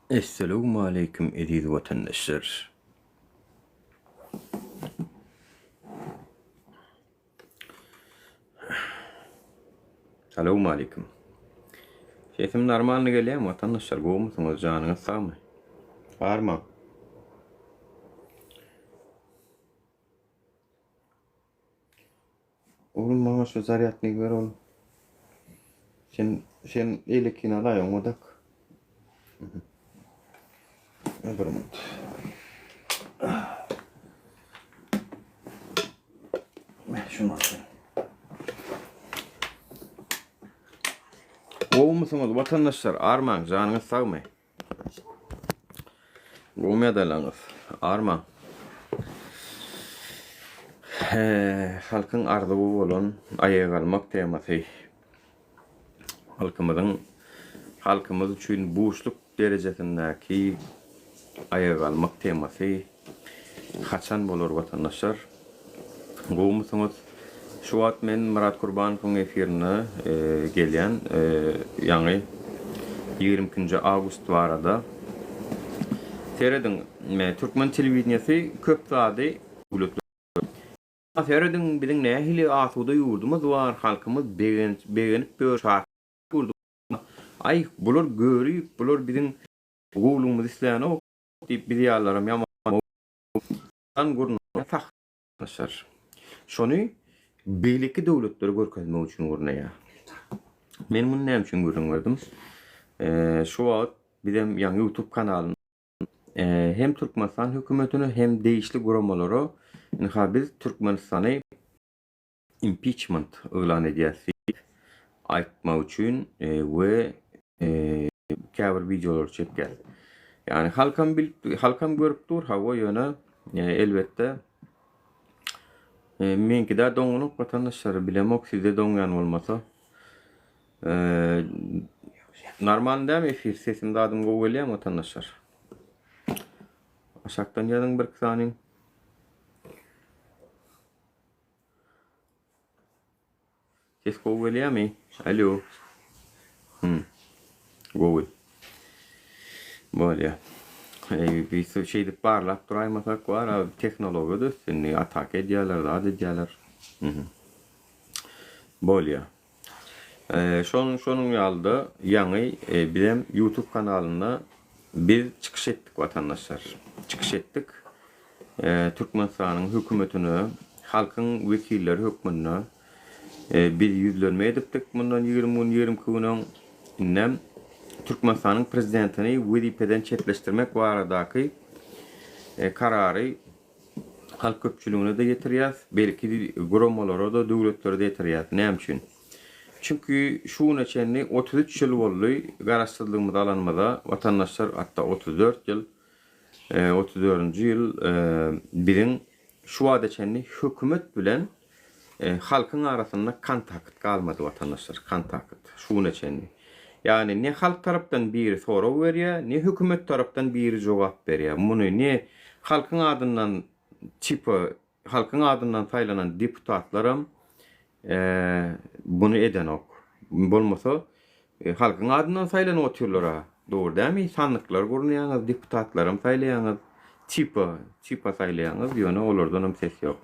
Esselawmaleýkim eziz watandaşlar. Salawmaleýkim. Sesim normalny gelýärmi watandaşlar? Gowumysyňyz? Janyňyz sagmy? Barma. Oglum maňa şu zarýadnygy ber oglum. Sen sen eýlekini alaý oňa dak. Bir minut. Şunu alayım. Gowumysyňyz watandaşlar? Armaň, janyňyz sagmy? Gowy ýagdaýlaryňyz. Armaň. Halkyň arzuwy bolan aýaga galmak temasy halkymyzyň halkymyz üçin buşluk derejesindäki aýaga galmak temasy Haçan bolar watandaşlar? Gowumysyňyz? Şu wagt men Myrat Kurbanowyň efirine gelýän ýaňy 22-nji awgust barada. Serediň, türkmen telewideniýesi köp zady Serediň, biziň nähili asuda ýurdumyz bar, halkymyz begenip ýör, şatlyk ýurdumyz. Aý, bular görip, bular biziň gowulygymyzy islänok. Diýip biz ýalylaram ýaman gurnaýar sahnalaşar. Şony beýleki döwletlere görkezmek üçin gurnaýar. Men muny näme üçin gürrüň berdim? Şu wagt bizem ýaňy YouTube kanalynda hem Türkmenistan hökümetine hem degişli guramalara ynha biz Türkmenistany impiçment yglan edýäs diýip aýtmak üçin we käbir wideolary çekýäs. Ýagny halkam bilip, halkam görüp dur, hawa ýöne elbetde meňkidä doňanok watandaşlar, bilemok sizde doňýan bolmasa. Normalny dämi efir, sesim zadym gowy gelýärmi watandaşlar? Aşakdan ýazyň bir iki sanyň. Ses gowy gelýärmi? Alo. Hmm. Gowy. Bolýar. Eý, biz şeýdip barlap duraýmasak bar, tehnologiýa da ösdi indi, ataka edýärler, zat edýärler. Mhm. Bolýar. Şonuň şonuň ýaly-da ýaňy bizem YouTube kanalynda biz çykyş etdik watandaşlar. Çykyş etdik. Türkmenistanyň hökümetine halkyň wekilleri hökmünde biz ýüzlenme edipdik mundan 20 gün, 22 gün öň. Indem Türkmenistanyň prezidentini wezipeden çetleşdirmek baradaky karary halk köpçüligine-de ýetirýäs, belki guramalara-da, döwletlere-de ýetirýäs. Näme üçin? Çünki şu güne çenli 33 ýyl boldy Garaşsyzlygymyzy alanymyza, watandaşlar, hatda 34 ýyl, 34-nji ýyl biziň şu wagta çenli hökümet bilen Halkyň arasynda kontakt galmady watandaşlar, kontakt şu güne çenli. Ýagny ne halk tarapdan biri sorag berýär, ne hökümet tarapdan biri jogap berýär. Muny ne halkyň adyndan tipa halkyň adyndan saýlanan deputatlaram muny edenok. Bolmasa Halkyň adyndan saýlanyp otyrlar-a. Dogry dälmi? Sandyklar gurnaýaňyz, deputatlaram saýlaýaňyz. Tipa, tipa saýlaýaňyz, ýöne olardanam ses ýok.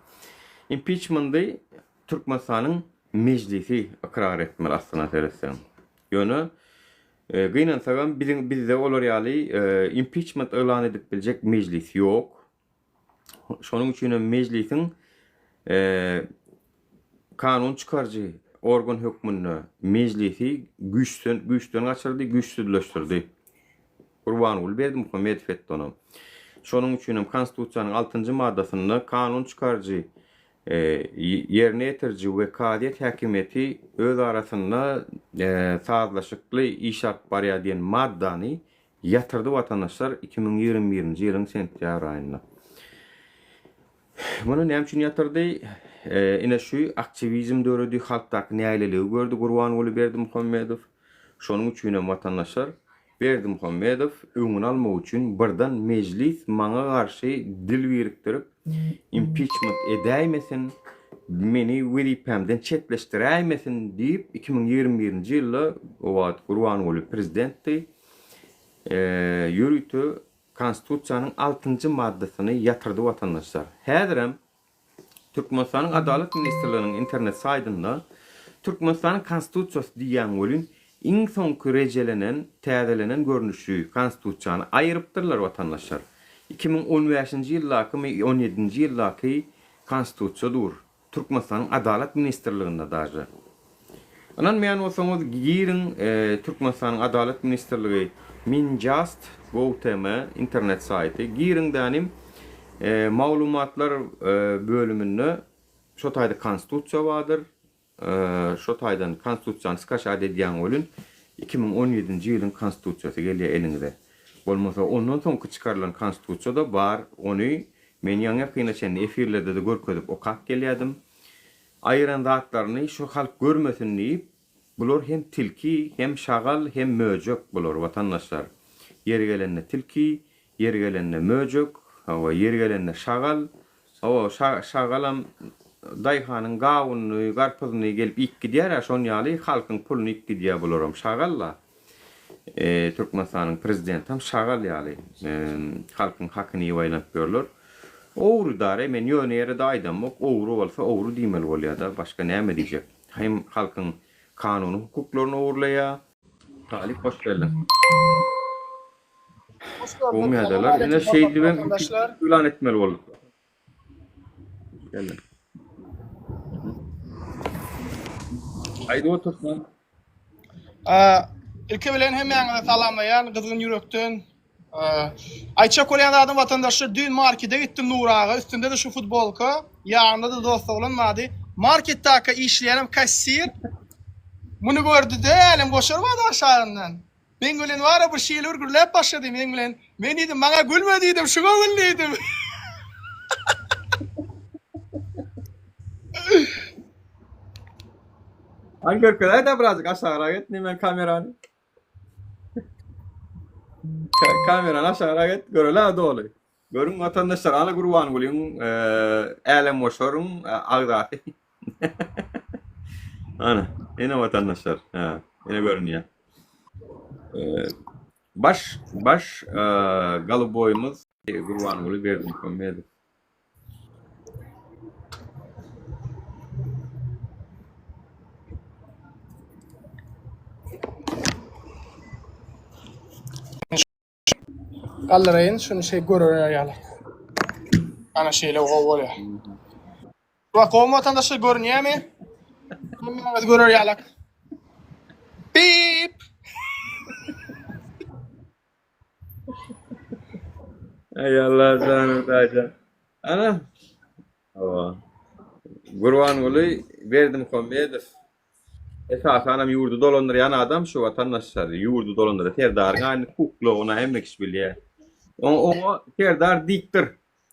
Impiçmendy Türkmenistanyň Mejlisi ykrar etmeli aslyna seretseň. Ýöne gynansagam biziň bizde olar ýaly impiçment yglan edip biljek mejlis ýok. Şonuň üçin hem Mejlisiň kanun çykaryjy organ hökmünde Mejlisi güýçden güýçden gaçyrdy, güýçsüzleşdirdi. Gurbanguly Berdimuhamedow etdi ony. Şonuň üçin hem Konstitusiýanyň altynjy maddasynda kanun çykaryjy, ýerine ýetiriji we kazyýet häkimiýeti öz arasynda sazlaşykly iş alyp barýar diýen maddany Ýatyrdy watandaşlar 2021-nji ýylyň sentýabr aýynda. Muny näme üçin ýatyrdy? Ine şu aktiwizm döredi, halkdaky nägileligi gördi Gurbanguly Berdimuhamedow. Şonuň üçin hem watandaşlar Berdimuhamedow öňüni almak üçin birden mejlis maňa garşy dil birikdirip impiçment edäýmesin. meni wezipämden çetleşdiräýmesin diýip 2021-nji ýylda o wagt Gurbanguly prezidentdi ýörite Konstitusiýanyň altynjy maddasyny ýatyrdy watandaşlar. Häzirem Türkmenistanyň Adalat ministrliginiň internet saýtynda Türkmenistanyň Konstitusiýasy diýýän welin iň soňky rejelenen, täzelenen görnüşi Konstitusiýany aýyrypdyrlar watandaşlar. 2015-nji ýyldakymy, on ýedinji ýyldaky Konstitusiýa dur. Türkmenistanyň Adalat ministrliginde daže. Ynanmaýan bolsaňyz giriň Türkmenistanyň Adalat ministrligi Minjast gov.tm internet saýty giriň dänim maglumatlar bölüminde şo taýda konstitusiýa bardyr şo taýdan konstitusiýany skaçat edýäň welin 2017-nji ýylyň konstitusiýasy gelýär eliňize. Bolmasa ondan soňky çykarylan konstitusiýa-da bar ony Men ýaňy-ýakyna çenli efirlerde-de görkezip okap gelýärdim. Aýyran zatlaryny şu halk görmesin diýip, bular hem tilki, hem şagal, hem möjek bular, watandaşlar. Ýeri gelende tilki, ýeri gelende möjek, hawa, ýeri gelende şagal. Hawa, şagalam daýhanyň gawunyny, garpyzyny gelip iýip gidýär-ä, şon ýaly halkyň puluny iýip gidýär bularam, şagal-la. Türkmenistanyň prezidentam şagal ýaly halkyň hakyny iýip aýlanyp ýörler. Ogry dare men ýöne ýere-de aýdamok ogry bolsa ogry diýmeli bolýada başga näme diýjek. Hem halkyň kanuny hukuklaryny ogurlaýa. Talyp hoş geldiň. Hoş gördük. Gowy ýagdaýlar. Ine şeýdibem yglan etmeli bolduk. Geldim. Aýdyp otursan. Ilki bilen hemmäňize salamlaýan gyzgyn ýürekden. Aýtjak bolýan zadym watandaşlar düýn markete gitdim Nur aga üstünde-de şu futbolka ýanynda-da dost oglan bardy. Marketdaka işleýänem kassir muny gördi-de älemgoşar bardy aşagyndan. Meň bilen bara bir şeýle bir gürläp başlady meň bilen. Men diýdim, maňa gülme diýdim, şuňa gül diýdim. Hany görkezäýdä birazjyk aşagrak et men kamerany. Kamerany aşagrak et, göreli doly. Görüň watandaşlar, ana Gurbangulyň Älemgoşaryň agzasy. Ana, ene watandaşlar, ha, ene görünýär. Baş baş galuboýymyz Gurbanguly Berdimuhamedow. Galdyraýyn şuny şeý görer ýaly. Ana şeýle gowy bolýar. Bak gowy watandaşlar görünýärmi? Hemmäňiz görer ýaly. Bip. Ey Allah janyň taýja. Ana. Hawa. Gurbanguly Berdimuhamedow Esasanam ýurdy dolandyrýan adam şu watandaşlar ýurdy dolandyrýan serdaryň aýny kukla ona hemme kişi bilýär. Oňa serdar dikdir.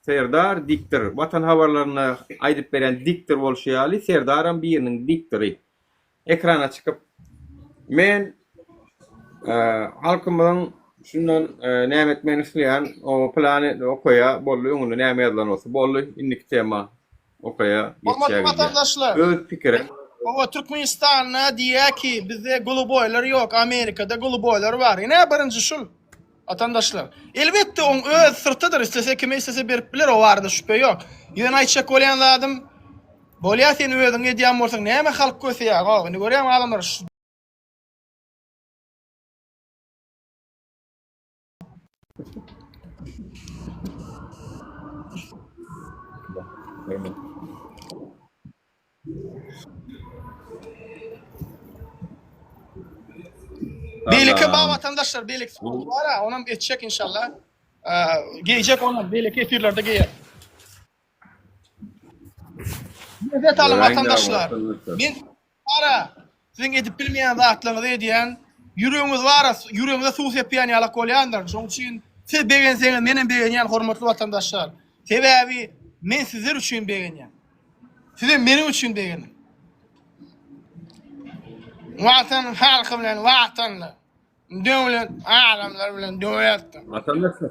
Serdar dikdir. Watan habarlarynda aýdyp berýän dikdir bolşy ýaly serdaram biriniň dikdiri. Ekrana çykyp men halkymyzyň şundan näme etmegini isleýän o plany okaýa boldy öňünde näme ýazylan bolsa boldy indiki tema. Okaýa Hormatly geçýä gidýä. watandaşlar! Öz pikirim. Hawa Türkmenistanda diýýä ki bizde goluboýlar ýok Amerikada goluboýlar bar. Ine birinji şul. Watandaşlar. Elbetde oň öz syrtydyr islese kime islese berip biler o barada şübhe ýok. Ýöne aýtjak bolýan zadym bolýa sen özüň edýän bolsaň näme halk köseýär. Hawa indi görýäňmi adamlar şu Beýleki ba watandaşlar, beýleki sport bar ha, onam etjek inşallah. Geýjek onam, beýleki efirlerde geýer. Lezzet alyň watandaşlar. Men bara siziň edip bilmeýän zatlaryňyzy edýän, ýüregiňiz bara, ýüregiňize suw sepýän ýalak bolýandyr. Şonuň üçin siz begenseňiz menem begenýän hormatly watandaşlar. Sebäbi men sizler üçin begenýän. Sizem meniň üçin begeniň. Watan halky bilen watanly, döwlet adamlar bilen döwletdir. Watandaşlar.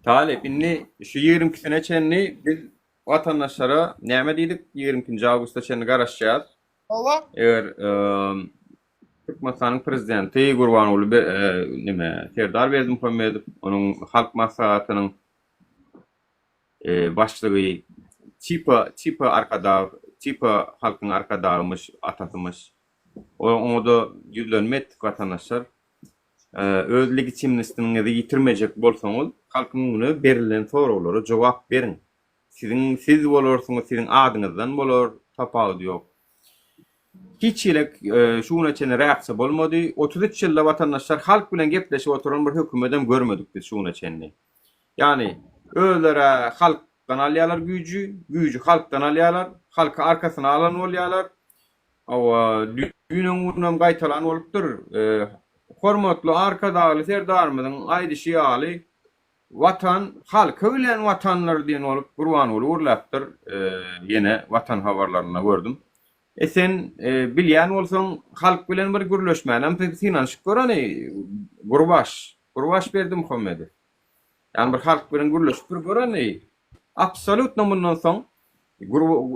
Talyp indi şu 22-sine çenli biz. watandaşlara näme diýdik? 22-nji awgusta çenli garaşýas. Hawa. Eger Türkmenistanyň prezidenti Gurbanguly neme Serdar Berdimuhamedow, onuň Halk Maslahatynyň başlygy tipa tipa arkadag, tipa halkyň arkadagymyş, atasymyş. Oňa-da ýüzlenme etdik watandaşlar. Öz legitimnostiniňizi ýitirmejek bolsaňyz, halkyň öňüne berilen soraglara jogap beriň. Siziň siz bolarsyňyz, siziň adyňyzdan bolar, tapawudy ýok. Hiç hili şu güne çenli reaksiýa bolmady. 33 ýylda watandaşlar halk bilen gepleşip oturan bir hökümetem görmedik biz şu güne çenli. Ýagny özleri halkdan alýarlar güýji, güýji halkdan alýarlar, halky arkasyna alan bolýarlar. Hawa, düýn öňňünem gaýtalan bolupdyr. Hormatly Arkadagly Serdarymyzyň aýdyşy ýaly, Watan halky bilen Watandyr diýen bolup Gurbanguly gürläpdir. Ýene Watan habarlarynda gördüm. E sen bilýän bolsaň halk bilen bir gürleşmänem synanyşyp gör hany Gurbaş, Gurbaş Berdimuhamedow. Ýagny bir halk bilen gürleşip bir gör hany. Absolýutno mundan soň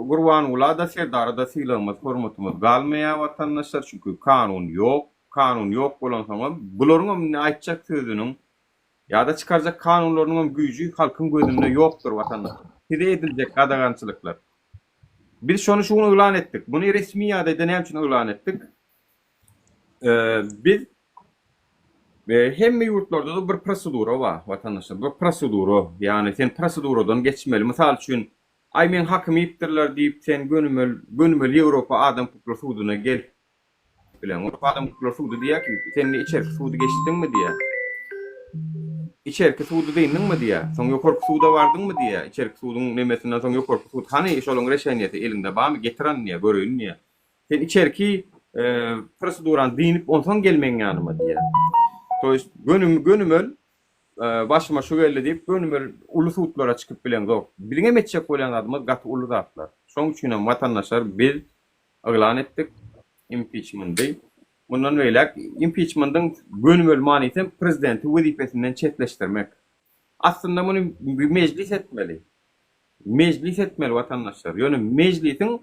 Gurbangula-da Serdara-da sylagymyz, hormatymyz galmaýar watandaşlar, çünki kanun ýok. Kanun ýok bolansoňam bularyňam indi aýtjak sözüniň ýa-da çykarjak kanunlarynyňam güýji halkyň gözünde ýokdur watandaşlar. Size ediljek gadagançylyklar. Biz şony şu gün yglan etdik. Muny resmi ýagdaýda näme üçin yglan etdik? Biz hemme ýurtlarda-da bir prosedura bar watandaşlar. Bir prosedura, ýagny sen proseduradan geçmeli. Mysal üçin, aý meň hakymy iýipdirler diýip sen gönümel gönümel Ýewropa adam hukuklary suduna gelip bileňok. Adam hukuklary sudy diýýär ki, sen indi içerki sudy geçdiňmi diýýär. Içerki sudy dyndyňmy diýýär. Soň ýokarky suda bardyňmy diýýär. Içerki suduň nemesinden soň ýokarky sud hany şolaň reşeniýesi eliňde barmy getir hany diýýär, göreýin diýýär. Sen içerki prosedurany dynyp onsoň gel meň ýanyma diýýär. To ýest gönüm gönümel başyma şu geldi diýip gönümel uly sudlara çykyp bileňzok. Biziňem etjek bolýan zadymyz gaty uly zatlar. Şoň üçinem watandaşlar biz yglan etdik impiçmendi. Mundan beýläk impiçmendiň gönümel manysy hem prezidenti wezipesinden çetleşdirmek. Aslynda muny mejlis etmeli. Mejlis etmeli watandaşlar. Ýöne mejlisiň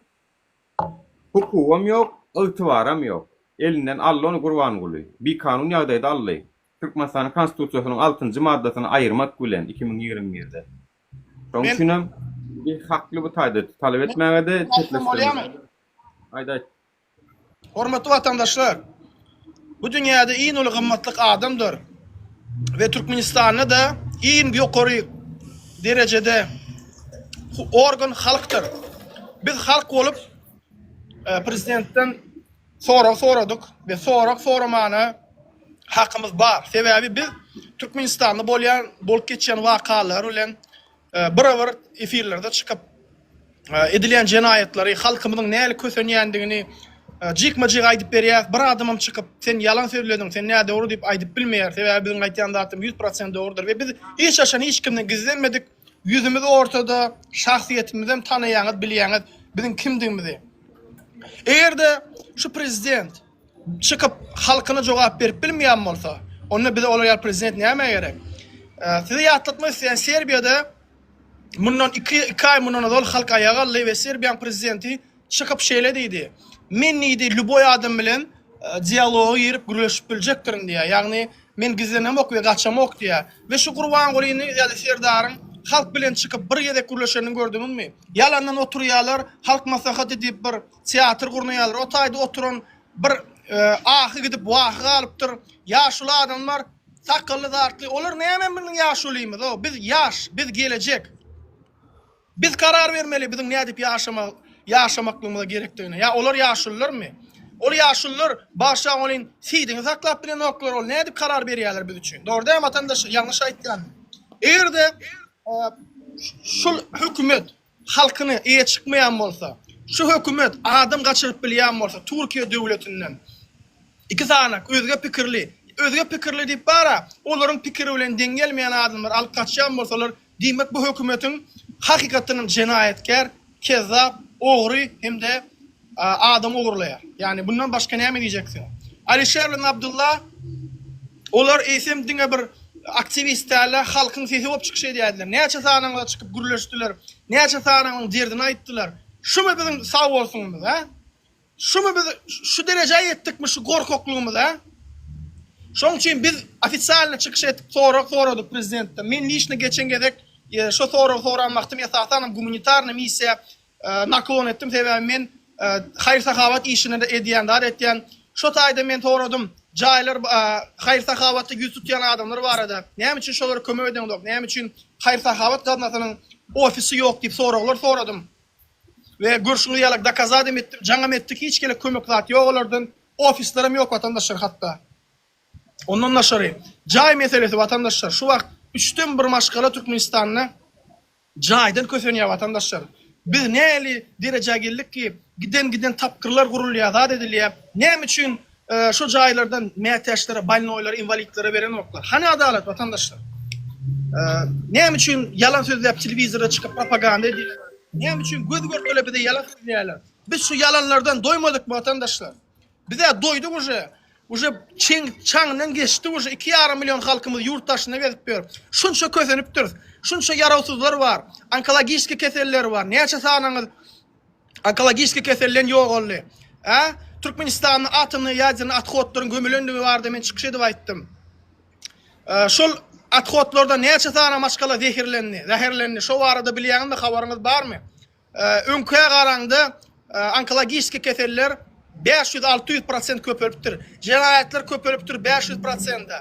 hukugam ýok, ygtybaram ýok. Elinden aldy ony Gurbanguly. Bikanun ýagdaýda aldy. Türkmenistanyň Konstitusiýasynyň altynjy maddasyny aýyrmak bilen 2021-de. Şonuň üçin hem biz hakly bu taýda talap etmäge-de, çetleşdirmäge-de. Aýt, aýt. Hormatly watandaşlar! Bu dünýäde iň uly gymmatlyk adamdyr we Türkmenistanda-da iň ýokary derejede organ halkdyr. Biz halk bolup prezidentden sorag soradyk we sorag soramana hakymyz bar. Sebäbi biz Türkmenistanda bolýan, bolup geçýän wakalar bilen bir-bir efirlerde çykyp edilýän jenaýatlary, halkymyzyň nähili kösenýändigini jikme-jik aýdyp berýäris. Bir adamam çykyp, sen ýalan sözlediň, sen nädogry diýip aýdyp bilmeýär. Sebäbi biziň aýtýan zatymyz 100% dogrudyr we biz hiç haçan hiç kimden gizlenmedik. Ýüzümiz ortada, şahsyýetimizem tanaýaňyz, bilýäňiz biziň kimdigimizi. Eger-de şu prezident çykyp halkyna jogap berip bilmeýän bolsa, onda bize olar ýaly prezident nämä gerek? Size ýatlatmak isleýän, Serbiýada Mundan iki, iki aý mundan ozal halk aýaga galdy we Serbiýanyň prezidenti çykyp şeýle diýdi, Men diýdi, lýuboý adam bilen dialoga girip gürleşip biljekdirin diýýär. Ýagny men gizlenemok we gaçamok diýýär. We şu Gurbangulyny ýa-da Serdaryň halk bilen çykyp bir gezek gürleşenini gördüňizmi? Ýalandan oturýarlar, halk maslahaty diýip bir teatr gurnaýarlar. O taýda oturan bir ahy gidip wahy galypdyr. Ýaşuly adamlar Sakgally zatly olar näme biziň ýaşulymyz o biz ýaş biz gelejek biz karar bermeli biziň nädip ýaşama ýaşamaklygymyza gerekdigine ýa olar ýaşulylarmy ol ýaşulylar bagşa welin sidiňi saklap bilenoklar ol nädip karar berýärler biz üçin dogry dälmi watandaş ýalňyş aýtýanmy egerde şul hökümet halkyna eýe çykmaýan bolsa, şu hökümet adam gaçyryp bilýän bolsa Türkiýe döwletinden iki sanak özge pikirli, özge pikirli diýip bara olaryň pikiri bilen deň gelmeýän adamlary alyp gaçýan bolsalar, diýmek bu hökümetiň hakykatdan hem jenaýatkär, kezzap, ogry hem-de adam ogurlaýar. Ýagny bundan başga näme diýjeksiň? Alişer bilen Abdylla olar eýsem diňe bir. aktiwist dälde halkyň sesi bolup çykyş edýärdiler. Näçe sanyňyza çykyp gürleşdiler, näçe sanyňyň derdini aýtdylar. Şumy biziň sag bolsunymyz, hä? Şumy biz şu derejä ýetdikmi şu gorkaklygymyz, hä? Şoň üçin biz ofisialny çykyş etip sorag soradyk prezidentden. Men liçno geçen gezek şo soragy soran wagtym esasanam gumanitarnyý missiýa naklon etdim sebäbi men haýyr-sahawat işini edýän zat etýän. Şo taýda men soradym jaýlar haýyr-sahawatda ýüz tutýan adamlar barada näme üçin şolara kömek edeňzok näme üçin haýyr-sahawat gaznasynyň ofisi ýok diýip soraglar soradym. We görşüňiz ýaly dokazadam etdim jaňam etdik hiç hili kömek zat ýok olardan ofislerem ýok watandaşlar hatda. Ondan daşary jaý meselesi watandaşlar şu wagt üçden bir maşgala Türkmenistanda Jaýdan kösenýär watandaşlar. Biz näli derejä geldik ki, giden giden tapgyrlar gurulýar, zat edilýär. Näme üçin şo jaýlardan mätäçlere, bolnoýlara, inwalidlere berenoklar? Hany adalat watandaşlar? Näme üçin ýalan sözläp telewizorda çykyp propaganda edýärler? Näme üçin göz görtele bize ýalan sözleýärler? Biz şu ýalanlardan doýmadykmy watandaşlar? Bizä doýduk uje. Uje çeň çaňyndan geçdi uje. 2,5 million halkymyz ýurt daşynda gezip ýör. Şunça kösenipdiris. Şunça ýarawsyzlar bar. Onkologiçki keseller bar. Näçe sanyňyz onkologiçki keselden ýogaldy? Ä? Türkmenistanda atomny ýaderny othodlaryň gömülendigi barada men çykyş edip aýtdym. Şol othodlardan näçe sany maşgala zehirlendi, zäherlendi? Şo barada bilýäňizmi, habaryňyz barmy? Öňkä garaňda onkologiçki keseller 500-600 prosent köpelipdir. Jenaýatlar köpelipdir 500 prosente.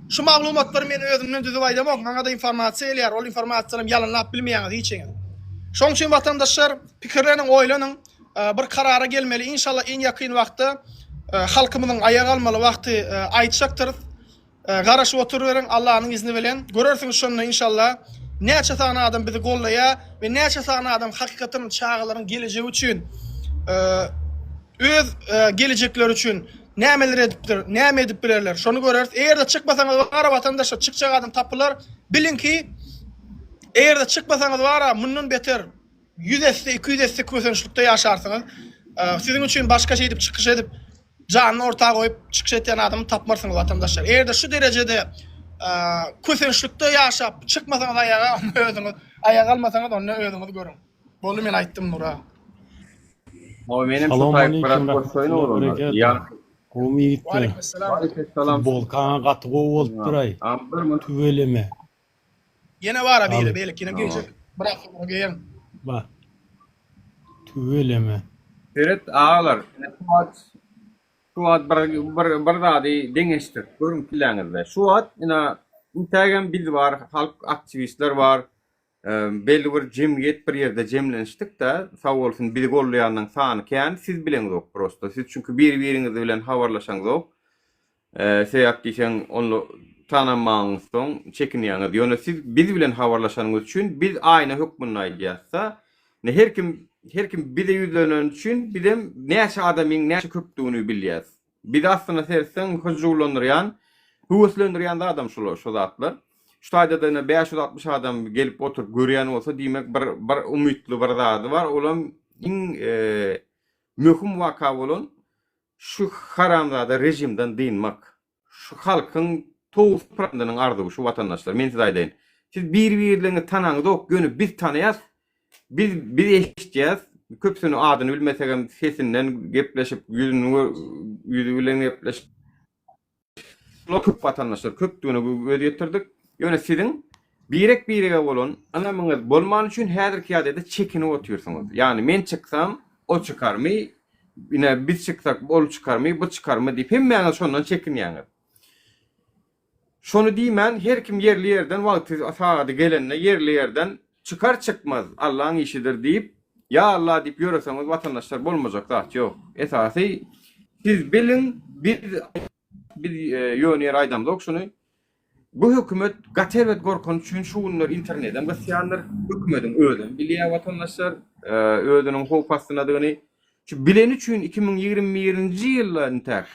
Şu maglumatlary men özümden düzüp aýdamok, maňa-da informasiýa gelýär, ol informasiýany hem ýalanlap bilmeýäňiz hiçiňiz. Şonuň üçin watandaşlar pikirleniň, oýlanyň, bir karara gelmeli. Inşallah iň ýakyn wagtda halkymyzyň aýaga galmaly wagty aýtjakdyrys. Garaşyp oturyberiň Allanyň izni bilen görersiňiz şonda inşallah näçe sany adam bizi goldaýar we näçe sany adam hakykatdan çagalaryň gelejegi üçin öz gelejekleri üçin nämeler edipdir näme edip bilerler şony göreris eger-de çykmasaňyz bara watandaşlar çykjak adam tapylar biliňki eger-de çykmasaňyz bara mundan beter 100 esse 200 esse kösençlikde ýaşarsyňyz siziň üçin başga şeýdip çykyş edip Janyny orta goýup çykyş etýän adamy tapmarsyňyz watandaşlar. Eger-de şu derejede kösençlikde ýaşap çykmasaňyz aýaga onda özüňiz aýaga galmasaňyz onda özüňiz görüň. Boldy men aýtdym Nura. Hawa menem şu taýyp biraz goşaýyn oglanlar. Ýa. Gowmy ýigitler. Waleýkimessalam. Waleýkimessalam. Futbolkaňa gaty gowy bolupdyraý. Tüweleme. Ýene bara biri beýleki ýene geýjek. Biraz soňra geýerin. Bar. Tüweleme. Seret agalar, ine şu wagt şu wagt bir bir bir zady deňeşdirip görüň kelläňizde. Şu wagt ine intägem biz bar, halk aktiwistler bar, belli bir jemgyýet bir ýerde jemlenişdik-de, sag bolsun bizi goldaýanlaryň sany kän, siz bileňzok prosta. Siz çünki bir-biriňiz bilen habarlaşaňzok. Sebäp diýseň, onda tanamagyňyz soň çekinýäňiz. Ýöne siz biz bilen habarlaşanyňyz üçin biz aýna hökmünde aýdýas-da. Ine her kim her kim bize ýüzleneni üçin bizem näçe adamyň näçe köpdügini bilýäs. Bizi aslynda seretseň hyjuwlandyrýan, höweslendirýän zadam şular, şu zatlar. Şu taýda-da ine 560 adam gelip oturyp görýän bolsa diýmek bir bir umytly bir zady bar. Olam iň möhüm waka bolan Şu haramzada rejimden dynmak. Şu halkyň towus prandynyň arzuwy şu watandaşlar men size aýdaýyn. Siz bir birleňizi tanaňyzok ýöne biz tanaýas biz biz eşitýäs köpüsini adyny bilmesegem sesinden gepleşip ýüzüni ýüzi bilen gepleşip Şular köp watandaşlar köpdügine göz ýetirdik. Ýöne siziň birek-birege bolan ynamyňyz bolmany üçin häzirki ýagdaýda çekinip otyrsyňyz. Ýagny men çyksam, o çykarmy, ine biz çyksak ol çykarmy, bu çykarmy diýip hemmäňiz şondan çekinýäňiz. Şony diýmän her kim ýerli ýerden wagty sagady gelende ýerli ýerden çykar çykmaz Allaň işidir diýip ýa Alla diýip ýöreseňiz watandaşlar bolmajak zat ýok. Esasy siz biliň biz biz ýöne ýere aýdamzok şuny. Bu hökümet gaty erbet gorkany üçin şu günler internedem gysýandyr. Hökümediň özem bilýär watandaşlar özüniň howp astyndadygyny. Şu bileni üçin 2021-nji ýylda intäk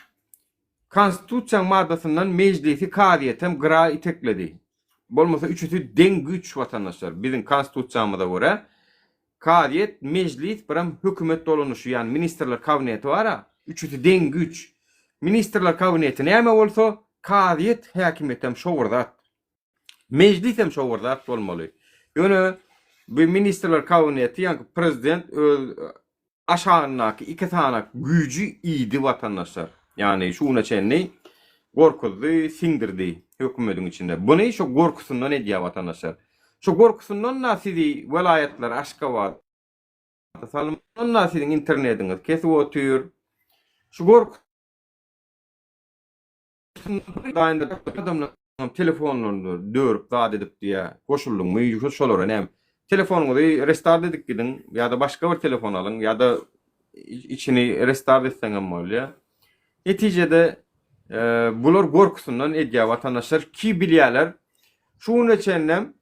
Konstitusiýaň maddasyndan mejlisi kazyýetem gyra itekledi. Bolmasa üçüsi deň güýç watandaşlar. Biziň konstitusiýamyza görä kazyýet, mejlis birem hökümet dolanyşy ýagny ministrler kabineti bara üçüsi deň güýç. Ministrler kabineti näme bolsa kazyýet häkimiýetem şo bir zat. Mejlis hem şo bir zat bolmaly. Ýöne bu ministrler kabineti ýaňky prezident öz aşagyndaky iki sany güýji iýdi watandaşlar. Ýagny şu güne çenli gorkuzdy, siňdirdi hökümediň içinde. Buny şo gorkusyndan edýär watandaşlar. Şo gorkusyndan-da sizi welaýatlar Aşgabat salymdan-da siziň internetiňiz kesip otyr. Şu gorkusyndan adamlar telefonlaryny dörüp zat edip diýýär. Goşuldyňmy şolara näme? Telefonyňyzy restart edip gidiň ýa-da başga bir telefon alyň ýa-da içini restart etseňem bolýar. Netijede bular gorkusyndan edýär watandaşlar ki bilýärler. Şu güne çenlem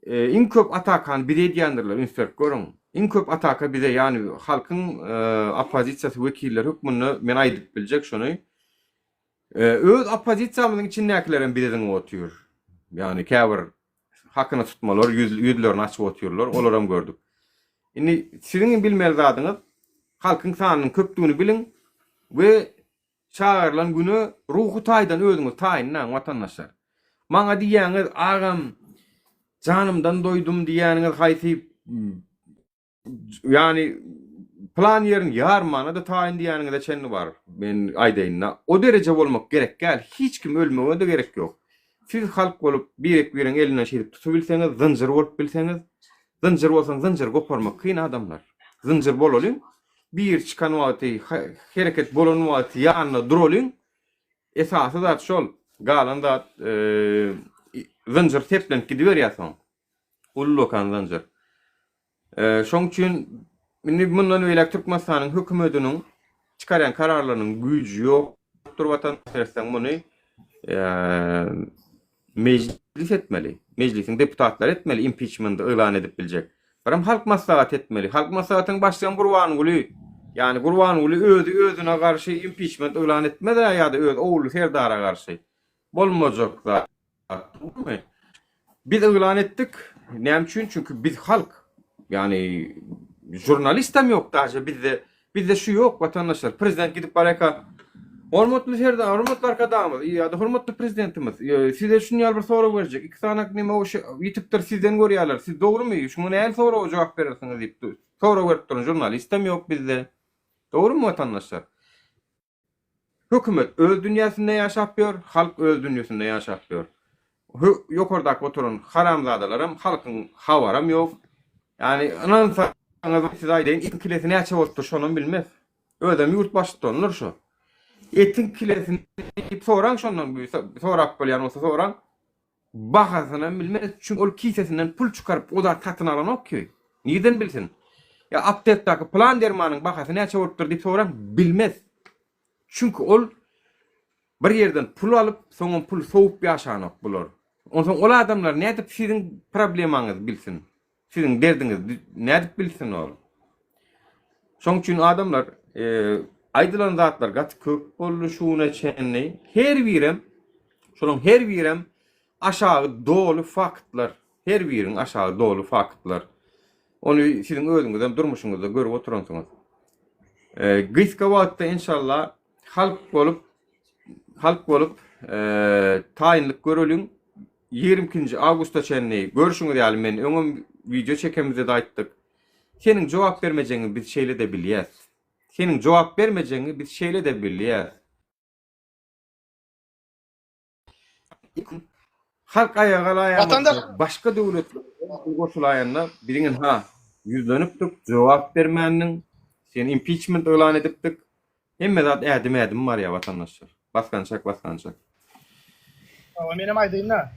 iň köp atakany bize edýändirler üns berip görüň. Iň köp ataka bize ýagny halkyň oppozisiýasy wekilleri hökmünde men aýdyp biljek şuny. Öz oppozisiýamyzyň içindäkilerem bize zyňyp otyr. Ýagny käbir hakyna tutmalar ýüzlerini açyp otyrlar, olaram gördük. Indi siziň bilmeli zadyňyz halkyň sanynyň köpdügini biliň we çagyrylan güne ruhy taýdan özüňizi taýynlaň watandaşlar. Maňa diýýäňiz agam janymdan doýdum diýýäniňiz haýsy Ýagny plan ýerini ýarmana-da taýyn diýýäniňize çenli bar. Men aýdaýyn-da, o dereje bolmak gerek däl. Hiç kim ölmege-de gerek ýok. Siz halk bolup birek-biregiň elinden şeýdip tutubilseňiz, zynjyr bolup bilseňiz, zynjyr bolsaň zynjyry goparmak kyn adamlar. Zynjyr bolalyň, biri çykan wagty, hereket bolan wagty ýanynda duralyň. Esasy zat şol. Galan zat zynjyr seplenip gidiberýär soň. Ullakan zynjyr. Şoň üçin indi mundan beýläk Türkmenistanyň hökümetiniň çykarýan kararlarynyň güýji ýokdur watan sertseň muny mejlis etmeli. Mejlisiň deputatlary etmeli impiçmenti yglan edip biljek. Birem halk maslahaty etmeli. Halk maslahatynyň başlygy Gurbanguly. Ýani Gurbanguly özi özüne garşy impiçment yglan etmez-ä ýa-da öz ogly Serdara garşy. Bolmajak zat. Dogrumy? Biz yglan etdik. Näme üçin? Çünki biz halk. Ýagny žurnalistam ýok daže bizde. Bizde şu ýok watandaşlar. Prezident gidip barýarka Hormatly Serdar, hormatly arkadagymyz ýa-da hormatly prezidentimiz, size şuny ýaly bir sorag berjek. Iki sany neme ýitipdir, sizden görýärler. Siz dogrumy? Şuňa nähili soraga jogap berersiňiz diýip sorag berip duran žurnalistam ýok bizde. Dogrumy watandaşlar? Hökümet öz dünýäsinde ýaşap ýör, halk öz dünýesinde ýaşap ýör. Hö, ýokardaky oturan haramzadalaram halkyň habaram ýok. Ýagny ynansaňyz size aýdaýyn, etiň kilesi näçe bolupdyr şonam bilmez. Özem ýurt baştutandyr şo. Etiň kilesini diýip soraň şondan, sorap bolýan bolsa soraň. Bahasynam bilmez, çünki ol kisesinden pul çykaryp o zat satyn alanok ki. Nirden bilsin? Ýa aptekdaky pylan dermanyň bahasy näçe bolupdyr diýip soraň, bilmez. Çünki ol bir ýerden pul alyp, soňam pul sowup ýaşanok bular. Onsoň ol adamlar nädip siziň problemaňyzy bilsin? Siziň derdiňizi nädip bilsin ol? Şoň üçin adamlar aýdylan zatlar gaty köp boldy şu güne çenli. Her birem şolaň her birem aşagy doly faktlar. Her biriň aşagy doly faktlar. Ony siziň özüňizem durmuşyňyzda görüp oturansyňyz. Gysga wagtda inşallah halk bolup halk bolup taýynlyk göreliň. 22-nji awgusta çenli görşüňiz ýaly men öňem wideo çekemizde-de aýtdyk. Seniň jogap bermejegiňi biz şeýle-de bilýäs. Seniň jogap bermejegiňi biz şeýle-de bilýäs. Halk aýaga galaýamyzda başga döwletler goşulaýanda biziň ynha ýüzlenipdik, jogap bermändiň, seni impiçment yglan edipdik. Hemme zat ädim-ädim barýar watandaşlar. Basgançak basgançak. Hawa menem aýdaýynda.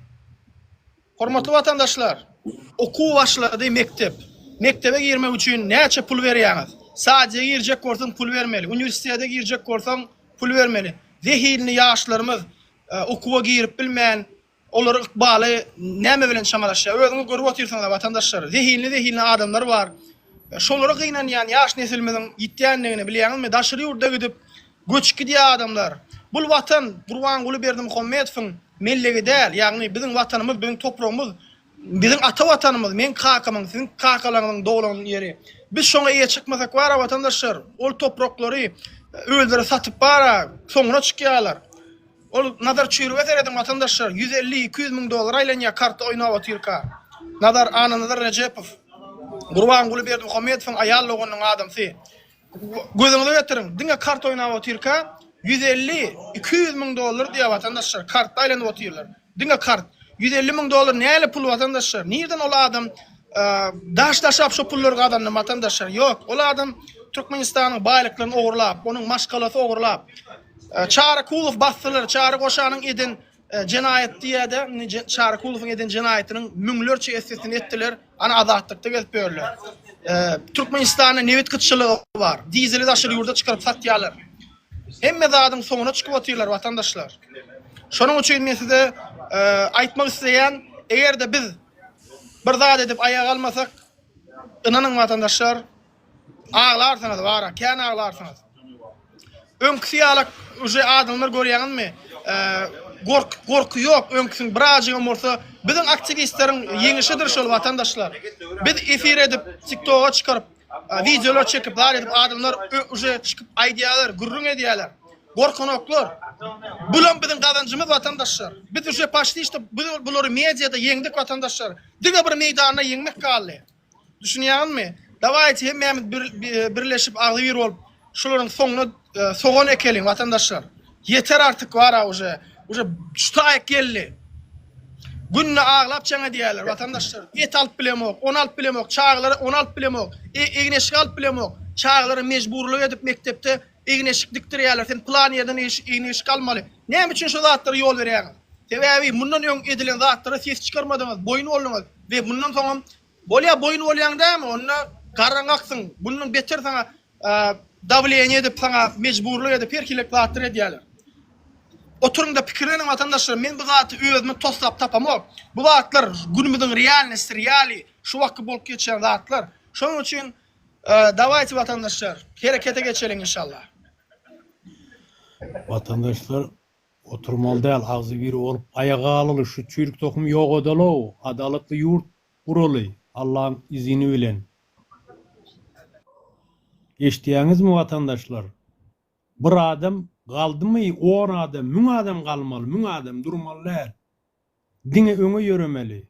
Hormatly watandaşlar, okuw başlady mekdep. Mekdebe girmek üçin näçe pul berýäňiz? Sadija girjek bolsaň pul bermeli, uniwersitete girjek bolsaň pul bermeli. Zehinli ýaşlarymyz okuwa girip bilmän Olaryň ykbaly näme bilen çamalaşýar? Özüňiz görüp otyrsyňyz-a, watandaşlar. Zehinli-zehinli adamlar bar. Şolara gynanýan ýaş neslimiziň ýitýändigini bilýäňizmi? Daşary ýurda gidip, göçüp gidýär adamlar. Bul Watan Gurbanguly Berdimuhamedowyň mellegi däl. Ýagny biziň Watanymyz, biziň topragymyz, biziň ata Watanymyz, meň kakamyň, siziň kakalaryňyzyň doglan ýeri. Biz şoňa eýe çykmasak bar-a, watandaşlar, ol topraklary özleri satyp bar-a, soňuna çykýarlar. Ol Nazar Çüýrüge serediň watandaşlar, 150, 200 müň dollar aýlanýar karta oýnap otyrka. Nazar Annanazar Rejepow. Gurbanguly Berdimuhamedowyň aýal doganynyň adamsy. Gözüňize getiriň, diňe kart oýnap otyrka 150, 200 müň dollar diýýär watandaşlar, kartda aýlanyp otyrlar. Diňe kart. 150 müň dollar näle pul watandaşlar? Nirden ol adam daş daşap şo pullary gazandy watandaşlar? Ýok, ol adam Türkmenistanyň baýlyklaryny ogurlap, onuň maşgalasy ogurlap. Çary Kulow basdylar, Çary Goşanyň eden jenaýat diýýär-de, indi Çary Kulowyň eden jenaýatynyň müňlerçe essesini etdiler, ana azatlykda gezip ýörler. Türkmenistanda nebit gytçylygy bar, dizeli daşary ýurda çykaryp satýarlar. Hemme zadyň soňuna çykyp otyrlar watandaşlar. Şonuň üçin men size aýtmak isleýän, eger-de biz bir zat edip aýaga galmasak, ynanyň watandaşlar, Aglarsyňyz bara, kän aglarsyňyz. Öňküsi ýalak uje adamlar görýäňizmi? Gork gorky ýok, öňküsiň birazjygam bolsa biziň aktiwistleriň ýeňişidir şol watandaşlar. Biz efir edip, TikToka çykaryp, wideolar çekip, zat edip adamlar uje çykyp aýdýarlar, gürrüň edýärler. Gorkanoklar. Bulam biziň gazanjymyz watandaşlar. Biz uje paşti işte biz bulary mediada ýeňdik watandaşlar. Diňe bir meýdanda ýeňmek galdy. Düşünýäňizmi? Dawaýçy hemmämiz birleşip agzybir bolup şularyň soňuna sogan ekeliň watandaşlar. Ýeter artyk bara uje. Uje şu taýyk geldi. Günde aglap jaň edýärler watandaşlar. Et alyp bilemok, ony alyp bilemok, çagalara ony alyp bilemok, egin-eşik alyp bilemok. Çagalara mejburlyk edip mekdepde egin-eşik dikdirýärler. Sen pylan ýerden egin-eşik almaly. Näme üçin şu zatlara ýol berýäňiz? Sebäbi mundan öň edilen zatlara ses çykarmadyňyz, boýun bolduňyz. We mundan soňam bolýa boýun bolýaň dämi onda garraňaksyň bundan beter saňa dawleniýe edip saňa mejburlyk edip her hili zatlar edýäler. Oturyňda pikirleniň watandaşlar men bu zaty özüme toslap tapamok. Bu zatlar günümiziň realnosty reali şu wagtky bolup geçýän zatlar. Şonuň üçin dawaýte watandaşlar herekete geçeliň inşallah. Watandaşlar Oturmaly däl agzybir bolup aýaga galaly şu çüýrük tohumy ýok edalow adalatly ýurt guraly Allaň izini bilen. Eşdýäňizmi watandaşlar bir adam galdymy on adam müň adam galmaly müň adam durmaly däl diňe öňe ýöremeli.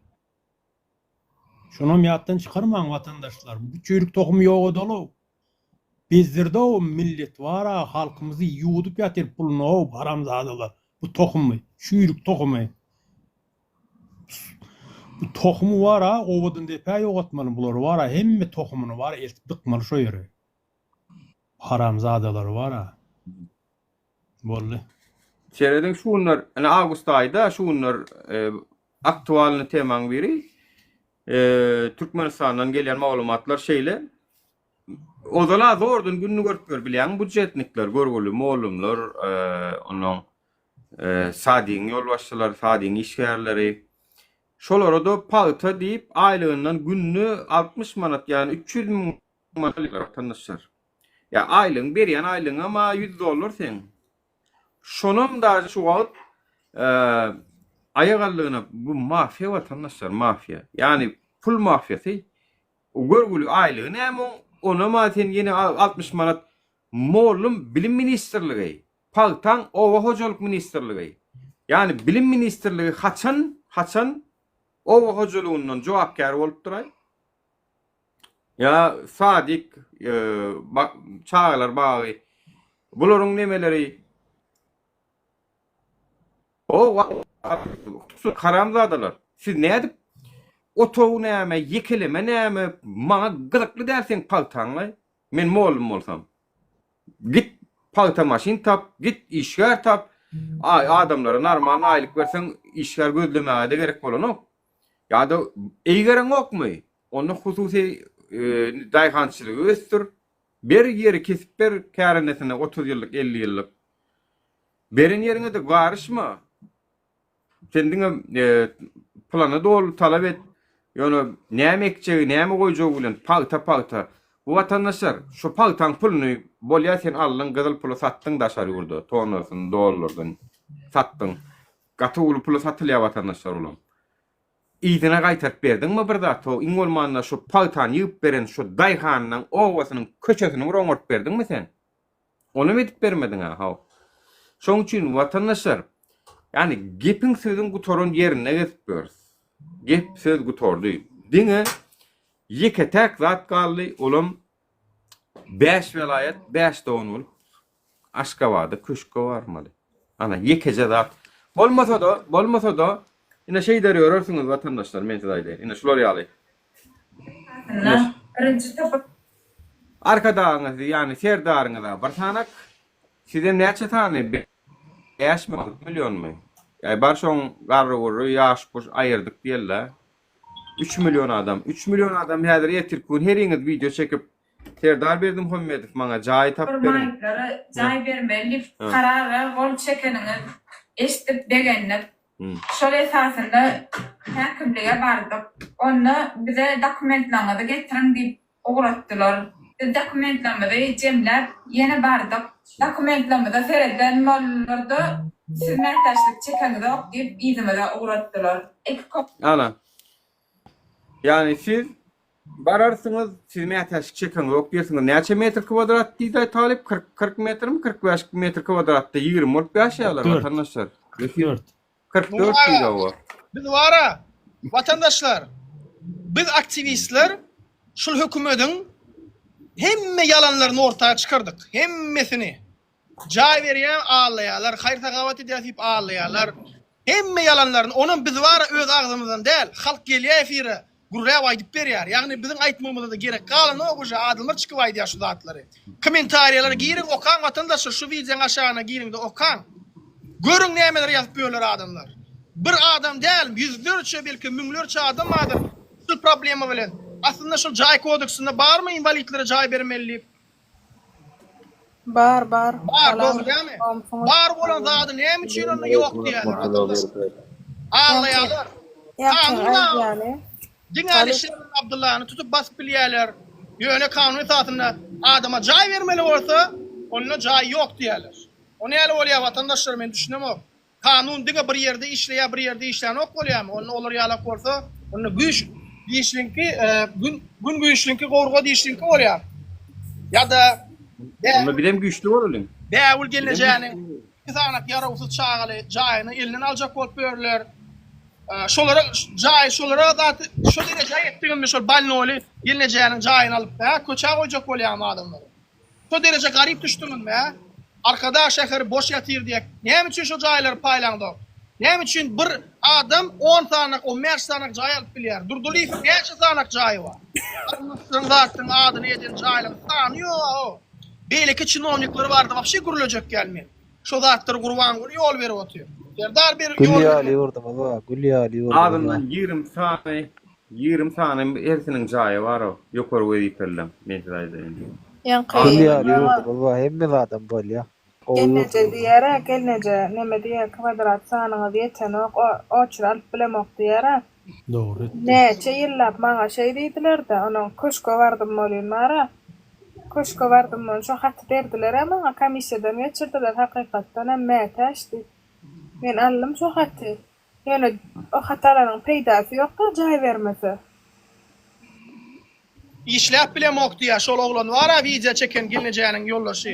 Şonam ýatdan çykarmaň watandaşlar bu çüýrük tohumy ýok edalow. Bezdirdow millet bara halkymyzy ýuwudyp ýatyr pulunow haramzadalar bu tohumy çüýrük tohumy bu tohumy bara owadan depä ýogatmaly bulary bara hemme tohumyny bara eltip dykmaly şo ýere haramzadalary bara. Boldy. Serediň şu günler, ine awgust aýda şu günler aktualny temaň biri Türkmenistandan gelýän maglumatlar şeýle. Ozal-a zordan gününi görüp ýör bilýäňmi budjetnikler, görgüli mollumlar, onnoň sadigiň ýolbaşçylary, sadigiň işgärleri. Şolara-da pagta diýip aýlygyndan günde 60 manat, ýagny 300 müň manat alýarlar watandaşlar. Ýa aýlygyň berýän aýlygyňam-a 100 dollar seň. Şonam daže şu wagt aýagallygyna bu mafiýa watandaşlar mafiýa. Ýagny pul mafiýasy. O görgüli aýlygy näme oň? Onam-a sen ýene 60 manat mollum bilim ministrligi, pagtaň oba hojalyk ministrligi. Ýagny bilim ministrligi haçan haçan oba hojalygyndan jogapkär bolupdyraý? Ýa sadik, çagalar bagy. Bularyň nemeleri O haramzadalar. Siz nädip otag näme, ýekeleme näme, maňa gyzykly däl seň pagtaňlaý. Men mollum bolsam. Git pagta maşyn tap, git işgär tap. Adamlara normalny aýlyk berseň işgär gözlemäge-de gerek bolanok. Ýa-da eýgereňokmy? Onda hususy daýhançylygy ösdür. Ber ýeri kesip ber kärendesine 30 ýyllyk, 50 ýyllyk. Beren ýeriňe-de garyşma. Sen diňe plany doly talap et. Ýöne näme ekjegi, näme goýjagy bilen pagta pagta. Bu watandaşlar, şu pagtaň puluny bolýa sen aldyň gyzyl pula satdyň daşary ýurda, tonnasyny dollardan satdyň. Gaty uly pula satylýar watandaşlar olam. Yzyna gaýtaryp berdiňmi bir zat ho iň bolmanda şu pagtany ýygyp beren şu daýhanyň obasynyň köçesini bir oňaryp berdiňmi sen? Onam edip bermediňä how. Şoň üçin watandaşlar. Ýani gepiň sözüň gutaran ýerinde gezip ýörüs. Gep söz gutardy. Diňe ýeke-täk zat galdy, olam 5 welaýat, 5 dogan bolup Aşgabada köşke barmaly. Ana ýekeje zat. Bolmasa-da, bolmasa-da ine şeýder ýörersiňiz watandaşlar men size aýdaýyn. Ine şular ýaly. Esasynda birinji topar. Arkadagyňyzy ýagny serdaryňyza bir sanak. Sizem näçe sany Bäşmi 6 millionmy? Ýa bar şoň garry gurry ýaş guş aýyrdyk diýeli. 3 million adam. 3 million adam häzir ertirki gün heriňiz wideo çekip Serdar Berdimuhamedow maňa jaý tapyp beriň. Maýyplara jaý bermeli diýip karara gol çekeniňiz eşidip begendik. Şol esasynda häkimlige bardyk. Onda bize dokumentlaryňyzy getiriň diýip ugratdylar. Biz dokumentlerimizi jemläp ýene bardyk. Dokumentlerimize sereden boldular-da, siz mätäçlik çekeňizok diýip yzymyza ugratdylar. Iki Ana. Ýagny siz Bararsyňyz, siz mätäçlik çekeňzok diýersiňiz. Näçe metr kwadrat diýdi talyp? 40 40 metrmi, 45 metr kwadratda 20 bolup ýaşaýarlar 44. watandaşlar. 44. 44 diýdi oba. Biz wara watandaşlar, biz aktiwistler şul hökümediň hemme ýalanlaryny orta çykardyk. Hemmesini. Jaý berýän allaýarlar, haýyr-sahawat edýär diýip allaýarlar. Hemme ýalanlaryny, onam biz bar-a öz agzymyzdan däl, halk gelýär efire, gürläp aýdyp berýär. Ýagny biziň aýtmagymyza-da gerek galanok uje, adamlar çykyp aýdýar şu zatlary. Kommentariýalara giriň okaň watandaşlar şu wideoň aşagyna giriňde okaň. Görüň nämeler ýazyp ýörler adamlar. Bir adam däl, ýüzlerçe belki müňlerçe adam bardyr şul problema bilen. Aslynda şul jaý kodeksinde barmy inwalidlere jaý bermeli diýip. Bar bar. Bar dogry dälmi? Bar bolan zady näme üçin onda ýok diýýärler watandaşlar. Aglaýarlar. Kanun Diňe Alişer bilen Abdyllany tutup basyp bilýärler. Ýöne kanun esasynda adama jaý bermeli bolsa, onda jaý ýok diýýärler. O näle bolýar watandaşlar men düşünemok. Kanun diňe bir ýerde işleýär, bir ýerde işlänok bolýarmy? Onda olar ýalak bolsa, onda güýç dişliňki, gün gün güýçliňki gowurga dişliňki bolýar. Ýa-da Onda bizem güýçli bolalyň. Bägül gelnejäniň iki sanak ýarawsyz çagaly jaýyny elinden aljak bolup ýörler. Şolara jaý şolara zat şo derejä ýetdigimmi şol balnoly gelnejäniň jaýyny alyp, hä, köçä goýjak bolýarmy adamlary? Şo dereje garyp düşdüňizmi, hä? Arkadag şäheri boş ýatyr diýek. Näme üçin şo jaýlary paýlaňzok? Näme üçin bir adam on sanak, on bäş sanak jaý alyp bilýär? Durdylyýewiň näçe sanak jaýy bar? Garyndaşlaryň zatlaryň adyny eden jaýlaryň sany ýog-a-ow. Beýleki çinownikler barada wapşe gürlejek däl men. Şo zatlary Gurbanguly ýol berip otyr. Serdar ber Gül ýol ýaly berip. ýurdumyz bar, gül ýaly ýurdumyz bar. Azyndan 20 sany, 20 sany hersiniň jaýy bar-ow, ýokary wezipelileň, men size aýdaýyn. Ýaňky Gül ýaly maňa ýurdumyz bar, hemme zadam bolýar. Gowy gelneje ýurdumyz bar. diýer-ä, gelneje neme diýer, kwadrat sanyňyz ýetenok, o oçur alyp bilemok diýer-ä. Dogry etdi. Näçe ýyllap maňa şeý diýdiler-de, onuň köşke bardym welin bar-a, köşke bardym welin şo haty berdiler-ä maňa, komissiýadan geçirdiler, hakykatdanam mätäç diýip. Men aldym şo haty. Ýöne o haty alanyň peýdasy ýok-da jaý bermese. Işläp bilemok diýýär şol oglan bar-a wideo çeken gelnejäniň ýoldaşy.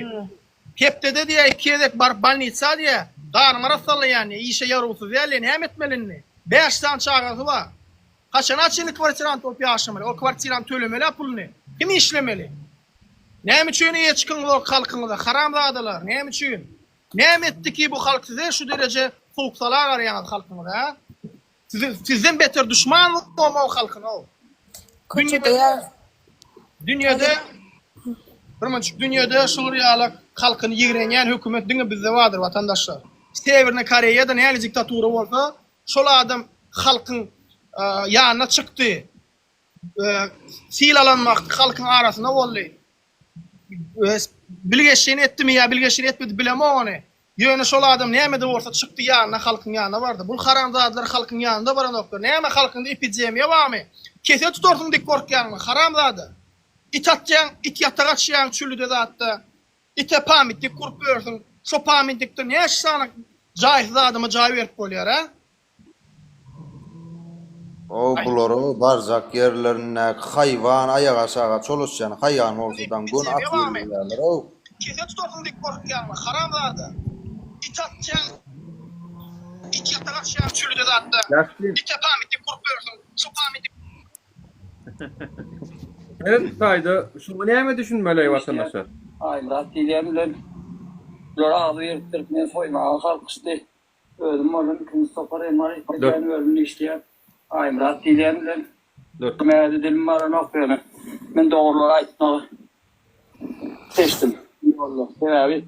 Hepdede diýýär iki gezek baryp bolnitsa diýýär. Ganymy arassallaýan diýýär. Işe ýarawsyz däl diýýär. Näme etmeli indi? Bäş sany çagasy bar. Haçana çenli kwartirant bolup ýaşamaly? Ol kwartirany tölemeli-ä puluny. Kim işlemeli? Näme üçin eýe çykyňzok halkyňyza, haramzadalar? Näme üçin? Näme etdi ki bu halk size şu dereje sowuk-sala garaýaňyz halkyňyza, hä? Sizi sizden beter duşman bolma halkyna. Köçede ýa Dünýede bir munçuk dünýede şular ýaly halkyny ýigrenýän hökümet diňe bizde bardyr watandaşlar. Sewerny Koreýada näli diktatura bolsa şol adam halkyň ýanyna çykdy. Sil alan wagty halkyň arasynda boldy. Bilgeşleýin etdimi ýa bilgeşleýin etmedi bilemok ony. Ýöne şol adam nämede bolsa çykdy ýanyna halkyň ýanyna bardy. Bul haramzadalar halkyň ýanyna baranoklar. Näme halkyňda epidemiýa barmy? Kesel tutarsyň diýip gorkýaňmy haramzada. It atýaň, it ýatak açýaň çülüde zatda. Ite pamitnik gurup ýörsüň. Şo pamitnikde näçe sany jaýsyz adama jaý berip bolýar a? Ow bulary barjak ýerlerindäki haýwan aýak aşaga çolaşýan haýwan bolsadam göni atyp öldürýärler ow. Kese tutarsyň diýip gorkýaňmy haramzada. It atýaň. Ýaşaýan çülde zatda. Ýaşly. Ite pamytnik gurup ýörsüň. Şu pamytnik. Seret taýda şuňa näme düşünmeli eý watandaşlar? Aýmyrat diýilýän bilen bular agzy birikdirip meni soýmaga kalkyşdy. Özüm boldum ikinji topar MR edýän bölümde işleýän Aýmyrat diýilýän bilen. Mäde dilim baranok ýöne men dogrulary aýtmagy seçdim bu ýolda. Sebäbi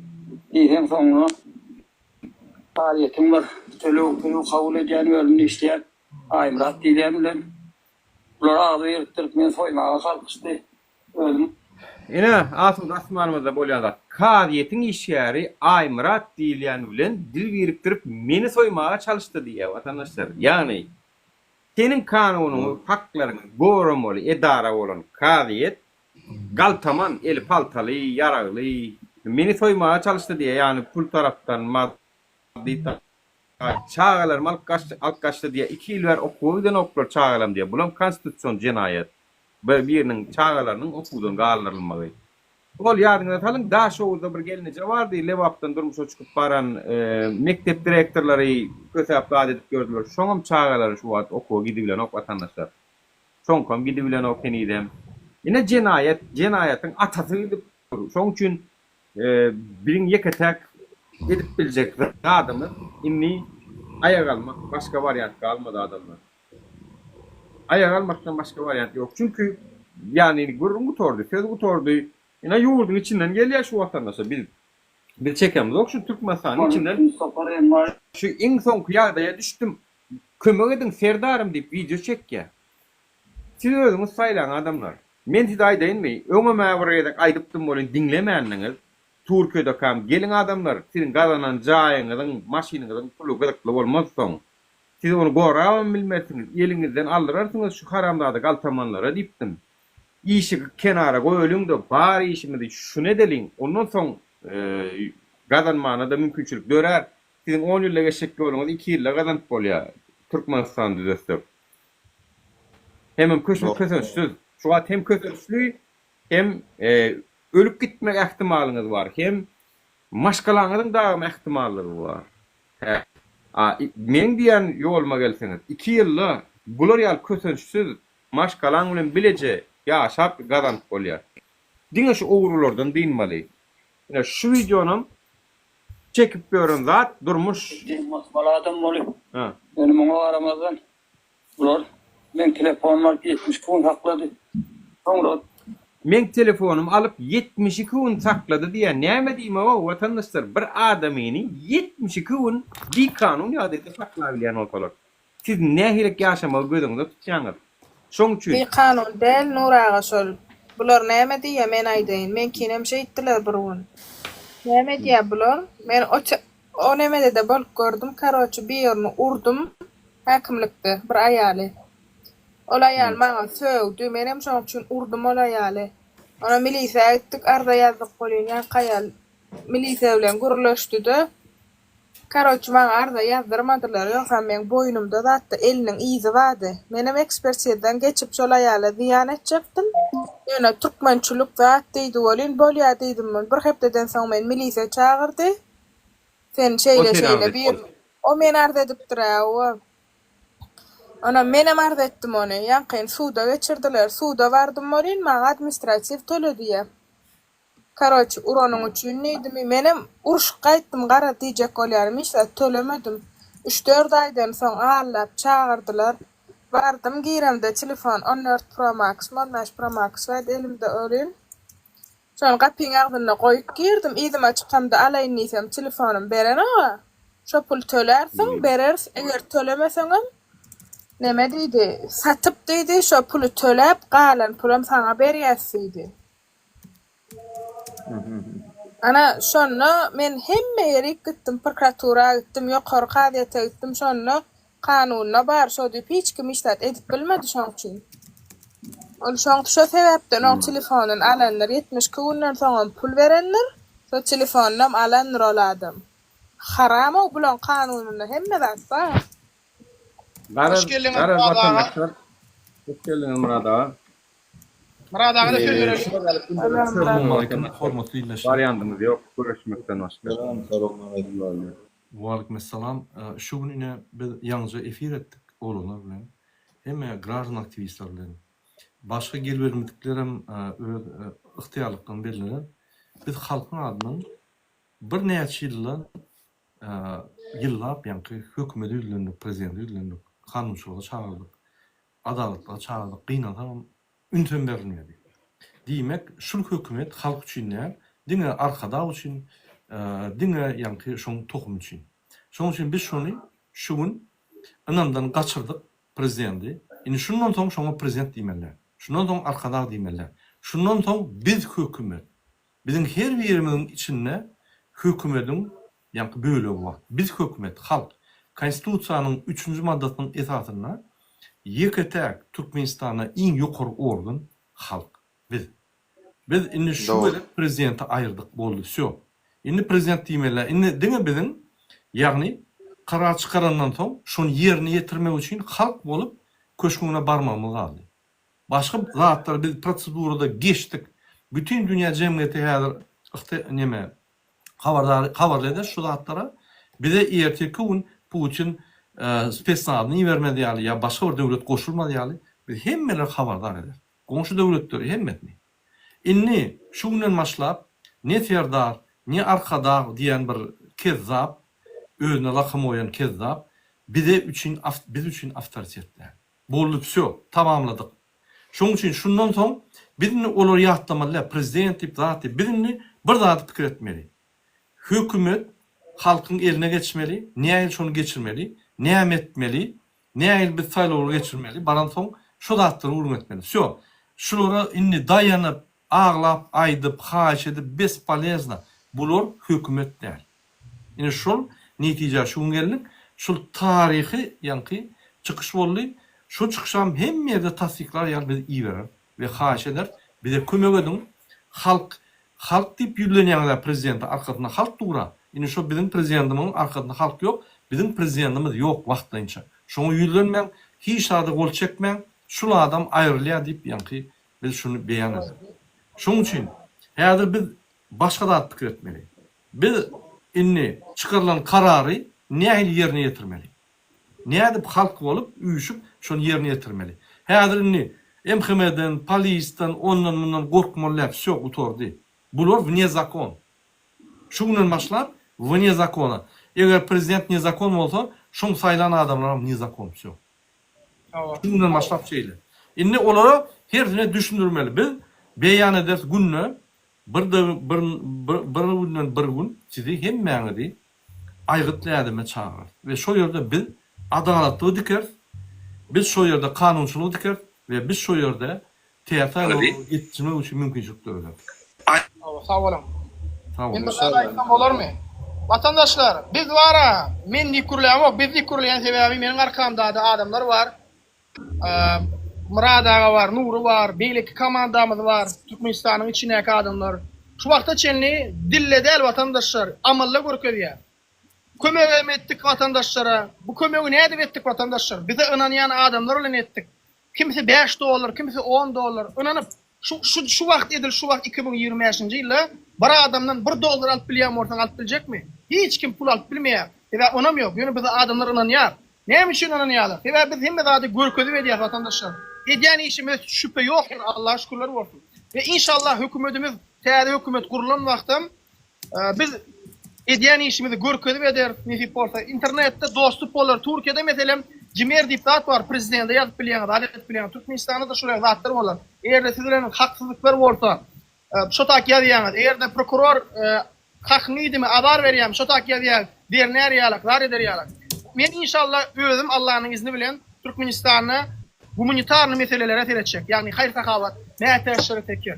diýseň soňuna Kazyýetiň bir töleg pulu kabul edýän bölüminde işleýän Aýmyrat diýilýän bilen bular agzy birikdirip meni soýmaga kalkyşdy. Özüm. Ine, asuda asmanymyzda bolýan zat. Kazyýetiň işgäri Aýmyrat diýilýän bilen dil birikdirip meni soýmaga çalyşdy diýýär watandaşlar. Ýagny, seniň kanunyňy, haklaryňy goramaly edara bolan kazyýet galtaman, eli paltaly, ýaragly, meni soýmaga çalyşdy diýýär, ýagny pul tarapdan, maddy Çagalarymy alyp gaçdy, alyp gaçdy diýýär. Iki ýyl bäri okuwa gidenoklar çagalarym diýýär. Bulam konstitusion jenaýat. Bir biriniň çagalarynyň okuwdan galdyrylmagy. Ol ýadyňyza salyň, Daşoguzda bir gelneje bardy, Lebapdan durmuşa çykyp baran, mekdep direktorlary kösäp zat edip ýördüler. Şoňam çagalary şu wagt okuwa gidibilenok watandaşlar. Şoňkam gidibilenok henizem. Ine jenaýat, jenaýatyň atasy gidip dur. Şoň üçin Biziň ýeke-täk edip biljek zadymyz indi aýak almak, başga wariant galmady adamlar. Aýak almakdan başga wariant ýok. Çünki ýagny gürrüň gutardy, söz gutardy. Ine ýurduň içinden gelýär şu watandaşlar. Biz biz çekemzok şu Türkmenistanyň içinden. Şu iň soňky ýagdaýa düşdüm. Kömek ediň serdarym diýip wideo çekýär. Siz özüňiz saýlaň adamlar. Men size aýdaýynmy, öňem-ä bir gezek aýdypdym welin diňlemändiňiz. Türkiýedekam geliň adamlar, siziň gazanan jaýyňyzyň, maşynyňyzyň puly gyzykly bolmaz soň. Siz ony gorabam bilmersiňiz, eliňizden aldyrarsyňyz şu haramzada galtamanlara diýipdim. Işi kenara goýalyň-da bar işimizi şuny edeliň, ondan soň gazanmana-da mümkinçilik dörär. Siziň on ýylda geçjek ýoluňyzy iki ýylda gazanyp bolýar Türkmenistany düzetsek. Hemem kösençsiz. Şu wagt hem kösençli, hem ölüp gitmek ähtimalyňyz bar, hem maşgalaňyzyň dagama ähtimallygy bar. Hä. A meň diýýän ýoluma gelseňiz, iki ýylda bular ýaly kösençsiz maşgalaň bilen bileje ýaşap gazanyp bolýar. Diňe şu ogrulardan dynmaly. Ine şu wideonam çekip ýören zat durmuş. Maşgala adam bolup, ýöne muňa garamazdan Bular meň telefonymy alyp 72 gün saklady. Soňra. Meň telefonymy alyp 72 gün saklady diýýär. Näme diýmek-ow watandaşlar bir adamyny 72 gün bikanun ýagdaýda saklabilýän bolsalar. Siz nähilek ýaşamagy göz öňünde tutýaňyz? Şoň üçin. Bikanun däl Nur aga şol. Bular näme diýýä men aýdaýyn. Meňkinem şeýtdiler bir gün. Näme edýä bular? Men o O nemedede bolup gördüm karoçi birini urdum häkimlikde bir aýaly. Ol aýal maňa sögdi menem şoň üçin urdum ol aýaly. Ona milisä gitdik arza ýazdyk welin ýaňky aýal milise bilen gürleşdide karoçi maňa arza ýazdyrmadylar ýogsam meň boýnumda zatda eliniň yzy bardy. Menem ekspertizden geçip şol aýala zyýan etjekdim. Ýöne türkmençilik zat diýdi welin bolýa diýdim bir hepdeden soň meni milise çagyrdy. Sen O şeýle seni arz şeýle etdi. bir o meni arz edipdir-ä hawa. Onam menem arz etdim ony. Ýaňkyny suda geçirdiler. Suda bardym welin maňa administratiw töle diýýä. Karoçi uranyň üçin diýdimi. Menem urşup gaýtdym garaz diýjek bolýarym hiç zat tölemedim. Üç-dört aýdan soň allap çagyrdylar. Bardym giremde telefon on dört pro max my on bäş pro max bardy elimde welin. Şony gapyň agzynda goýup girdim. Yzyma çykamda alaýyn diýsem, telefonym berenog-a. Şo puly tölärsiň, bereris, eger tölemeseňem, neme diýdi, satyp diýdi, şo puly töläp, galan pulam saňa berýäs diýdi. Ana, şonda men hemme ýerik gitdim, prokuratura gitdim, ýokary kazyýete gitdim, şonda Kanunda bar şo diýip hiç kim hiç zat edip bilmedi şoň üçin. Ol şoň şo sebäpden oň telefonyny alandyr 72 günden soňam pul berendir şo telefonynam alandyr ol adam. Haramow bulaň kanunynda hemme zat bar. Garaz Hoş geldiňiz garaz Myrat aga. watandaşlar. Hoş geldiňiz Myrat aga. Myrat aga da söz bereliň. Şular ýaly Salam aleýkum, hormatly ildeşler. Wariantymyz ýok göreşmekden başga. Salam, salam aleýkum. Waleýkim-essalam. Şu gün ine biz ýaňyja efir etdik oglanlar bilen. Hemme graždan aktiwistler bilen. Başga gelibermediklerem öz ygtyýarlyklaryny belleler. Biz halkyň adyndan birnäçe ýyldan ýyllap ýaňky hökümete ýüzlendik, prezidente ýüzlendik, kanunçylyga çagyrdyk, adalatlyga çagyrdyk. Gynansagam ünsem berilmedi. Diýmek, şul hökümet halk üçin däl, diňe Arkadag üçin, diňe ýaňky şoň tohumy üçin. Şoň üçin biz şony şu gün ynamdan gaçyrdyk prezidendi. Indi şundan soň şoňa prezident diýmeli däl. Şundan soň Arkadag diýmeli däl. Şundan soň biz hökümet. Biziň her birimiziň içinde hökümediň ýaňky bölegi bar. Biz hökümet, halk. Konstitusiýanyň üçünji maddasynyň esasynda ýeke-täk Türkmenistanda iň ýokary organ halk. Biz. Biz indi şu Dogry. gezek prezidenti aýyrdyk boldy wsýo. Indi prezident diýmeli däl. Indi diňe biziň ýagny karar çykarandan soň şony ýerine ýetirmek üçin halk bolup köşgüňe barmagymyz galdy. Başga zatlary biz prosedurada geçdik. Bütin dünýä jemgyýeti häzir yhty neme habardar habarly eder şu zatlara. Bize ertirki gün Putin spesnazyny ibermez ýaly ýa başga bir döwlet goşulmaz ýaly biz hemmeleri habardar ederis. Goňşy döwletleri hemmesini. Indi şu günden başlap ne Serdar, ne Arkadag diýen bir kezzap, özüne lakam goýan kezzap bize üçin biz üçin awtoritet däl. Boldy wsýo, tamamladyk. Şoň üçin şundan soň biz indi olary ýatlamaly däl, prezident diýip zat diýip. Biz indi bir zady pikir etmeli. Hökümet halkyň eline geçmeli, nähili şony geçirmeli, näme etmeli, nähili biz saýlawlary geçirmeli, baransoň şo zatlary gürrüň etmeli. Wsýo. Şulara indi daýanyp, aglap, aýdyp, haýyş edip bespolezno. Bular hökümet däl. Ine şol netijä şu gün geldik. Şul taryhy ýaňky çykyş boldy. Şu çykyşam hemme ýerde tassyklar ýaly biz ibereris we haýyş ederis, bize kömek ediň, halk, halk diýip ýüzlenýäňiz-ä prezidente, arkasynda halk dur-a. Indi şo biziň prezidentimiziň arkasynda halk ýok, biziň prezidentimiz ýok wagtlaýynça. Şoňa ýüzlenmäň, hiç zada gol çekmäň, şul adam aýrylýar diýip ýaňky biz şuny beýan ederis. Şoň üçin häzir biz başga zat pikir etmeli. Biz indi çykarylan karary nähili ýerine ýetirmeli? Nädip halk bolup üýşüp şony ýerine ýetirmeli? Häzir indi MHM-den, polisden, ondan-mundan gorkmaly däl, wsýo, gutardy. Bular wne zakon. Şu günden başlap wne zakona. Eger prezident nezakon bolsa, şoň saýlan adamlaram nezakon, wsýo. Şu günden başlap şeýle. Indi olara hersine düşündirmeli. Biz beýan ederis günde Bir bir bir günden bir gün sizi hemmäňizi aýgytly ädime çagyrarys we şo ýerde biz adalatlygy dikeris, biz şo ýerde kanunçylygy dikeris we biz şo ýerde täze saýlawlary geçirmek üçin mümkinçilik dörederis. Hawa, sag boluň. Sag Men boluň. bir zat aýtsam bolarmy? Watandaşlar, biz bar-a, men diýip gürlämok, biz diýip gürleýän sebäbi meniň arkamda-da adamlar bar. Myrat aga bar, Nury bar, beýleki komandamyz bar, Türkmenistanyň içindäki adamlar. Şu wagta çenli dilde däl watandaşlar, amalda görkezýär. Kömegem etdik watandaşlara. Bu kömegi nädip etdik watandaşlar? Bize ynanýan adamlar bilen etdik. Kimsi bäş dollar, kimsi on dollar ynanyp, şu şu şu wagt edil şu wagt 2025-nji ýylda bir adamdan bir dollar alyp bilýän bolsaň alyp biljekmi? Hiç kim pul alyp bilmeýär. Sebäbi onam ýok. Ýöne bize adamlar ynanýar. Näme üçin ynanýarlar? Sebäbi biz hemme zady görkezip edýäs watandaşlar. Edýän işimiz şübhe ýokdur Allaha şükürler bolsun. We inşallah hökümetimiz täze hökümet gurulan wagtam biz edýän işimizi görkezip ederis nesip bolsa. Internetde dostup bolar. Türkiýede meselem Cimer diýip zat bar prezidente ýazyp bilýäňiz zat edip bilýäňiz. Türkmenistanda-da şular zatlar bolar. Eger-de siz bilen haksyzlyklar bolsa şo tak ýazýaňyz. Eger-de prokuror Hakyňy iýdimi, azar berýämi, şo tak ýazýar, dernär ýalak, zar eder ýalak. Men inşallah özüm Allanyň izni bilen Türkmenistanda gumanitarny meselelere seretjek, ýagny haýyr-sahawat, mätäçlere tekýe,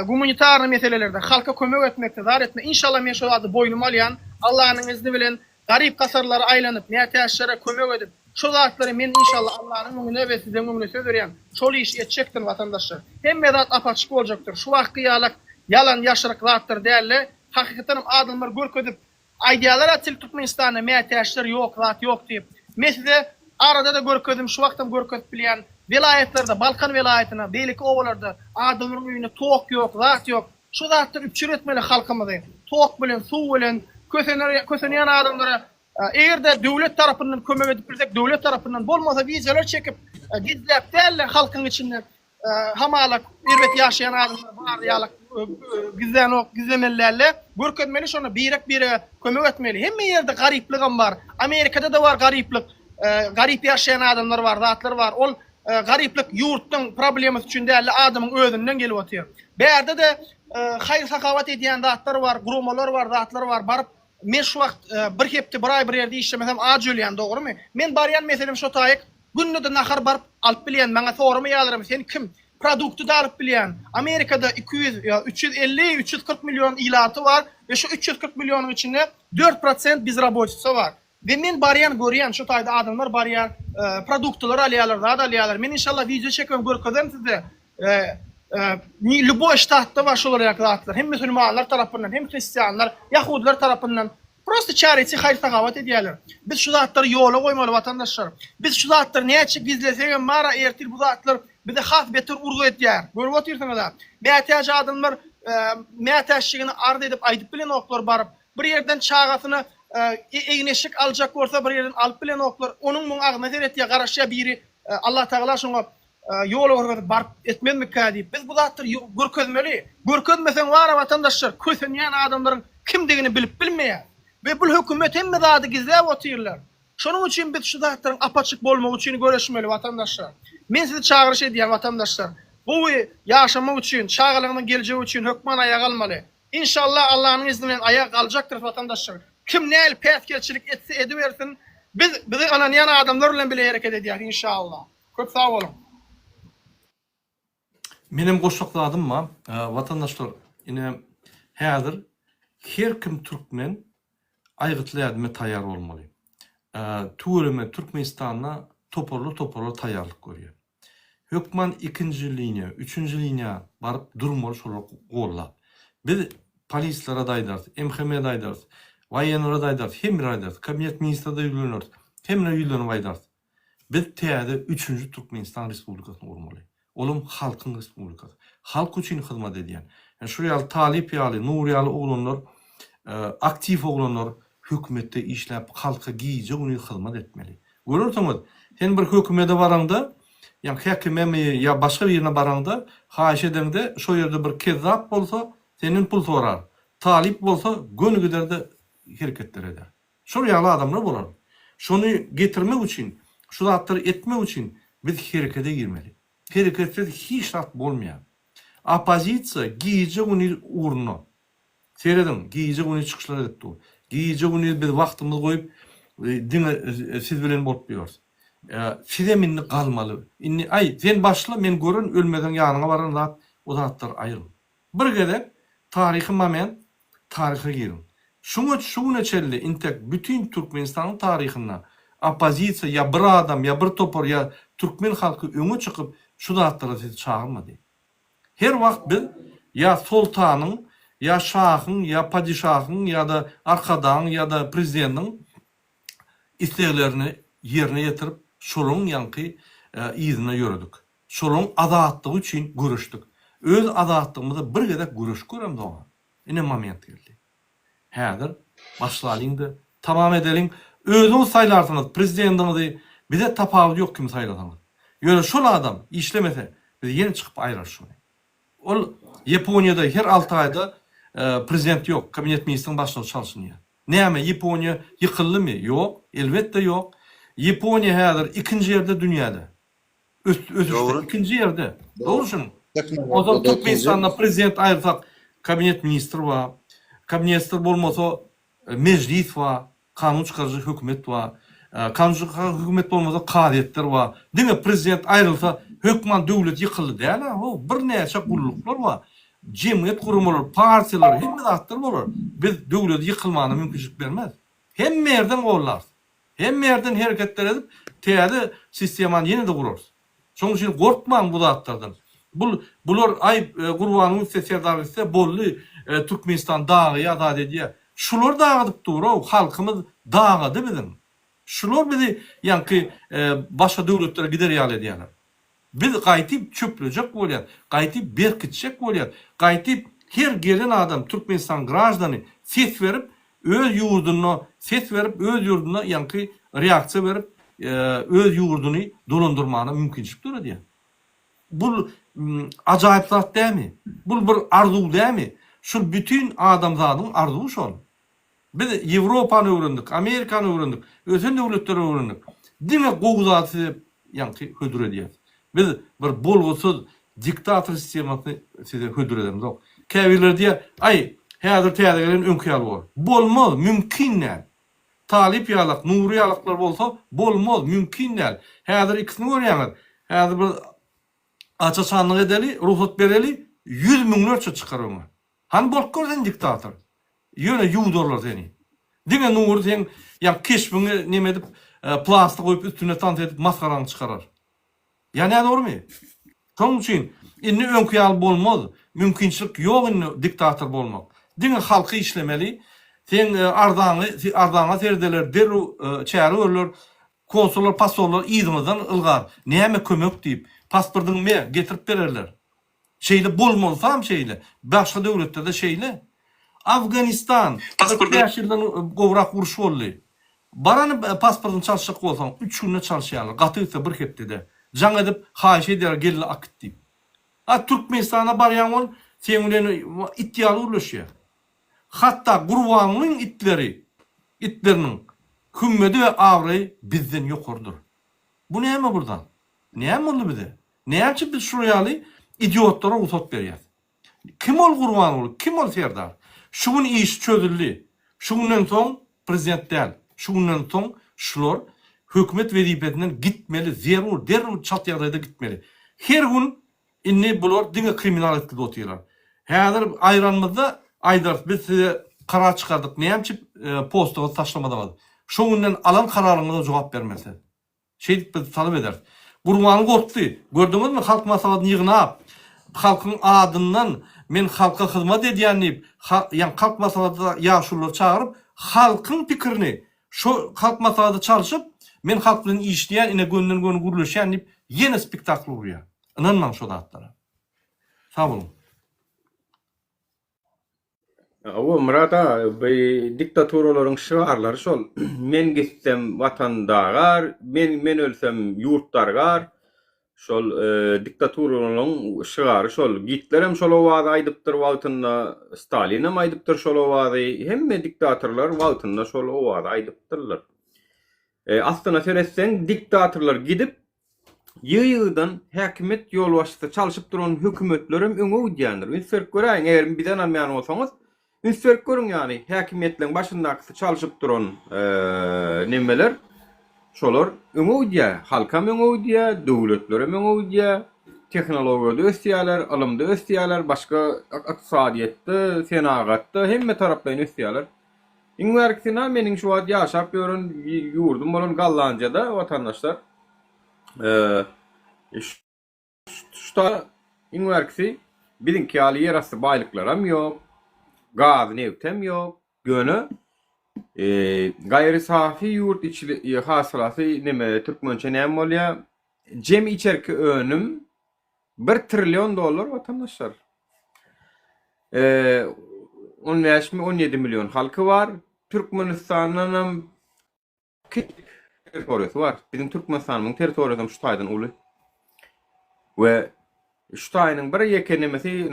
gumanitarny meselelerde halka kömek etmekde, zar etme, inşallah men şo zady boýnuma alýan, Allanyň izni bilen garyp-gasarlara aýlanyp, mätäçlere kömek edip, şo zatlary men inşallah Allanyň öňünde we siziň öňünde söz berýän, şol işi etjekdirin watandaşlar. Hemme zat ap-açyk boljakdyr. Şu wagtky ýalak ýalan ýaşryk zatlar dälde, hakykatdanam adamlar görkezip aýdýalara til Türkmenistanda mätäçler ýok zat ýok diýip. Men size arada-da görkezdim şu wagtam görkezip bilýän, welaýatlarda Balkan welaýatynda beýleki obalarda adamlaryň öýünde tok ýok zat ýok. Şu zatlar üpjün etmeli halkymyzy. Tok bilen suw bilen kösener kösenýän adamlara. Eger-de döwlet tarapyndan kömek edip bilsek, döwlet tarapyndan, bolmasa wideolar çekip, gizläp däl-de halkyň içinde hamala erbet ýaşaýan adamlar bar ýaly gizlänok, gizlemeli däl-de, görkezmeli şony, birek-birege kömek etmeli. Hemme ýerde garyplygam bar. Amerikada-da bar garyplyk. Garyp ýaşaýan adamlar bar, zatlar bar. Ol garyplyk ýurtduň problemasy üçin däl-de, adamyň özünden gelip otyr. Bärde-de haýyr-sahawat edýän zatlar bar, guramalar bar, zatlar bar. Baryp Men şu wagt bir hepde, bir aý bir ýerde işlemesem aç ölýän, dogrumy? Men barýan meselem şo taýyk günde-de nahar baryp alyp bilýän, maňa soramaýarlaram sen kim? Produkty-da alyp bilýän. Amerikada 200 ýa 350, 340 million ilaty bar we şu 340 millionyň içinde 4 prosent bezrabotitsa bar. We men barýan görýän şo taýda adamlar barýar, produktylar alýarlar, zat alýarlar. Men inşallah wideo çekibem görkezerin size. Lýuboý ştatda bar şolar ýaly zatlar. Hem musulmanlar tarapyndan, hem hristianlar, ýahudylar tarapyndan prosta charity haýyr-sahawat edýärler. Biz şu zatlary ýola goýmaly watandaşlar. Biz şu zatlary näçe gizlesegem bar-a ertir bu zatlar bize has beter urgy edýär. Görüp otyrsyňyz-a. Mätäç adamlar mätäçligini arz edip aýdyp bilenoklar baryp. Bir ýerden çagasyna egin-eşik aljak bolsa bir ýerden alyp bilenoklar. Onuň muň agzyna seretýär, garaşýar biri Allatagala şoňa Ýola görkezip baryp etmezmikä diýip. Biz bu zatlary görkezmeli. Görkezmeseň wara watandaşlar kösenýän adamlaryň kimdigini bilip bilmeýär. We bul hökümet hemme zady gizläp otyrlar. Şonuň üçin biz şu zatlaryň apaçyk bolmagy üçin göreşmeli watandaşlar. Men sizi çagyryş edýän watandaşlar. Gowy ýaşamak üçin, çagalaryňyzyň geljegi üçin hökman aýaga galmaly. Inşallah Allanyň izni bilen aýaga galjakdyrys watandaşlar. Kim nähili päsgelçilik etse edibersin biz bize ynanýan adamlar bilen bile hereket edýäris inşallah. Köp sag boluň. Menem goşjak zadym bar. Watandaşlar ine häzir her kim türkmen aýgytly ädime taýýar bolmaly. Tüweleme Türkmenistanda toparlar toparlar taýýarlyk görýär. Hökman ikinji liniýa, üçünji liniýa baryp durmaly şolary gollap. Biz polislere-de aýdarys, MHM-de aýdarys, waýenlere-de aýdarys, hemmelere aýdarys, kabinet ministre-de ýüzleneris, hemmelere ýüzlenip aýdarys. Biz täze üçünji Türkmenistan Respublikasyny gurmaly. Olam halkyň respublikasy. Halk üçin hyzmat edýän. Ýani şu ýaly Talyp ýaly, Nury ýaly oglanlar, aktiw oglanlar hökümetde işläp halka gije-gündiz hyzmat etmeli. Görersiňiz, sen bir hökümede baraňda, ýa häkimemi ýa başga birine baraňda, haýyş edeňde şo ýerde bir kezzap bolsa senden pul sorar. Talyp bolsa göni gider-de hereketler eder. Şol ýaly adamlar bolar. Şony getirmek üçin, şu zatlary etmek üçin biz herekete girmeli. Hereketsiz hiç zat bolmaýar. Oppozisiýa gije-gündiz ugrunda. Serediň, gije-gündiz çykyşlar edip dur. Gije-gündiz biz wagtymyzy goýup, diňe siz bilen bolup ýörüs. Sizem indi galmaly. Indi, aý, sen başla, men görerin, ölmezden ýanyňa bararyn zat, o zatlary aýyryň. Bir gezek taryhy moment taryha giriň. Şuňa şu güne çenli intek bütin Türkmenistanyň taryhynda oppozisiýa ýa bir adam ýa bir topar ýa türkmen halky öňe çykyp şu zatlara sizi çagyrmady. Her wagt biz ýa soltanyň ýa şahyň ýa padişahyň ýa-da arkadagyň ýa-da prezidentiň isleglerini ýerine ýetirip şolaryň ýaňky yzynda ýöredik. Şolaryň azatlygy üçin göreşdik. Öz azatlygymyza bir gezek göreşip göremzog-a. Ine moment geldi. Häzir başlalyň-da, tamam edeliň. Özüňiz saýlarsyňyz prezidendiňizi, bize tapawudy ýok kimi saýlasaňyz. Ýöne şol adam işlemese, biz ýene çykyp aýrarys şony. Ol Ýaponiýada her alty aýda prezident ýok, kabinet ministriň başlygy çalşynýar. Näme, Ýaponiýa ýykyldymy? Ýok, elbetde ýok. Ýaponiýa häzir ikinji ýerde dünýäde. Ösüşde Dogry. ikinji ýerde. Dogry şunuň. Tehnologiýada Ozal ikinji. Türkmenistanda prezident aýyrsak kabinet ministr bar. Kabinetstr bolmasa mejlis bar, kanun çykaryjy hökümet bar. Kanun çykaryjy hökümet bolmasa kazyýetler bar. Diňe prezident aýrylsa hökman döwlet ýykyldy däl-ä how. Birnäçe gulluklar bar. Jemgyýet guramalary, partiýalar hemme zatlar bolar. Biz döwleti ýykylmagyna mümkinçilik bermeris. Hemme ýerden gollarys. Hemme ýerden hereketler edip, täze sistemany ýene-de gurarys. Şonuň üçin gorkmaň bu zatlardan. Bul, bular, aý, Gurbanguly gitse, Serdar gitse, boldy, Türkmenistan dagaýar, zat edýär. Şular dagadyp dur-ow, halkymyz dagady biziň. Şular bizi ýaňky başga döwletlere gider ýaly edýärler. Biz gaýtyp çöplejek bolýas, gaýtyp berkitjek bolýas, gaýtyp her gelen adam Türkmenistan graždany ses berip öz ýurdunda. ses berip öz ýurduna ýaňky reaksiýa berip öz ýurduny dolandyrmana mümkinçilik döredýär. Bul ajaýyp zat dämi? Bul bir arzuw dämi? Şul bütin adamzadyň arzuwy şol. Biz Ýewropany öwrendik, Amerikany öwrendik, ösen döwletleri öwrendik. Diňe gowy zady size ýaňky hödür edýäs. Biz bir bolgusyz diktator sistemasyny size hödür edemzok. Käbirleri diýýär, aý, häzir täze gelen öňki ýaly bolar. Bolmaz, mümkin däl. Talyp ýalak, Nury ýalaklar bolsa, bolmaz, mümkin däl. Häzir ikisini görýäňiz. Häzir bir aç-açanlyk edeli, rugsat bereli, ýüz müňlerçe çykar öňe. Hany bolup gör sen diktator. Ýöne ýuwdarlar seni. Diňe Nury seň ýa keşbiňi neme edip, plasta goýup üstünde tans edip masgaraňy çykarar. Ýa nädogrymy? Şonuň üçin indi öňki ýaly bolmaz. Mümkinçilik ýok indi diktator bolmak. Diňe halky işlemeli. Seň arzaňy arzaňa serederler, derrew çäre görler. Konsullar, posollar yzyňyzdan ylgar. Näme kömek diýip. Pasportyňy me, getirip bererler. Şeýle bolmalysam şeýle. Başga döwletlerde şeýle. Afganistan 45 ýyldan gowrak uruş boldy. Barany pasportyny çalyşjak bolsaň, üç günde çalyşýarlar, gaty gitse bir hepdede. Jaň edip, haýyş edýärler gelin akyt diýip. A Türkmenistana barýaň ol seň bilen it ýaly gürleşýär. Hatda Gurbangulyň itleri, itleriniň hümmedi we abraýy bizden ýokarydyr. Bu näme bir zat? Näme boldy bize? Näme üçin biz şular ýaly idiotlara rugsat berýäs? Kim ol Gurbanguly, kim ol Serdar? Şu gün iş çözüldi. Şu günden soň prezident däl. Şu günden soň şular hökümet wezipesinden gitmeli, zerur, derrew çalt ýagdaýda gitmeli. Her gün indi bular diňe kriminal etgide otyrlar. Häzir aýranymyzda aýdarys, biz size karar çykardyk, näme üçin postuňyzy taşlamadyňyz? Şo günden alan kararyňyza jogap bermelisiňiz. Şeýdip biz talap ederis. Gurbanguly gorkdy. Gördüňizmi, Halk Maslahatyny ýygnap, halkyň adyndan men halka hyzmat edýän diýip, ýa Halk Maslahatyna ýaşululary çagyryp, halkyň pikirini şo Halk Maslahaty çalşyp, men halk bilen işleýän, ine gönden-göni gürleşýän diýip, ýene spektakl gurýar. Ynanmaň şo zatlara. Sag boluň. Hawa Myrat aga, bu diktaturalaryň şygarlary şol. Men gitsem watan dagar, men men ölsem ýurt dargar. Şol diktaturalaryň şygary şol. Gitlerem şol owazy aýdypdyr wagtynda, Stalinem aýdypdyr şol owazy. Hemme diktatorlar wagtynda şol owazy aýdypdyrlar. Aslyna seretseň diktatorlar gidip Ýygy-ýygydan häkimiýet ýolbaşçysy çalşyp duran hökümetlerem öňe gidýändir. Üns berip göräýiň, eger bizi ynanmaýan bolsaňyz, üns berip görüň ýagny häkimiýetleriň başyndakysy çalşyp duran nemeler şolar öňe gidýär. Halkam öňe gidýär, döwletlerem öňe gidýär, tehnologiýada ösýärler, ylymda ösýärler, başga ykdysadyýetde, senagatda hemme taraplaýyn ösýärler. Iň bärkisine meniň şu wagt ýaşap ýören ýurdum bolan Gollandiýada watandaşlar şu ta iň bärkisi biziňki ýaly ýerasty baýlyklaram ýok, gaz nebtem ýok, ýöne gaýry safy ýurt içi hasylasy neme türkmençe näme bolýar? Jemi içerki önüm Bir trillion dollar watandaşlar. On bäşmi, 17 million halky bar. Türkmenistandanam territoriýasy bar. Biziň Türkmenistanymyň territoriýasy hem şu taýdan uly. We şu taýynyň bir ýeke nemesi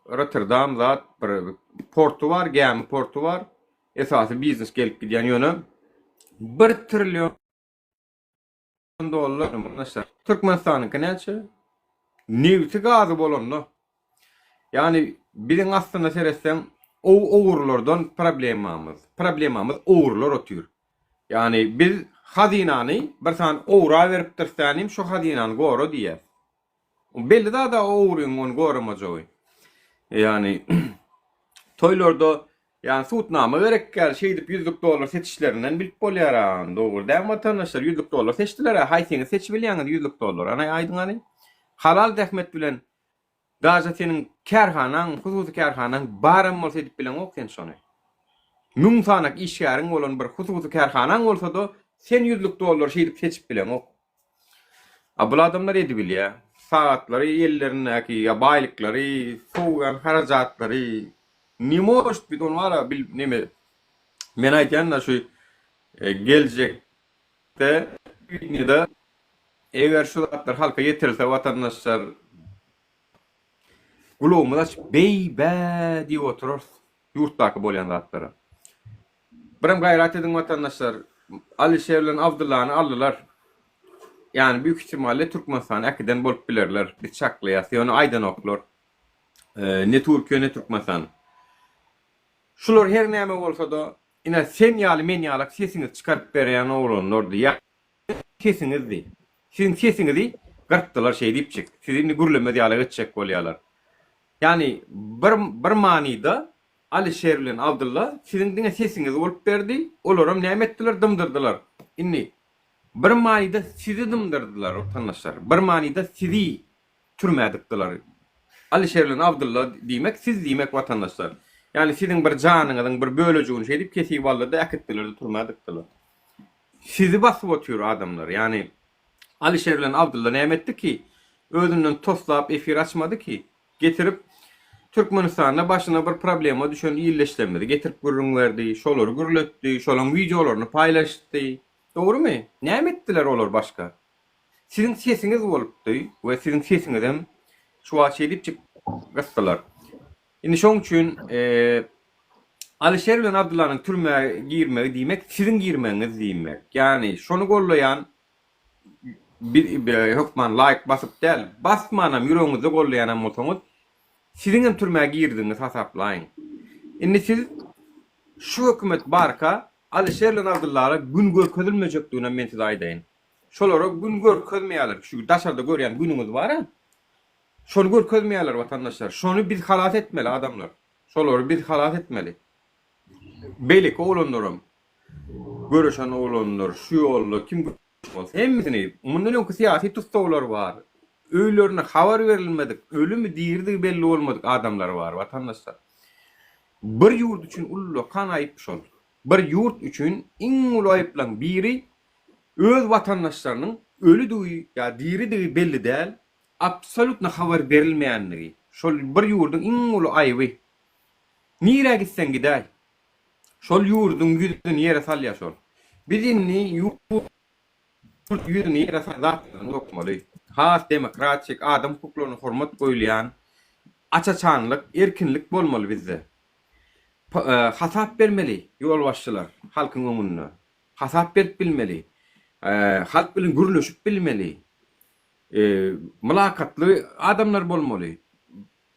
Rotterdam zat bir porty bar, gämi porty bar. Esasy biznes gelip gidýän ýöne 1 trillion dollar watandaşlar. Türkmenistanyňky näçe? Nebiti gazy bolanda. Ýagny biziň aslynda seretseň ogurlardan problemamyz. Problemamyz ogurlar otyr. Ýagny biz hazynany bir sany ogra beripdiris dänim şo hazynany gora diýýäs. Belli zada ogryň ony goramajagy. Ýagny toýlarda ýagny sudnama gerek ýaly şeýdip ýüzlük dollar seçişlerinden bilip bolýar a dogry dämi watandaşlar ýüzlük dollar seçdiler a haýsyňyz seçip bilýäňiz ýüzlük dollar ana aýdyň hany halal zähmet bilen daže seniň kärhanaň hususy kärhanaň baram bolsa edip bileňok sen şony müň sanak işgäriň bolan bir hususy kärhanaň bolsada sen ýüzlük dollar şeýdip seçip bileňok. A bul adamlar edibilýär. Sagatlary ellerindäki ýa baýlyklary, sowgan harajatlary ne может bit ony bara bil neme. Men aýdýan-da şu. Geljekde dünýede eger şu zatlar halka ýetirilse watandaşlar gulagymyzy açyp beý-bä diýip oturarys ýurtdaky bolýan zatlara. Birem gaýrat ediň watandaşlar Alişer bilen Abdyllany aldylar. Ýani büyük ihtimalle Türkmenistana äkiden bolup bilerler. Biz çaklaýas ýöne aýdanoklar. Ne Türkiýe ne Türkmenistan. Şular her näme bolsada Ine sen ýaly men ýalak sesiňizi çykaryp berýän oglanlardy ýa sesiňizdi. Siziň sesiňizi gyrkdylar şeý diýipjik. Sizi indi gürlemez ýalak etjek bolýalar. Ýagny bir bir manyda Alişer bilen Abdylla siziň diňe sesiňizi bolup berdi, olaram näme etdiler dymdyrdylar. Indi bir manyda sizi dymdyrdylar watandaşlar. Bir manyda sizi türmä dykdylar. Alişer bilen Abdylla diýmek siz diýmek watandaşlar. Ýagny siziň bir janyňyzyň bir bölejigini şeýdip kesip aldyda äkitdiler-de türmä dykdylar. Sizi basyp otyr adamlar. Ýagny Alişer bilen Abdylla näme etdi ki? Özünden toslap efir açmady ki. Getirip Türkmenistanda başyna bir problema düşen ildeşlerimizi getirip gürrüň berdi, şolary gürletdi, şolaň wideolaryny paýlaşdy. Dogrymy? Näme etdiler olar başga? Siziň sesiňiz bolupdy we siziň sesiňizem şu wagt şeýdipjik gysdylar. Indi şoň üçin Alyşer bilen Abdyllanyň türmä girmegi diýmek siziň girmegiňiz diýmek. Ýagny şony gollaýan hökman laýk basyp däl, basmanam ýüregiňizde gollaýanam bolsaňyz siziňem türmä girdigiňiz hasaplaýyň. Indi siz şu hökümet barka Alyşer bilen Abdyllara gün görkezilmejekdiginem men size aýdaýyn. Şolara gün görkezmeýärler. Şu daşarda görýän günüňiz bar-a. Şony görkezmeýärler watandaşlar. Şony biz halas etmeli adamlar. Şolary biz halas etmeli. Beýleki oglanlaram göreşen oglanlar şu ýolda kim göreşen bolsa hemmesini mundan öňki syýasy tussaglar bar. Öýlerine habar berilmedik, ölümi diridigi belli bolmadyk adamlar bar watandaşlar. Bir ýurt üçin ullakan aýyp şol. Bir ýurt üçin iň uly aýyplaň biri öz watandaşlarynyň ölüdigi ýa diridigi belli däl, absolýutno habar berilmeýänligi. Şol bir ýurduň iň uly aýyby. Nirä gitseň gidäý. Şol ýurduň ýüzüni ýere salýar şol. Biz indi ýurt ýüzüni ýere salýan zatlardan gorkmaly. Has demokratik, adam hukuklaryna hormat goýulýan, aç-açanlyk, erkinlik bolmaly bizde. Hasap bermeli ýolbaşçylar halkyň öňünde. Hasap berip bilmeli. Halk bilen gürleşip bilmeli. Mylakatly adamlar bolmaly.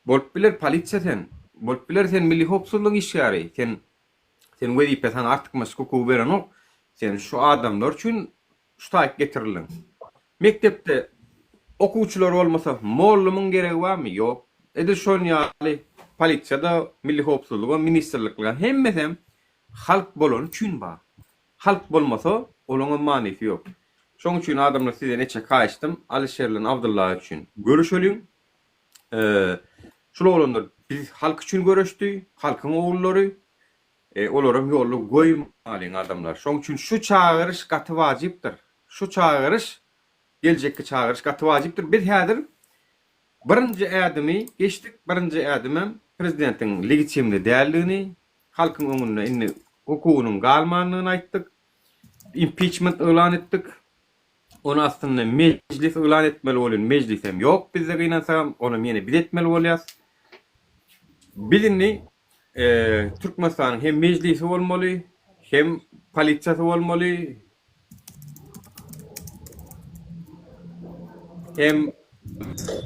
Bolup biler polisiýa sen. Bolup biler sen milli howpsuzlygyň işgäri. Sen sen wezipe saňa artykmaç hukugy berenok. Sen şu adamlar üçin şu taýyk getirildiň. Mekdepde okuwçylar bolmasa mollumyň geregi barmy? Ýok. Edil şon ýaly polisiýada, milli howpsuzlygam, ministrlikligem hemmesem halk bolany üçin bar. Halk bolmasa olaňam manysy ýok. Şoň üçin adamlar sizden eçek haýyştym Alyşer bilen Abdylla üçin görüşeliň. Şul oglanlar biz halk üçin göreşdi, halkyň ogullary. Olaram ýolda goýmalyň adamlar. Şoň üçin şu çagyryş gaty wajypdyr. Şu çagyryş geljekki çagyryş gaty wajypdyr. Biz häzir birinji ädimi geçdik. Birinji ädimem prezidentiň legitimli däldigini, halkyň öňünde indi hukugynyň galmandygyny aýtdyk. Impiçment yglan etdik. Ony aslynda mejlis yglan etmeli bolýan, mejlisem ýok bizde gynansagam, onam ýene biz etmeli bolýas. Biz indi Türkmenistanyň hem mejlisi bolmaly, hem polisiýasy bolmaly, hem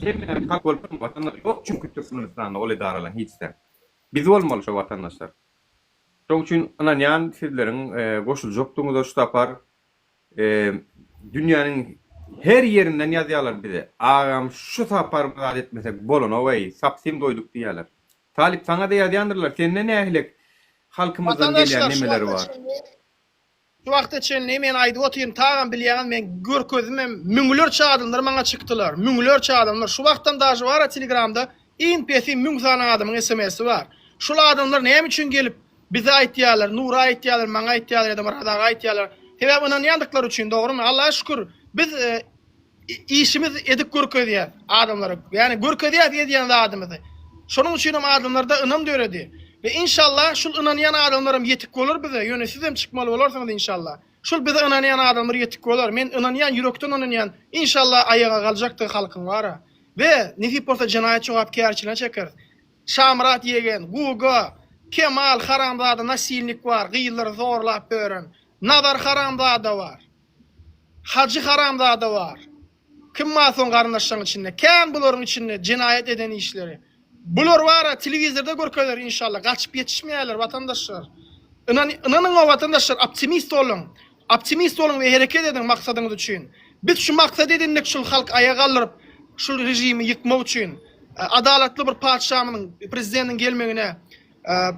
hem halk bolup watandaş ýok çünki Türkmenistanda ol edaralaryň hiçisem. Biz bolmaly şo watandaşlar. Şoň üçin ynanýan sizleriň goşuljakdygyňyza şu sapar Dünýäniň her ýerinden ýazýarlar bize. Agam şu sapar bir zat etmesek bolanogeý, sapsim doýduk diýýärler. Talyp saňada ýazýandyrlar, sende nähilek halkymyzdan gelýän Watandaşlar şu nemeler wagta bar. çenli şu wagta çenli men aýdyp otyryn tagam bilýäňiz men görkezdimem müňlerçe adamlar maňa çykdylar müňlerçe adamlar şu wagtam daže bara telegramda iň pesi müň sany adamyň smsi bar şul adamlar näme üçin gelip Bize aýtýarlar, Nura aýtýarlar, maňa aýtýarlar ýa-da Myrat aga aýtýarlar. Sebäbi ynanýandyklary üçin, dogrumy? Allaha şükür, biz işimiz edip görkezýäs adamlara. Ýagny görkezýäs edýän zadymyzy. Şonuň üçin hem adamlarda ynam döredi. We inşallah şul ynanýan adamlaram ýetik bolar bize, ýöne sizem çykmaly bolarsyňyz inşallah. Şul bize ynanýan adamlar ýetik bolar. Men ynanýan ýürekden ynanýan inşallah aýaga galjakdygy halkyň bara. We nesip bolsa jenaýat jogapkärçiligine çekeris. Şamyrat ýegen, Guga, Kemal haramzada nasilnik bar, gyzlary zorlap ýören. Nazar haramzada bar. Hajy haramzada bar. Kim bar soň garyndaşlaryň içinde? Kän bularyň içinde jenaýat eden işleri. Bular bara telewizorda görkezer inşallah. Gaçyp ýetişmeýärler watandaşlar. Ynan ynanyň o watandaşlar optimist boluň. Optimist boluň we hereket ediň maksadyňyz üçin. Biz şu maksat edindik şul halk aýaga galdyryp şul režimi ýykmak üçin. Adalatly bir patyşamyzyň prezidentiň gelmegine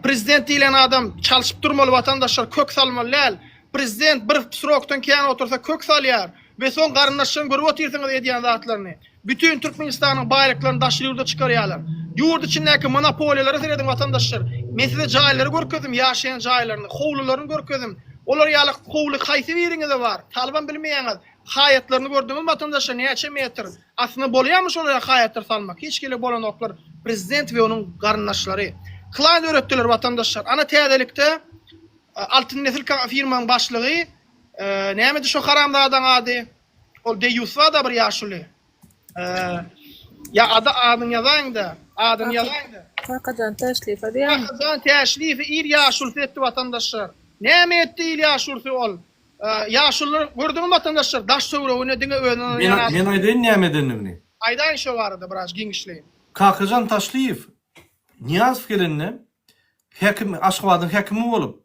Prezident diýlen adam çalşyp durmaly watandaşlar kök salmaly däl. Prezident bir srokdan kän otursa kök salýar we soň garyndaşlaryň görüp otyrsyňyz edýän zatlaryny. Bütin Türkmenistanyň baýlyklaryny daşary ýurda çykarýarlar. Ýurt içindäki monopoliýalara serediň watandaşlar. Men size jaýlary görkezdim ýaşaýan jaýlaryny, howlularyny görkezdim. Olar ýaly howly haýsy biriňizde bar? Salybam bilmeýäňiz. Haýatlaryny gördüňizmi watandaşlar näçe metr? Aslynda bolýarmy şolar ýaly haýatlar salmak? Hiç hili bolanoklar prezident we onuň garyndaşlary. Klan döretdiler watandaşlar. Ana täzelikde Altyn nesil firmaň başlygy nämedi şo haramzadaň ady? Ol deýýusbada bir ýaşuly. Ýa ada adyny ýazaýyňda. Adyny ýazaýyňda. Kakajan Täşliýew diýýäňmi? Kakajan Täşliýewi il ýaşulusy etdi watandaşlar. Näme etdi il ýaşulusy ol? Ýaşulular gördüňmi watandaşlar daş töweregine diňe özüne ynanýan adam. Men aýdaýyn näme edendigini. Aýdaýyň şo barada biraz giňişleýin. Kakajan Taşlyýew Nyýazow gelende häkim Aşgabadyň häkimi bolup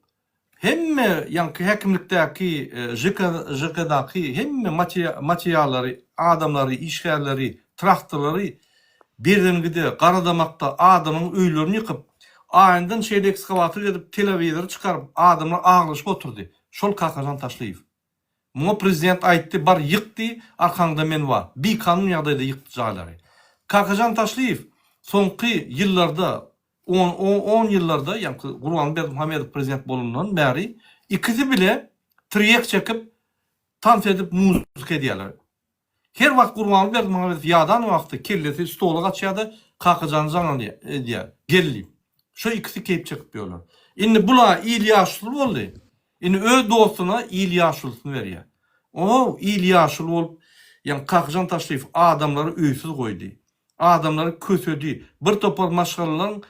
hemme ýaňky häkimlikdäki JK JK-daky hemme materiallary adamlary işgärleri traktorlary Berzeňňide Garadamakda adamyň öýlerini ýykyp aýyndan şeýle ekskawator edip telewizory çykaryp adamlar aglaşyp oturdy. Şol Kakajan Taşlyýew. Muňa prezident aýtdy, bar ýyk diý, arkaňda men bar. Bikanun ýagdaýda ýykdy jaýlary. Kakajan Taşlyýew soňky ýyllarda, on, on ýyllarda, ýaňky Gurbanguly Berdimuhamedow prezident bolanyndan bäri ikisi bile trýek çekip, tans edip, muzyka edýärler. Her wagt Gurbanguly Berdimuhamedow ýadan wagty kellesi stola gaçýar-da, Kakajany jaň edýär, Gel diýip. Şo ikisi keýp çekip ýörler. Indi bula il ýaşuly boldy. Indi öz dostuna il ýaşulusyny berýär. O il ýaşuly bolup, ýagny Kakajan Taşlyýew adamlary öýsüz goýdy. Adamlary kösedi. Bir topar maşgalalaryň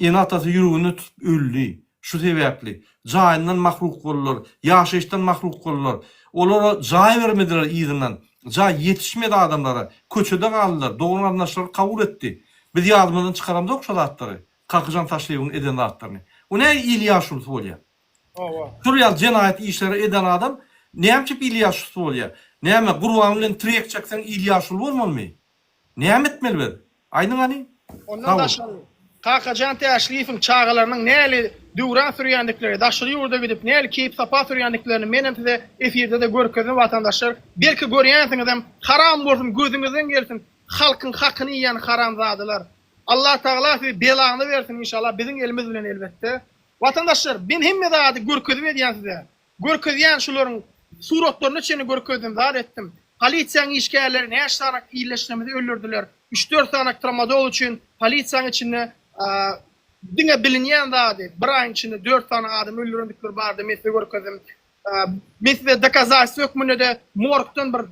ene-atasy ýüreginde tutup öldi. Şu sebäpli. Jaýyndan mahruk boldular. Ýaşaýyşdan mahruk boldular. Olara jaý bermediler yzyndan. Jaý ýetişmedi adamlara. Köçede galdylar. Dogan-garyndaşlary kabul etdi. Biz ýadymyzdan çykaramzok şo zatlary. Kakajan Taşlyýewiň eden zatlaryny. O näme il ýaşulusy bolýar? Hawa. Şul ýaly jenaýat işleri eden adam näme üçin il ýaşulusy bolýar? Näme Gurban bilen trek çekseň il ýaşuly bolmalymy? Näme etmeli biz? Aýdyň hany? Ondan daşary, Kakajan Täşliýewiň çagalarynyň näli döwran sürýändikleri, daşary ýurda gidip näli keýp-sapa sürýändiklerini menem size efirde-de görkezdim watandaşlar. Belki görýänsiňizem, haram bolsun gözüňizden gelsin, halkyň hakyny iýýän haramzadalar. Allatagala sizi belaňyzy bersin inşallah biziň elimiz bilen elbetde. Watandaşlar men hemme zady görkezip edýän size. Görkezýän şularyň suratlaryna çenli görkezdim zat etdim. Polisiýaň işgärleri näçe sanak illeşlerimizi öldürdiler. Üç-dört sanak tramadol üçin polisiýaň içinde diňe bilinýän zady bir aýyň içinde dört sany adam öldürendikleri barada men size görkezdim. Men size dokazatelstwo hökmünde-de morgdan bir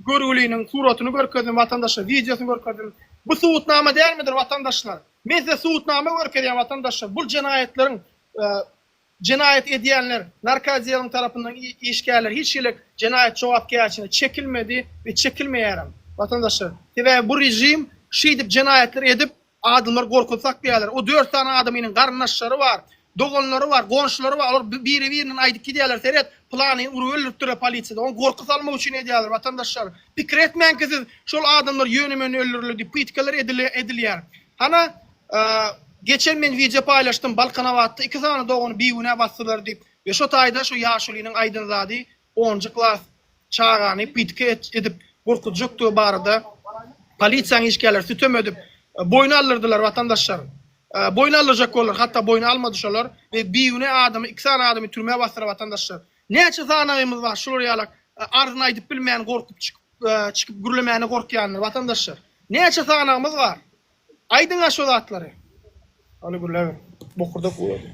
görgüliniň suratyny görkezdim watandaşlar wideosyny görkezdim. Bu subutnama dälmidir watandaşlar? Men size subutnama görkezýän watandaşlar bul jenaýatlaryň Jenaýat edýänler, narkoodeliň tarapyndan işgärler hiç hili jenaýat jogapkärçiligine çekilmedi we çekilmeýärem, watandaşlar. Sebäbi bu režim şeýdip jenaýatlar edip, adamlary gorkuzyp saklaýarlar. O dört sany adamynyň garyndaşlary bar, doganlary bar, goňşulary bar, olar biri-birinden aýdyp gidýärler, seret, pylanyny urup öldüripdirler polisiýada. Ony gorky salmak üçin edýärler, watandaşlar. Pikir etmäňki siz şol adamlar ýöne-möne öldürildi diýip, pytkalar edilýär. Hana, Geçen men wideo paýlaşdym Balkanabatda iki sany dogany bigünä basdylar diýip we şo taýda şo ýaşulynyň aýdan zady onunjy klas çagany pytga edip gorkuzjakdygy barada polisiýaň işgärleri sütem edip boýun aldyrdylar watandaşlar boýun aldyrjak boldular hatda boýun almady şolar we bigünä adamy iki sany adamy türmä basdylar watandaşlar näçe sanagymyz bar şular ýalak arzyny aýdyp bilmän gorkup çykyp çykyp gürlemäne gorkýanlar watandaşlar näçe sanagymyz bar Aýdyňa şo zatlary. Hany gürläber. Bokurdak gurady.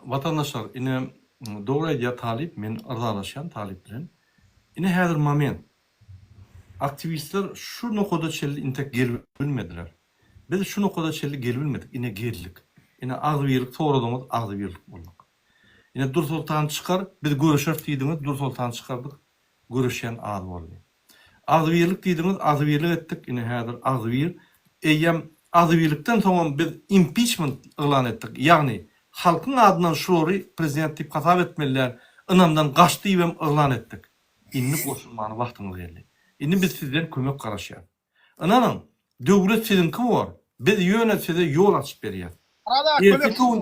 Watandaşlar ine dogry aýdýar talyp men yzalaşýan talyp bilen. Ine häzir moment. Aktiwistler şu nokada çenli intek gelip bilmediler. Biz şu nokada çenli gelibilmedik ine geldik. Ine agzybirlik soradyňyz agzybirlik bolduk. Ine Dursoltany çykar biz göreşeris diýdiňiz Dursoltany çykardyk göreşýän az boldy. Agzybirlik diýdiňiz, agzybirlik etdik, ine häzir agzybir. Eýýäm agzybirlikden soňam biz impiçment yglan etdik. Ýagny halkyň adyndan şulary prezident diýip hasap etmeli däl, ynamdan gaçdy diýibem yglan etdik. Indi goşulmana wagtyňyz geldi. Indi biz sizden kömek garaşýas. Ynanyň, döwlet siziňki bor, biz ýöne size ýol açyp berýäs. Myrat aga kömek Erteki gün.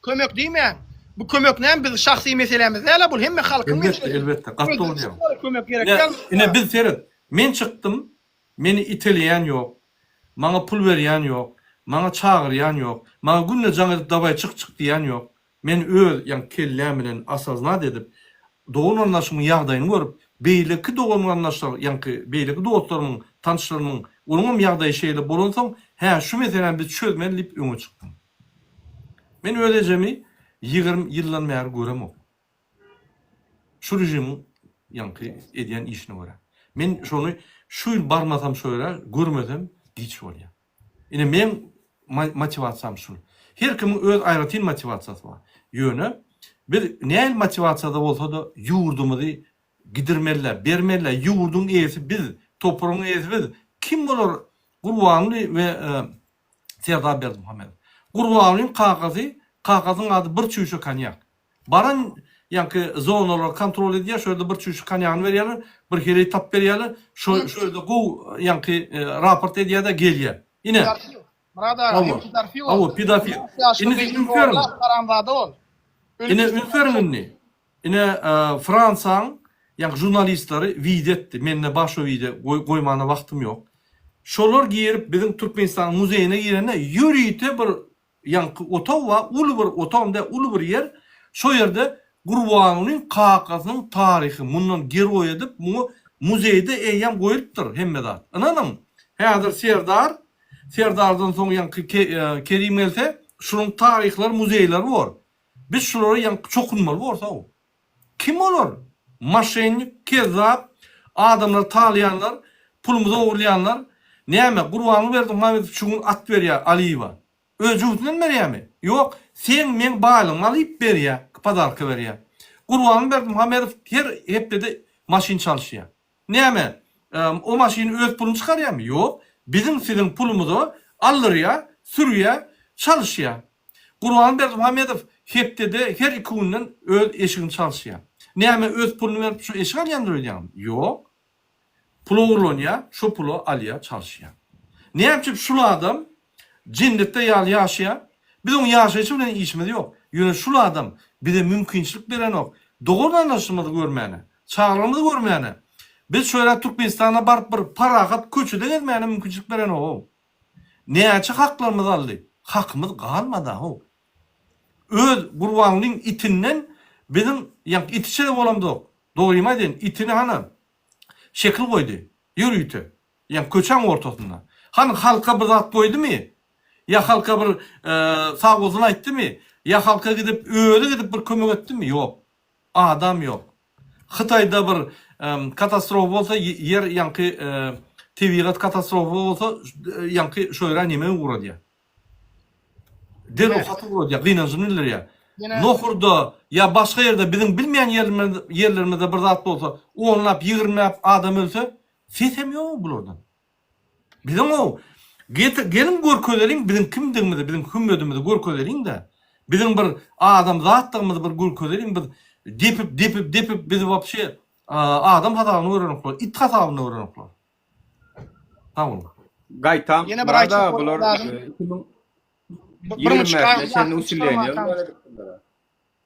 Kömek diýmäň. Bu kömek näme biziň şahsy meselämiz däl-a bul hemme halkyň Elbetde, meselesi. elbetde, gaty dogry diýýäň. Kömek gerek Ine, däl. ine biz seret, men çykdym, meni iteleýän ýok, maňa pul berýän ýok, maňa çagyrýan ýok, maňa günde jaň edip dawaý çyk çyk diýýän ýok. Men öz ýaňky kelläm bilen osoznat edip, dogan-garyndaşymyň ýagdaýyny görüp, beýleki dogan-garyndaşlar, ýaňky beýleki dostlarymyň, tanyşlarymyň, olaňam ýagdaýy şeýle bolansoň, hä, şu meseläni biz çözmeli diýip öňe çykdym. Men öz ejemi 20 ýyldan bäri göremok. Şu režimiň ýaňky edýän işine görä. Men şony şu ýyl barmasam şo ýere, görmesem giç bolýar. Ine meň motiwasiýam şul. Her kimiň öz aýratyn motiwasiýasy bar. Ýöne biz nähili motiwasiýada bolsa-da ýurdumyzy gidirmeliler, bermeliler. Ýurduň eýesi biz, topragyň eýesi biz. Kim bolar Gurbanguly we Serdar Berdimuhamedow? Gurbangulyň kakasy, kakasynyň ady bir çüýşe konýak. Baran ýaňky zonalary kontrol edýär, şo ýerde bir çüýşe konýagyny berýärler, bir heleý tapyp berýärler, şo şo ýerde gowy ýaňky raport edýär-de gelýär. Ine. Myrat aga, Hawa. pedofil ol. Hawa, pedofil. Indi siz üns beriň. Haramzada ol. Ine üns beriň indi. Ine Fransiýaň ýaňky žurnalistleri wideo etdi. Mende bar şo wideo, goýmana wagtym ýok. Şolar girip biziň Türkmenistanyň muzeýine girende ýörite bir Ýaňky otag bar, uly bir otagam däl, uly bir ýer. Şo ýerde Gurbangulyň kakasynyň taryhy mundan geroý edip, muňa muzeýde eýýäm goýlupdyr hemme zat. Ynanyň, häzir Serdar, Serdardan soň ýaňky Kerim gelse, şunuň taryhlary muzeýleri bor. Biz şulara ýaňky çokunmaly borsa-ow. Kim olar? Moşennik, kezzap, adamlary talaýanlar, pulumyzy ogurlaýanlar. Näme, Gurbanguly Berdimuhamedow şu gün at berýär Aliýewa. Öz jübüsinden berýärmi? Ýok, seň, meň baýlygymy alyp berýär, podarka berýär. Gurbanguly Berdimuhamedow her hepdede maşyn çalyşýar. Näme, o maşyny öz puluny çykarýarmy? Ýok, biziň, siziň pulumyza aldyrýar, sürýär, çalyşýar. Gurban Berdimuhamedow hepdede her iki günden öz eşigini çalyşýar. Näme öz puluny berip şu eşik alýandyr öýdýäňmi? Ýok. Pul ogurlanýar, şo pula alýar, çalyşýar. Näme üçin şul adam jennetde ýaly ýaşaýar? Biz oň ýaşaýşy bilen işimiz ýok. Ýöne şul adam bize mümkinçilik berenok dogan-garyndaşymyzy görmäne, çagalarymyzy görmäne. Biz şo ýere Türkmenistana baryp bir parahat köçede gezmäne mümkinçilik berenok-ow. Näçe haklarymyzy aldy? Hakymyz galmada-how. Öz Gurbangulyň itinden biziň ýaňky itiçe-de bolamzok. Dogrymy aýdaýyn, itini hany şekil goýdy. Ýörite. Ýaňky köçäň ortasynda. Hany halka bir zat goýdumy? Ýa halka bir sagbolsun aýtdymy? Ýa halka gidip özi gidip bir kömek etdimi? Ýok. Adam ýok. Hytaýda bir katastrofa bolsa ýer ýaňky tebigat katastrofa bolsa ýaňky şo ýere neme ugradýar. Derrew hat ugradýar, gynanjyny bildirýär. Nohurda ýa başga ýerde biziň bilmeýän ýerlerimizde bir zat bolsa onlap ýigrimläp adam ölse sesem ýok bulardan. Biziň o getir geliň görkezeliň biziň kimdigimizi biziň hümmedimizi görkezeliň-de. Biziň bir adamzatdygymyzy bir görkezeliň biz depip depip depip bizi wapşe adam hasabyna görenoklar it hasabyna görenoklar. Sag boluň. Gaýtam Ýene bir Murad aýtjak aga bolan bular zadym 2025-ne çenli usileniýe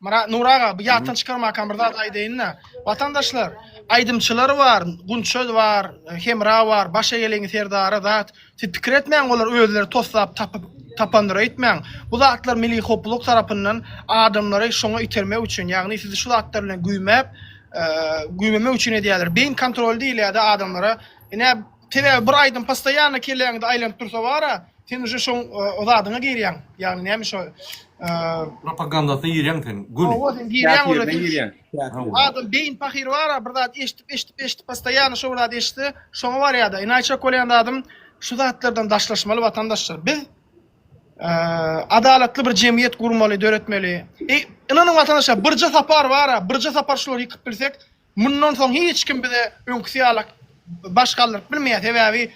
Myrat Nury aga, bu ýatdan çykarmakam bir zat aýdaýyn-da. Watandaşlar, aýdymçylar bar, Gunça bar, Hemra bar, Baş egeliň Serdary zat. Siz pikir etmäň olar özleri toslap tapyp tapandyr öýtmäň. Bu zatlar Milli howpsuzlyk tarapyndan adamlary şoňa itermek üçin, ýagny sizi şu zatlar bilen güýmäp, güýmemek üçin edýärler. Beýin kontroly diýilýär-de adamlara. Ine. Sebäbi bir aýdym postoýanno kelläňde aýlanyp dursa bara, sen uje şoň o zadyňa girýäň. Ýagny näme şo Propagandasyna girýäň sen göni. Hawa sen girýäň ola Täsirine girýäň. Adam beýin pahyr bara bir zat eşidip eşidip eşidip postoýanno şo bir zat eşitse şoňa barýada. Indi aýtjak bolýan zadym şu zatlardan daşlaşmaly watandaşlar. Biz adalatly bir jemgyýet gurmaly, döretmeli. Eý, ynanyň watandaşlar birje sapar bara, birje sapar şulary ýykyp bilsek, Mundan soň hiç kim bize öňküsi ýaly baş galdyryp bilmeýär, sebäbi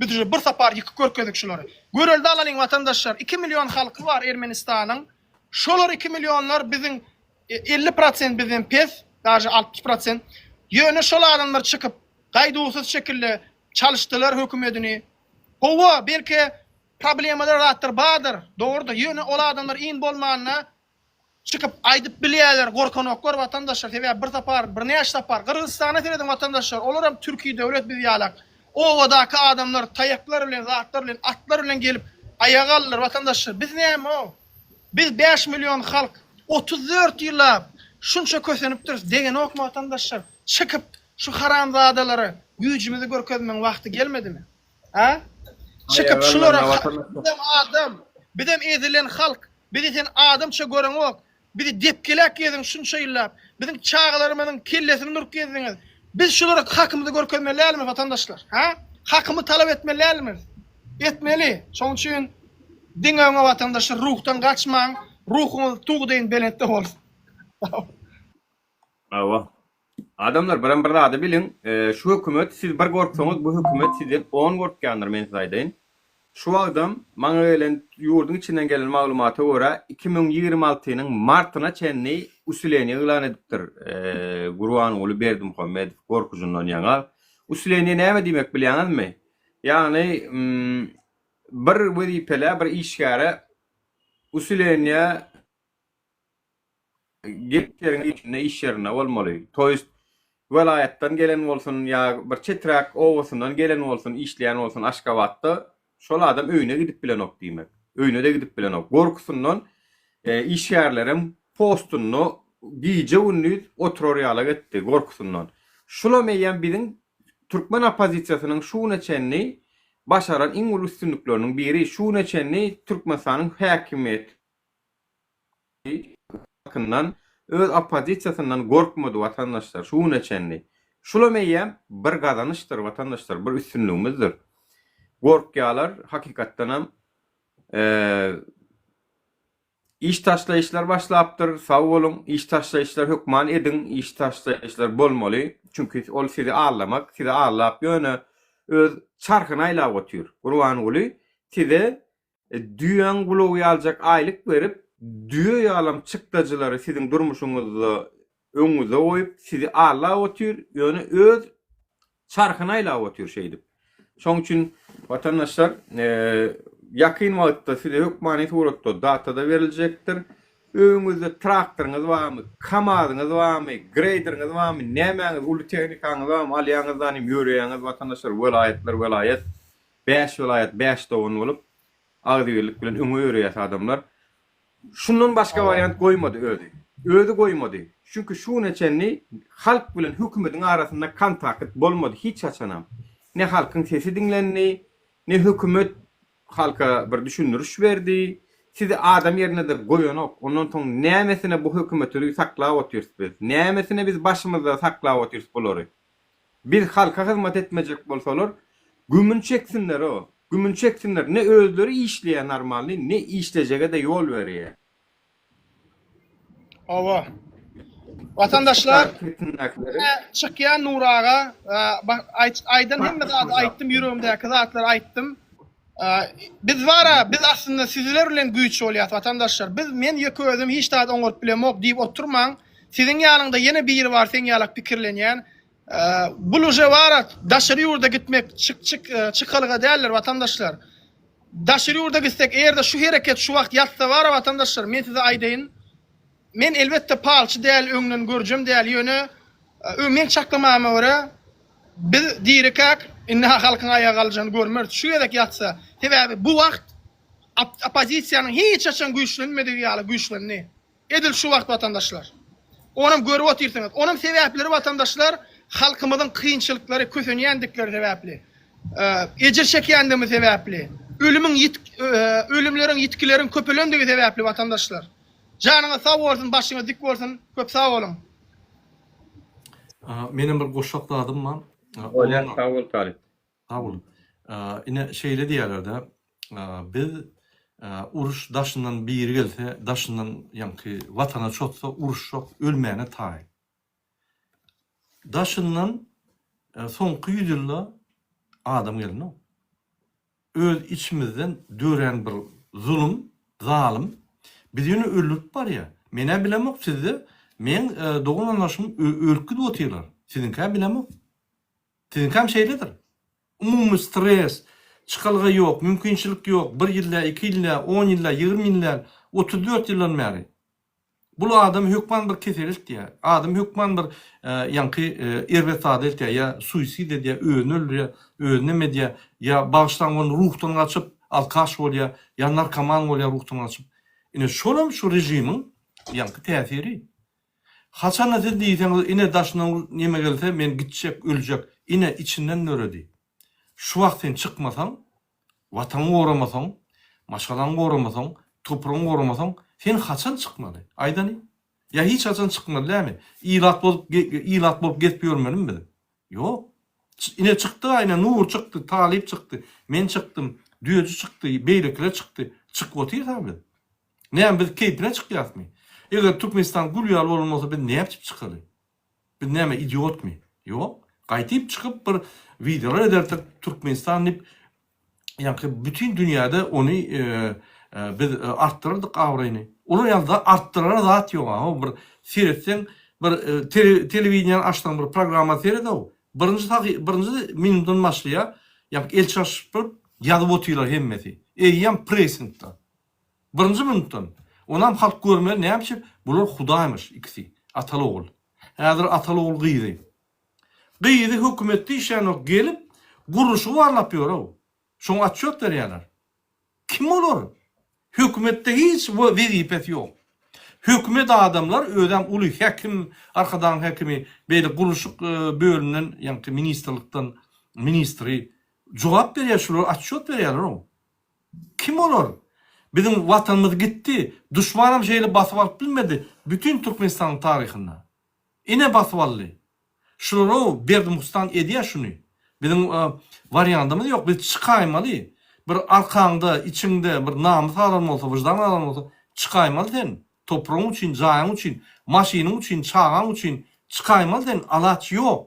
biz uje bir sapar ýykyp görkezdik şulary. Görelde alalyň watandaşlar, iki million halky bar Ermenistanyň, şolar iki millionlar biziň 50 prosent bizden pes, daže 60 prosent, ýöne şol adamlar çykyp gaýduwsyz şekilde çalyşdylar hökümedini. Howwa, belki problemalar zatlar bardyr, dogrudyr, ýöne ol adamlar iň bolmanda Çykyp aýdyp bilýäler gorkanoklar watandaşlar sebäbi bir sapar birnäçe sapar Gyrgyzystana serediň watandaşlar olaram türki döwlet biz ýalak obadaky adamlar taýaklar bilen zatlar bilen atlar bilen gelip aýaga galdylar watandaşlar biz näme biz 5 million halk 34 ýyllap şunça kösenipdiris degenokmy watandaşlar çykyp şu haramzadalara güýjümizi görkezmegiň wagty gelmedimi a çykyp şulara bizem adam bizem ezilen halk Bizi sen adamça göreňok. Bizi depgeläp gezdiň şunça ýyllap. Biziň çagalarymyzyň kellesini urup gezdiňiz. Biz şulara hakymyzy görkezmeli dälmi watandaşlar? Ha? Hakymy talap etmeli dälmi? Etmeli. Şonuň üçin diňe öňe watandaşlar ruhdan gaçmaň. Ruhuňyz tug deýin belentde bolsun. Hawa. Adamlar birem bir zady biliň, şu hökümet siz bir gorksaňyz bu hökümet sizden on gorkýandyr men size aýdaýyn. Şu wagtam maňa gelen ýurduň içinden gelen maglumata görä 2026-nyň martyna çenli usileniýe yglan edipdir Gurbanguly Berdimuhamedow gorkujyndan ýaňa. Usileniýe näme diýmek bilýäňizmi? Ýagny bir wezipelä bir işgäre usileniýe Gelip ýeriň içinde iş ýerinde bolmaly. To ýest welaýatdan gelen bolsun ýa bir çeträk obasyndan gelen bolsun işleýän bolsun Aşgabatda şol adam öýüne gidip bilenok diýmek. Öýüne-de gidip bilenok. Gorkusyndan işgärlerem postunda gije-gündiz oturar ýalak etdi gorkusyndan. Şulam eýýäm biziň türkmen oppozisiýasynyň şu güne çenli başaran iň uly üstünlikleriniň biri. Şu güne çenli Türkmenistanyň häkimiýet halkyndan, öz oppozisiýasyndan gorkmady watandaşlar şu güne çenli. Şulam eýýäm bir gazanyşdyr watandaşlar, bir üstünligimizdir. Gorkýalar hakykatdanam iş taşlaýyşlar başlapdyr, sag boluň, iş taşlaýyşlar hökman ediň, iş taşlaýyşlar bolmaly, çünki ol sizi aldamak, sizi aldap ýöne öz çarhyny aýlap otyr. Gurbanguly size Düýäň gulagy ýaljak aýlyk berip, düýe ýalam çykdajylary siziň durmuşyňyzda öňüňizde goýup, sizi aldap otyr, ýöne öz çarhyny aýlap otyr şeýdip. Şoň üçin watandaşlar, ýakyn wagtda size hökmany suratda data-da beriljekdir. Öýüňizde traktoryňyz barmy, KAMAZ-yňyz barmy, greýderiňiz barmy, nämäňiz, uly tehnikaňyz barmy, alýaňyzdan hem ýöreýäňiz watandaşlar, welaýatlar welaýat. Bäş welaýat bäş dogan bolup agzybirlik bilen öňe ýöreýäs adamlar. Şundan başga wariant goýmady özi. Özi goýmady. Çünki şu güne çenli halk bilen hökümediň arasynda kontakt bolmady hiç haçanam. Ne halkyň sesi diňlendi, ne hökümet halka bir düşündiriş berdi. Sizi adam ýerine-de goýanok. Ondan soň nämesine bu hökümeti saklap otyrys biz? Nämesine biz başymyzda saklap otyrys bulary? Biz halka hyzmat etmejek bolsalar gümün çeksinler o gümün çeksinler ne özleri işleýä normalny ne işlejegede ýol berýä. Hawa. Watandaşlar çykýan Nury aga aýdan hemme zady aýtdym ýüregimdäki zatlary aýtdym. Biz bara biz aslynda sizler bilen güýç bolýas watandaşlar. Biz men ýeke özüm hiç zat oňaryp bilemok diýip oturmaň. Siziň ýanyňda ýene biri bar seň ýalak pikirlenýän. Bul uje bara daşary ýurda gitmek çyk çyk çykalga däldir watandaşlar. Daşary ýurda gitsek eger-de şu hereket şu wagt ýatsa bara watandaşlar men size aýdaýyn. Men elbetde palçy däl öňden görüjem däl ýöne meň çaklamama görä biz dirikäk indi halkyň aýaga galyjyny görmeris şu gezek ýatsa. Sebäbi bu wagt oppozisiýanyň hiç haçan güýçlenmedigi ýaly güýçlendi. Edil şu wagt watandaşlar. Onam görüp otyrsyňyz. Onam sebäpleri watandaşlar halkymyzyň kynçylyklary kösenýändikleri sebäpli. Ejir çekýändigimiz sebäpli, ölümiň ölümleriň, ýitgileriň köpelendigi sebäpli watandaşlar. Janyňyz sag bolsun, başyňyz dik bolsun. Köp sag boluň. Menem bir goşjak zadym bar. Bolýar, sag bol Talyp. Sag bol. Ine şeýle diýýärler-de, biz uruş daşyndan biri gelse, daşyndan ýaňky watana çozsa uruşjak, ölmäne taýyn. Daşyndan soňky ýüz ýylda adam gelenok. Öz içimizden dörän bir zulum, zalym bizi ýöne öldürip barýar. Men-ä bilemok sizde meň dogan-garyndaşym ölüp gidip otyrlar. Siziňkä bilemok. Siziňkäm şeýledir. Umumy stres, çykalga ýok, mümkinçilik ýok, bir ýyl däl, iki ýyl däl, on ýyl däl, 20 ýyl däl, 34 ýyldan bäri. Bul adam hökman bir kesel eltýär. Adam hökman bir ýaňky erbet zada eltýär, ýa suisid edýär, özüni öldürýär, özüni em edýär, ýa bagyşlaň ony ruhdan gaçyp alkaş bolýar, ýa narkoman bolýar ruhdan gaçyp. Ine şolam şu režimiň ýaňky täsiri. Haçanda siz diýseňiz ine daşyndan neme gelse men gitjek, öljek, ine içinden döredi. Şu wagt sen çykmasaň, Watanyňy goramasaň, maşgalaňy goramasaň, topragyňy goramasaň, sen haçan çykmaly? Aýdany? Ýa hiç haçan çykmaly dälmi? Ilat bolup, ilat bolup gezip ýörmelimi biz? Ýok. Ine çykdyk-a, ine Nur çykdy, Talyp çykdy, men çykdym, Düýeji çykdy, beýlekiler çykdy. Çykyp otyrys-a biz. Näme biz keýpine çykýasmy? Eger Türkmenistan gül ýaly bolan bolsa biz näçip çykaly? Biz näme idiotmy? Ýok. Gaýtyp çykyp bir wideolar ederdik Türkmenistan diýip ýaňky bütin dünýäde ony biz artdyrardyk abraýyny. Olar ýaly zat artdyrara zat ýok ha. Bir seretseň bir telewideniýany açsaň bir programma seredow. Birinji sahy birinji minutdan başlaýar. Ýaňky el çarşyp ýazyp otyrlar hemmesi. Eýýäm pressingde. Birinji minutdan. Onam halk görmeli näme üçin bular hudaýmyş ikisi ataly ogul. Häzir ataly ogul gyzy. Gyzy hökümetde işlänok gelip gurluşygy barlap ýörow. Şoňa otçet berýäler. Kim olar? Hökümetde hiç wezipesi ýok. Hökümet adamlar özem uly häkim Arkadagyň häkimi beýle gurluşyk bölümden ýaňky ministrlikden ministri jogap berýär şular otçet berýäler-ow. Kim olar? Biziň watanymyz gitdi. Duşmanam şeýle basyp alyp bilmedi bütin Türkmenistanyň taryhynda. Ine basyp aldy. Şular-ow Berdimuhstan edýä şuny. Biziň wariandymyz ýok. Biz çykaýmaly. Bir arkaňda, içiňde bir namys galan bolsa, wyždan galan bolsa çykaýmaly sen. Topragyň üçin, jaýyň üçin, maşynyň üçin, çagaň üçin çykaýmaly sen. Alaç ýok.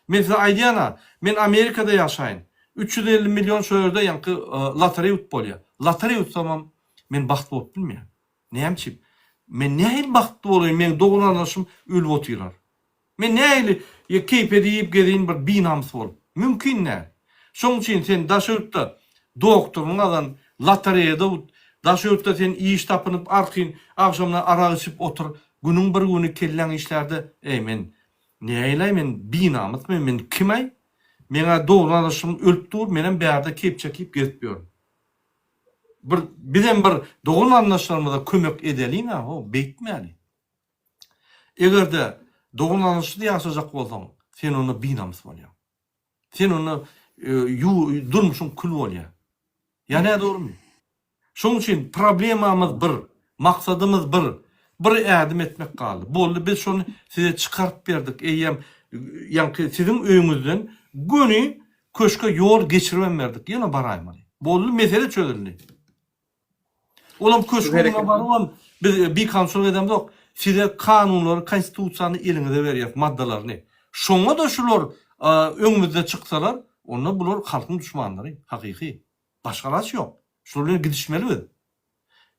Men size aýdýan-a, men Amerikada ýaşaýyn. 350 million şo ýerde ýaňky lotereý utup bolýar. Lotereý utsamam, men bagtly bolup bilmeýän. Näme üçin? Men nähili bagtly bolaýyn, meň dogan-garyndaşym ölüp otyrar. Men nähili keýp edip gezeýin bir binamys bolup? Mümkin däl. Şoň üçin sen daşary ýurtda doktoryňy gazan, lotereýada ut, daşary ýurtda sen iş tapynyp arkaýyn agşamlar arak içip otur, günüň bir güni kelläň işlärde, eý men Näiläý men binamysmy men kimaý meňä dogry gardaşym ölüp dur menem bärde kep çekip gezip ýörün. Bir bizem bir dogan garyndaşlarymyza kömek edeliňä ho beýtmäli. Egerde dogan garyndaşsyz ýaşajak bolsaň sen onda binamys bolýaň. Sen onda durmuşyň kül bolýar. Ýa nädogrymy? Şoň üçin problemamyz bir, maksadymyz bir, bir ädim etmek galdy. Boldy biz şony size çykaryp berdik. Eýýäm ýaňky siziň öýüňizden göni köşke ýol geçiribem berdik. Ýene baraýmaly. Boldy mesele çözüldi. Olam köşgüň öňüne barybam biz bikanunçylyk edemzok. Size kanunlary, konstitusiýany eliňize berýäs maddalaryny. Şoňa-da şular öňümizde çyksalar, onda bular halkyň duşmanlary, hakyky. Başga alaç ýok. Şular bilen gidişmeli biz.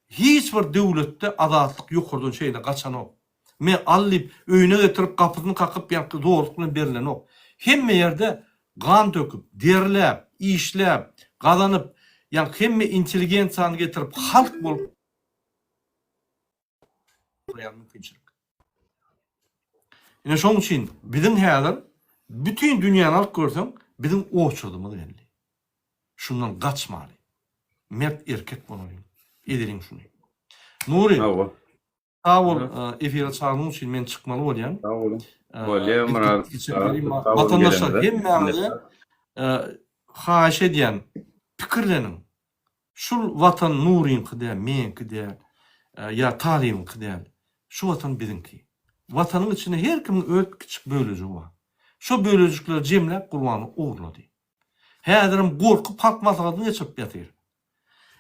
Hiç bir döwletde azatlyk ýokardan şeýle gaçanok. Me al diýip öýüne getirip gapysyny kakyp ýaňky zorluk bilen berilenok. Hemme ýerde gan döküp, derläp, işläp, gazanyp, ýaňky hemme intelligensiýany getirip halk bolup gurýan mümkinçilik. Ine şoň üçin biziň häzir bütin dünýäni alyp görseň biziň oçurdymyz geldi. Şundan gaçmaly. Mert erkek bolalyň. Edeliň şuny. Nury. Sag bol. Sag bol efire çagyranyň üçin men çykmaly bolýan. Sag boluň. Bolýa Myrat. Watandaşlar hemmäňize. Haýyş edýän, pikirleniň. Şul watan Nuryňky däl, meňki däl, ýa Talybyňky däl. Şu watan biziňki. Watanyň içinde her kimiň öz kiçijik bölejigi bar. Şo bölejikleri jemläp Gurbanguly ogurlady. Häzirem gorkup halk maslahatyny geçirip ýatyr.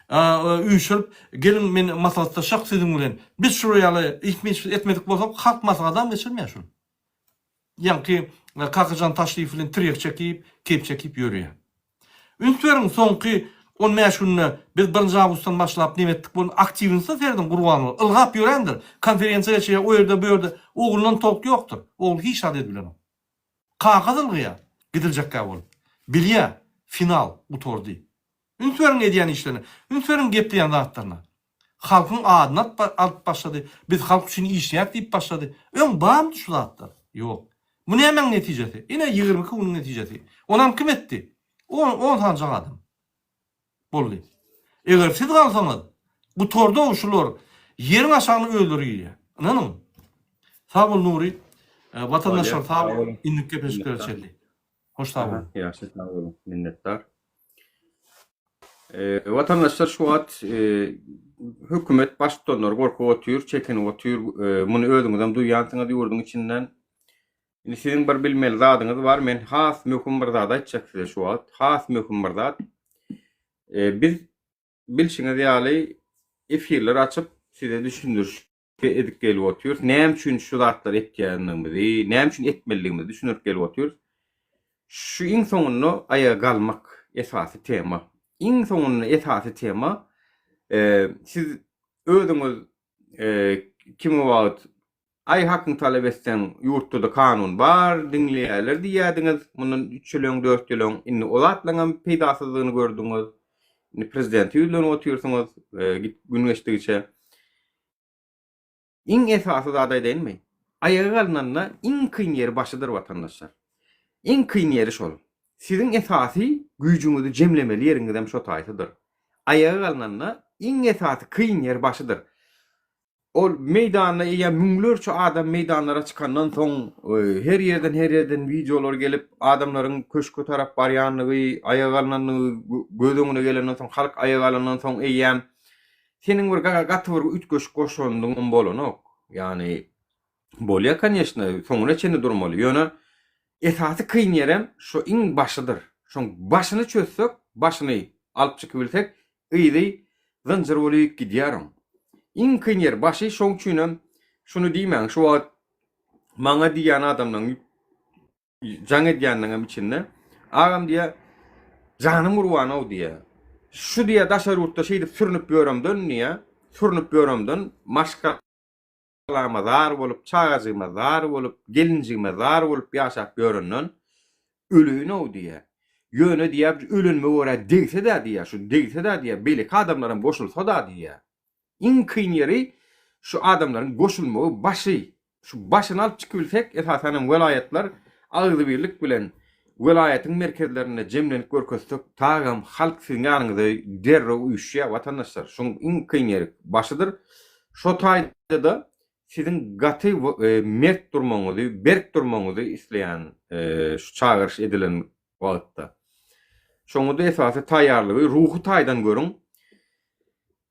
Üýşürip, geliň men maslahatlaşjak siziň bilen. Biz şular ýaly iş etmedik bolsak halk maslahatam geçirmeýär şul. Ýaňky Kakajan Taşlyýew bilen tirýek çekip, kep çekip ýörýär. Üns beriň soňky 15 günde biz birinji awgustdan başlap neme etdik bolun aktiwnysa serediň Gurbanguly ylgap ýörendir. Konferensiýa geçirýär o ýerde bu ýerde oglundan tolk ýokdur. Ogly hiç zat edip bilenok. Kagyz ylgaýar gidiljekkä bolup. Bilýär final gutardy. Üns beriň edýän işlerine. Üns beriň gepleýän zatlaryna. Halkyň adyny alyp başlady. Biz halk üçin işleýäris diýip başlady. Öň barmydy şu zatlar? Ýok. Bu nämäň netijesi? Ine 22 günüň netijesi. Onam kim etdi? On, on sanjak adam. Boldy. Eger siz galsaňyz, gutardy-ow şular. Ýeriň aşagyna özleri girýär. Ynanyň. Sag bol Nury. Watandaşlar sag boluň. Indiki gepleşiklere çenli. Hoş sag boluň. Ýagşy sag boluň. Minnetdar. Watandaşlar şu wagt hökümet baştutanlary gorkup otyr, çekinip otyr. Muny özüňizem duýýansyňyz ýurduň içinden. Indi siziň bir bilmeli zadyňyz bar. Men has möhüm bir zat aýtjak size şu wagt. Has möhüm bir zat. Biz bilşiňiz ýaly efirler açyp size düşündiriş edip gelip otyrys. Näme üçin şu zatlary etýändigimizi, näme üçin etmelidigimizi düşündirip gelip otyrys. Şu iň soňunda aýaga galmak esasy tema. Iň soňunda esasy tema siz özüňiz kimi wagt aý hakyň talap etseň ýurtda-da kanun bar, diňleýärler diýýärdiňiz. Mundan üç ýyl öň, dört ýyl öň. Indi o zatlaryňam peýdasyzdygyny gördüňiz. Indi prezidente ýüzlenip otyrsyňyz gün geçdigiçe. Iň esasy zat aýdaýynmy? Aýaga galnanda iň kyn ýeri başydyr watandaşlar. Iň kyn ýeri şol. Siziň esasy güýjüňizi jemlemeli ýeriňizem şo taýsydyr. Aýaga galnanda iň esasy kyn ýeri başydyr. Ol meýdanda eýýäm müňlerçe adam meýdanlara çykandan soň her ýerden her ýerden wideolar gelip adamlaryň köşge tarap barýandygy, aýaga galnandygy göz öňüne gelenden soň halk aýaga galandan soň eýýäm Seniň bir gaty bir üýtgeşik goşandyňam bolanok. Ýagny bolýa koneçno soňuna çenli durmaly. Ýöne esasy kyn ýerem şo iň başydyr. Şoň başyny çözsek, başyny alyp çykybilsek yzy zynjyr bolup gidýär oň. Iň kyn ýeri başy şoň üçinem şuny diýmäň şu wagt maňa diýýän adamlaň Jaň edýänleňem içinde, Agam diýýär, janym gurbanow diýýär. Şu diýýär, daşary ýurtda şeýdip sürnüp ýöremden diýýär, sürnüp ýöremden maşgalama zar bolup, çagajygyma zar bolup, gelinjigime zar bolup ýaşap ýörenden öleýin-ow diýýär. Ýöne diýýär, ölenime görä degse-dä diýýär, şu degse-dä diýýär, beýleki adamlaram goşulsa-da diýýär. Iň kyn ýeri şu adamlaryň goşulmagy başy şu başyny alyp çykybilsek esasanam welaýatlar agzybirlik bilen welaýatyň merkezlerinde jemlenip görkezsek tagam halk siziň ýanyňyza derrew üýşýär watandaşlar şuň iň kyn ýeri başydyr şo taýdada siziň gaty mert durmagyňyzy berk durmagyňyzy isleýän şu çagyryş edilen wagtda. Şoňada esasy taýýarlygy ruhy taýdan görüň.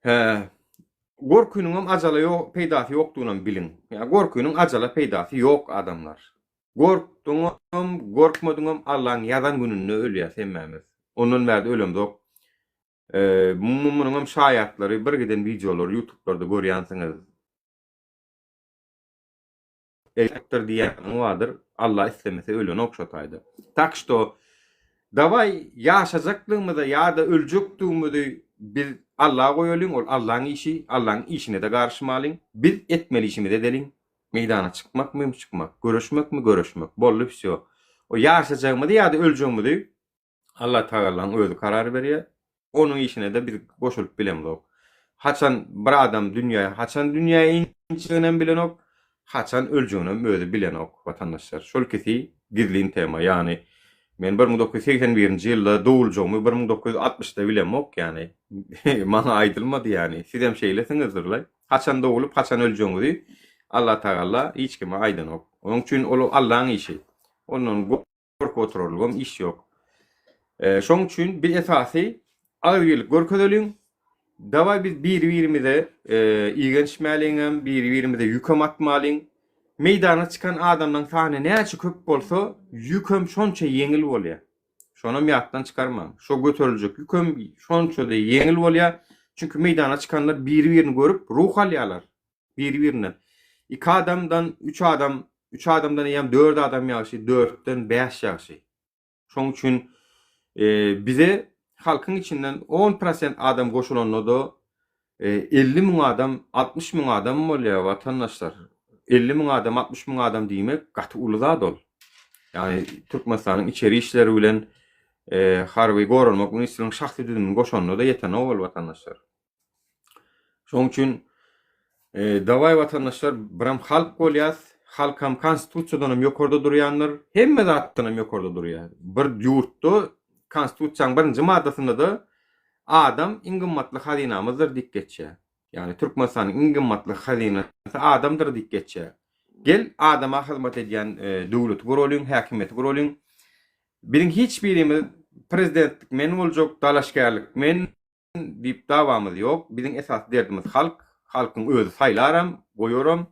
Hä, gorkynyňam ajala ýok, peýdasy ýokdugynam biliň. Ýa gorkynyň ajala peýdasy ýok adamlar. Gorkduňam, gorkmadyňam Allaň ýazan gününde ölýäs hemmämiz. Ondan bärde ölemzok. Munuňam şaýatlary bir giden wideolary ýutublarda görýänsiňiz. Eýtdir diýýäniň bardyr. Allah islemese ölenok şo taýda. Tak şto dawaý ýaşajaklygymyza ýa-da öljekdigimizi biz Allaha goýalyň, ol Allaň işi, Allaň işine-de garyşmalyň. Biz etmeli işimizi edeliň. Meýdana çykmakmy, çykmak, göreşmekmi, göreşmek. Boldy wsýo. O ýaşajagymyzy ýa-da öljegimizi Allah Tagalaň özi karar berýär. Onuň işine-de biz goşulyp bilemzok. Haçan bir adam dünýä, haçan dünýä injeginem bilenok, haçan öljeginem özi bilenok watandaşlar. Şol ikisi gizlin tema. Ýagny men 1981-nji ýylda doguljagymy 1960-da bilemok ýagny. Maňa aýdylmady ýagny. Sizem şeýlesiňizdirlaý. Haçan dogulup, haçan öljegiňizi Allah Tagala hiç kime aýdanok. Onuň üçin ol Allaň işi. Ondan Gorkup oturarlygam iş ýok. Şoň üçin biz esasy agzybirlik görkezeliň. Dawaý biz biri-birimize igençmäliňem, biri-birimize ýükem atmalyň. Meýdana çykan adamlaň sany näçe köp bolsa, ýükem şonça ýeňil bolýar. Şonam ýatdan çykarmaň. Şo göteriljek ýükem şonça-da ýeňil bolýar. Çünki meýdana çykanlar biri-birini görüp ruh alýarlar. Biri-birinden. Iki adamdan üç adam, üç adamdan eýýäm dört adam ýagşy, dörtden bäş ýagşy. Şoň üçin bize halkyň içinden on prosent adam goşulanda-da 50 müň adam, 60 müň adam bolýar watandaşlar. 50 müň adam, 60 müň adam diýmek gaty uly zat ol. Ýagny Türkmenistanyň içeri işleri bilen harby goranmak ministrliginiň şahsy düzümini goşanda-da ýetenok ol watandaşlar. Şonuň üçin dawaý watandaşlar biram halk bolýas. Halkam konstitusiýadan hem ýokarda durýandyr. Hemme zatdan hem ýokarda durýar. Bir ýurtda konstitusiýanyň birinji maddasynda-da adam iň gymmatly hazynamyzdyr diýip geçýär. Ýagny Türkmenistanyň iň gymmatly hazynasy adamdyr diýip geçýär. Gel adama hyzmat edýän döwleti guralyň, häkimiýeti guralyň. Biziň hiç birimiz prezidentlik men boljak, dalaşgärlik men diýip dawamyz ýok. Biziň esasy derdimiz halk. Halkyň özi saýlaram, goýaram.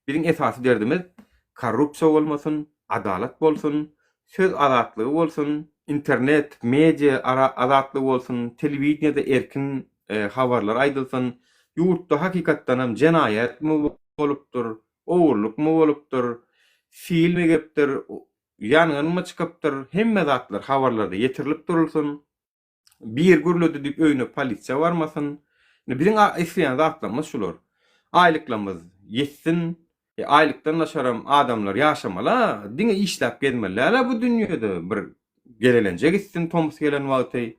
Biziň esasy derdimiz korrupsiýa bolmasyn, adalat bolsun, söz azatlygy bolsun, internet, media azatlygy bolsun, telewideniýede erkin habarlar aýdylsyn, ýurtda hakykatdanam jenaýatmy bolupdyr, ogurlykmy bolupdyr, silmi gelipdir, ýangynmy çykypdyr, hemme zatlar habarlarda ýetirilip durulsyn. Bir gürledi diýip öýüne polisiýa barmasyn. Indi biziň isleýän zatlarymyz şular. Aýlyklarymyz ýetsin. E, aýlykdan daşaram adamlar ýaşamaly-a. Diňe işläp gezmeli däl-ä bu dünýede. Bir gezelenje gitsin tomus gelen wagty.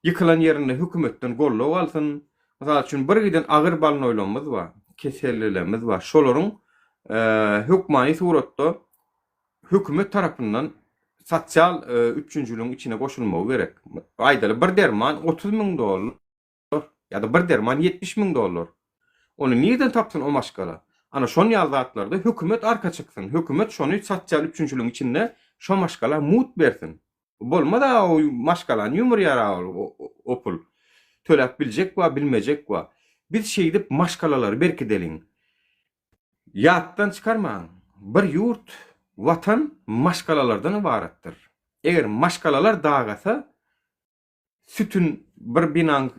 Ýykylan ýerinde hökümetden goldaw alsyn. Mysal üçin, bir giden agyr bolnoýlarymyz bar, kesellilerimiz bar. Şolaryň hökmany suratda hökümet tarapyndan sosial üpjünçiligiň içine goşulmagy gerek. Aýdaly, bir derman 30 müň dollar ýa-da bir derman 70 müň dollar. Ony nirden tapsyn o maşgala? Ana şon ýaly zatlarda hökümet arka çyksyn. Hökümet şony sosial üpjünçiligiň içinde şo maşgala mugt bersin. Bolmaz-a o maşgalany ýumurýar-a o pul. Töläp biljek bar, bilmejek bar. Biz şeýdip maşgalalary berkideliň. Ýatdan çykarmaň, bir ýurt, Watan maşgalalardan ybaratdyr. Eger maşgalalar dagasa, sütün, bir binaň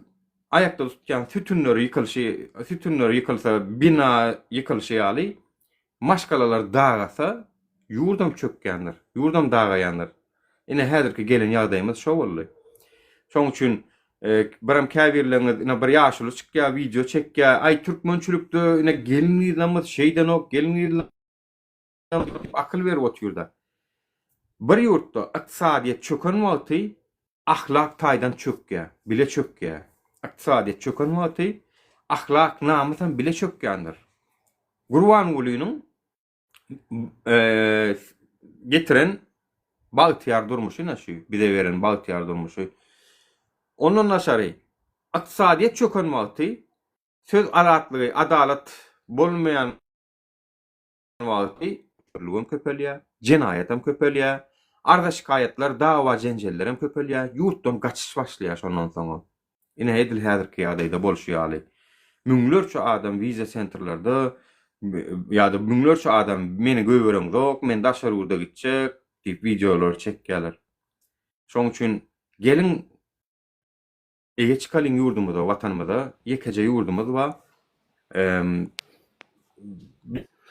aýakda tutýan sütünleri ýykylyşy, sütünleri ýykylsa, bina ýykylyşy ýaly, maşgalalar dagasa, ýurdam çökýändir, ýurdam dagaýandyr. Ine, häzirki gelen ýagdaýymyz şo boldy. Şoň üçin Birem käbirleriňiz ine bir ýaşuly çykýar wideo çekýär aý türkmençilikde ine gelin gyzlarymyz şeýdenok gelin gyzlarymyz diýip akyl berip otyrda. Bir ýurtda ykdysadyýet çöken wagty ahlak taýdan çökýär, bile çökýär. Ykdysadyýet çöken wagty ahlak namysam bile çökýändir. Gurbangulynyň getiren bagtyýar durmuşy ine şu bize beren bagtyýar durmuşy. Ondan daşary ykdysadyýet çöken wagty söz azatlygy, adalat bolmaýan wagty körlügem köpelýär, jenaýatam köpelýär, arza-şikaýatlar, dawa-jenjellerem köpelýär, ýurtdan gaçyş başlaýar şondan soňam. Ine edil häzirki ýagdaýda bolşy ýaly, müňlerçe adam wiza sentrlerde ýa-da müňlerçe adam meni goýbereňzok, men daşary ýurda gitjek diýip wideolary çekýärler. Şonuň üçin geliň eýe çykalyň ýurdumyza, watanymyza, ýekeje ýurdumyz bar.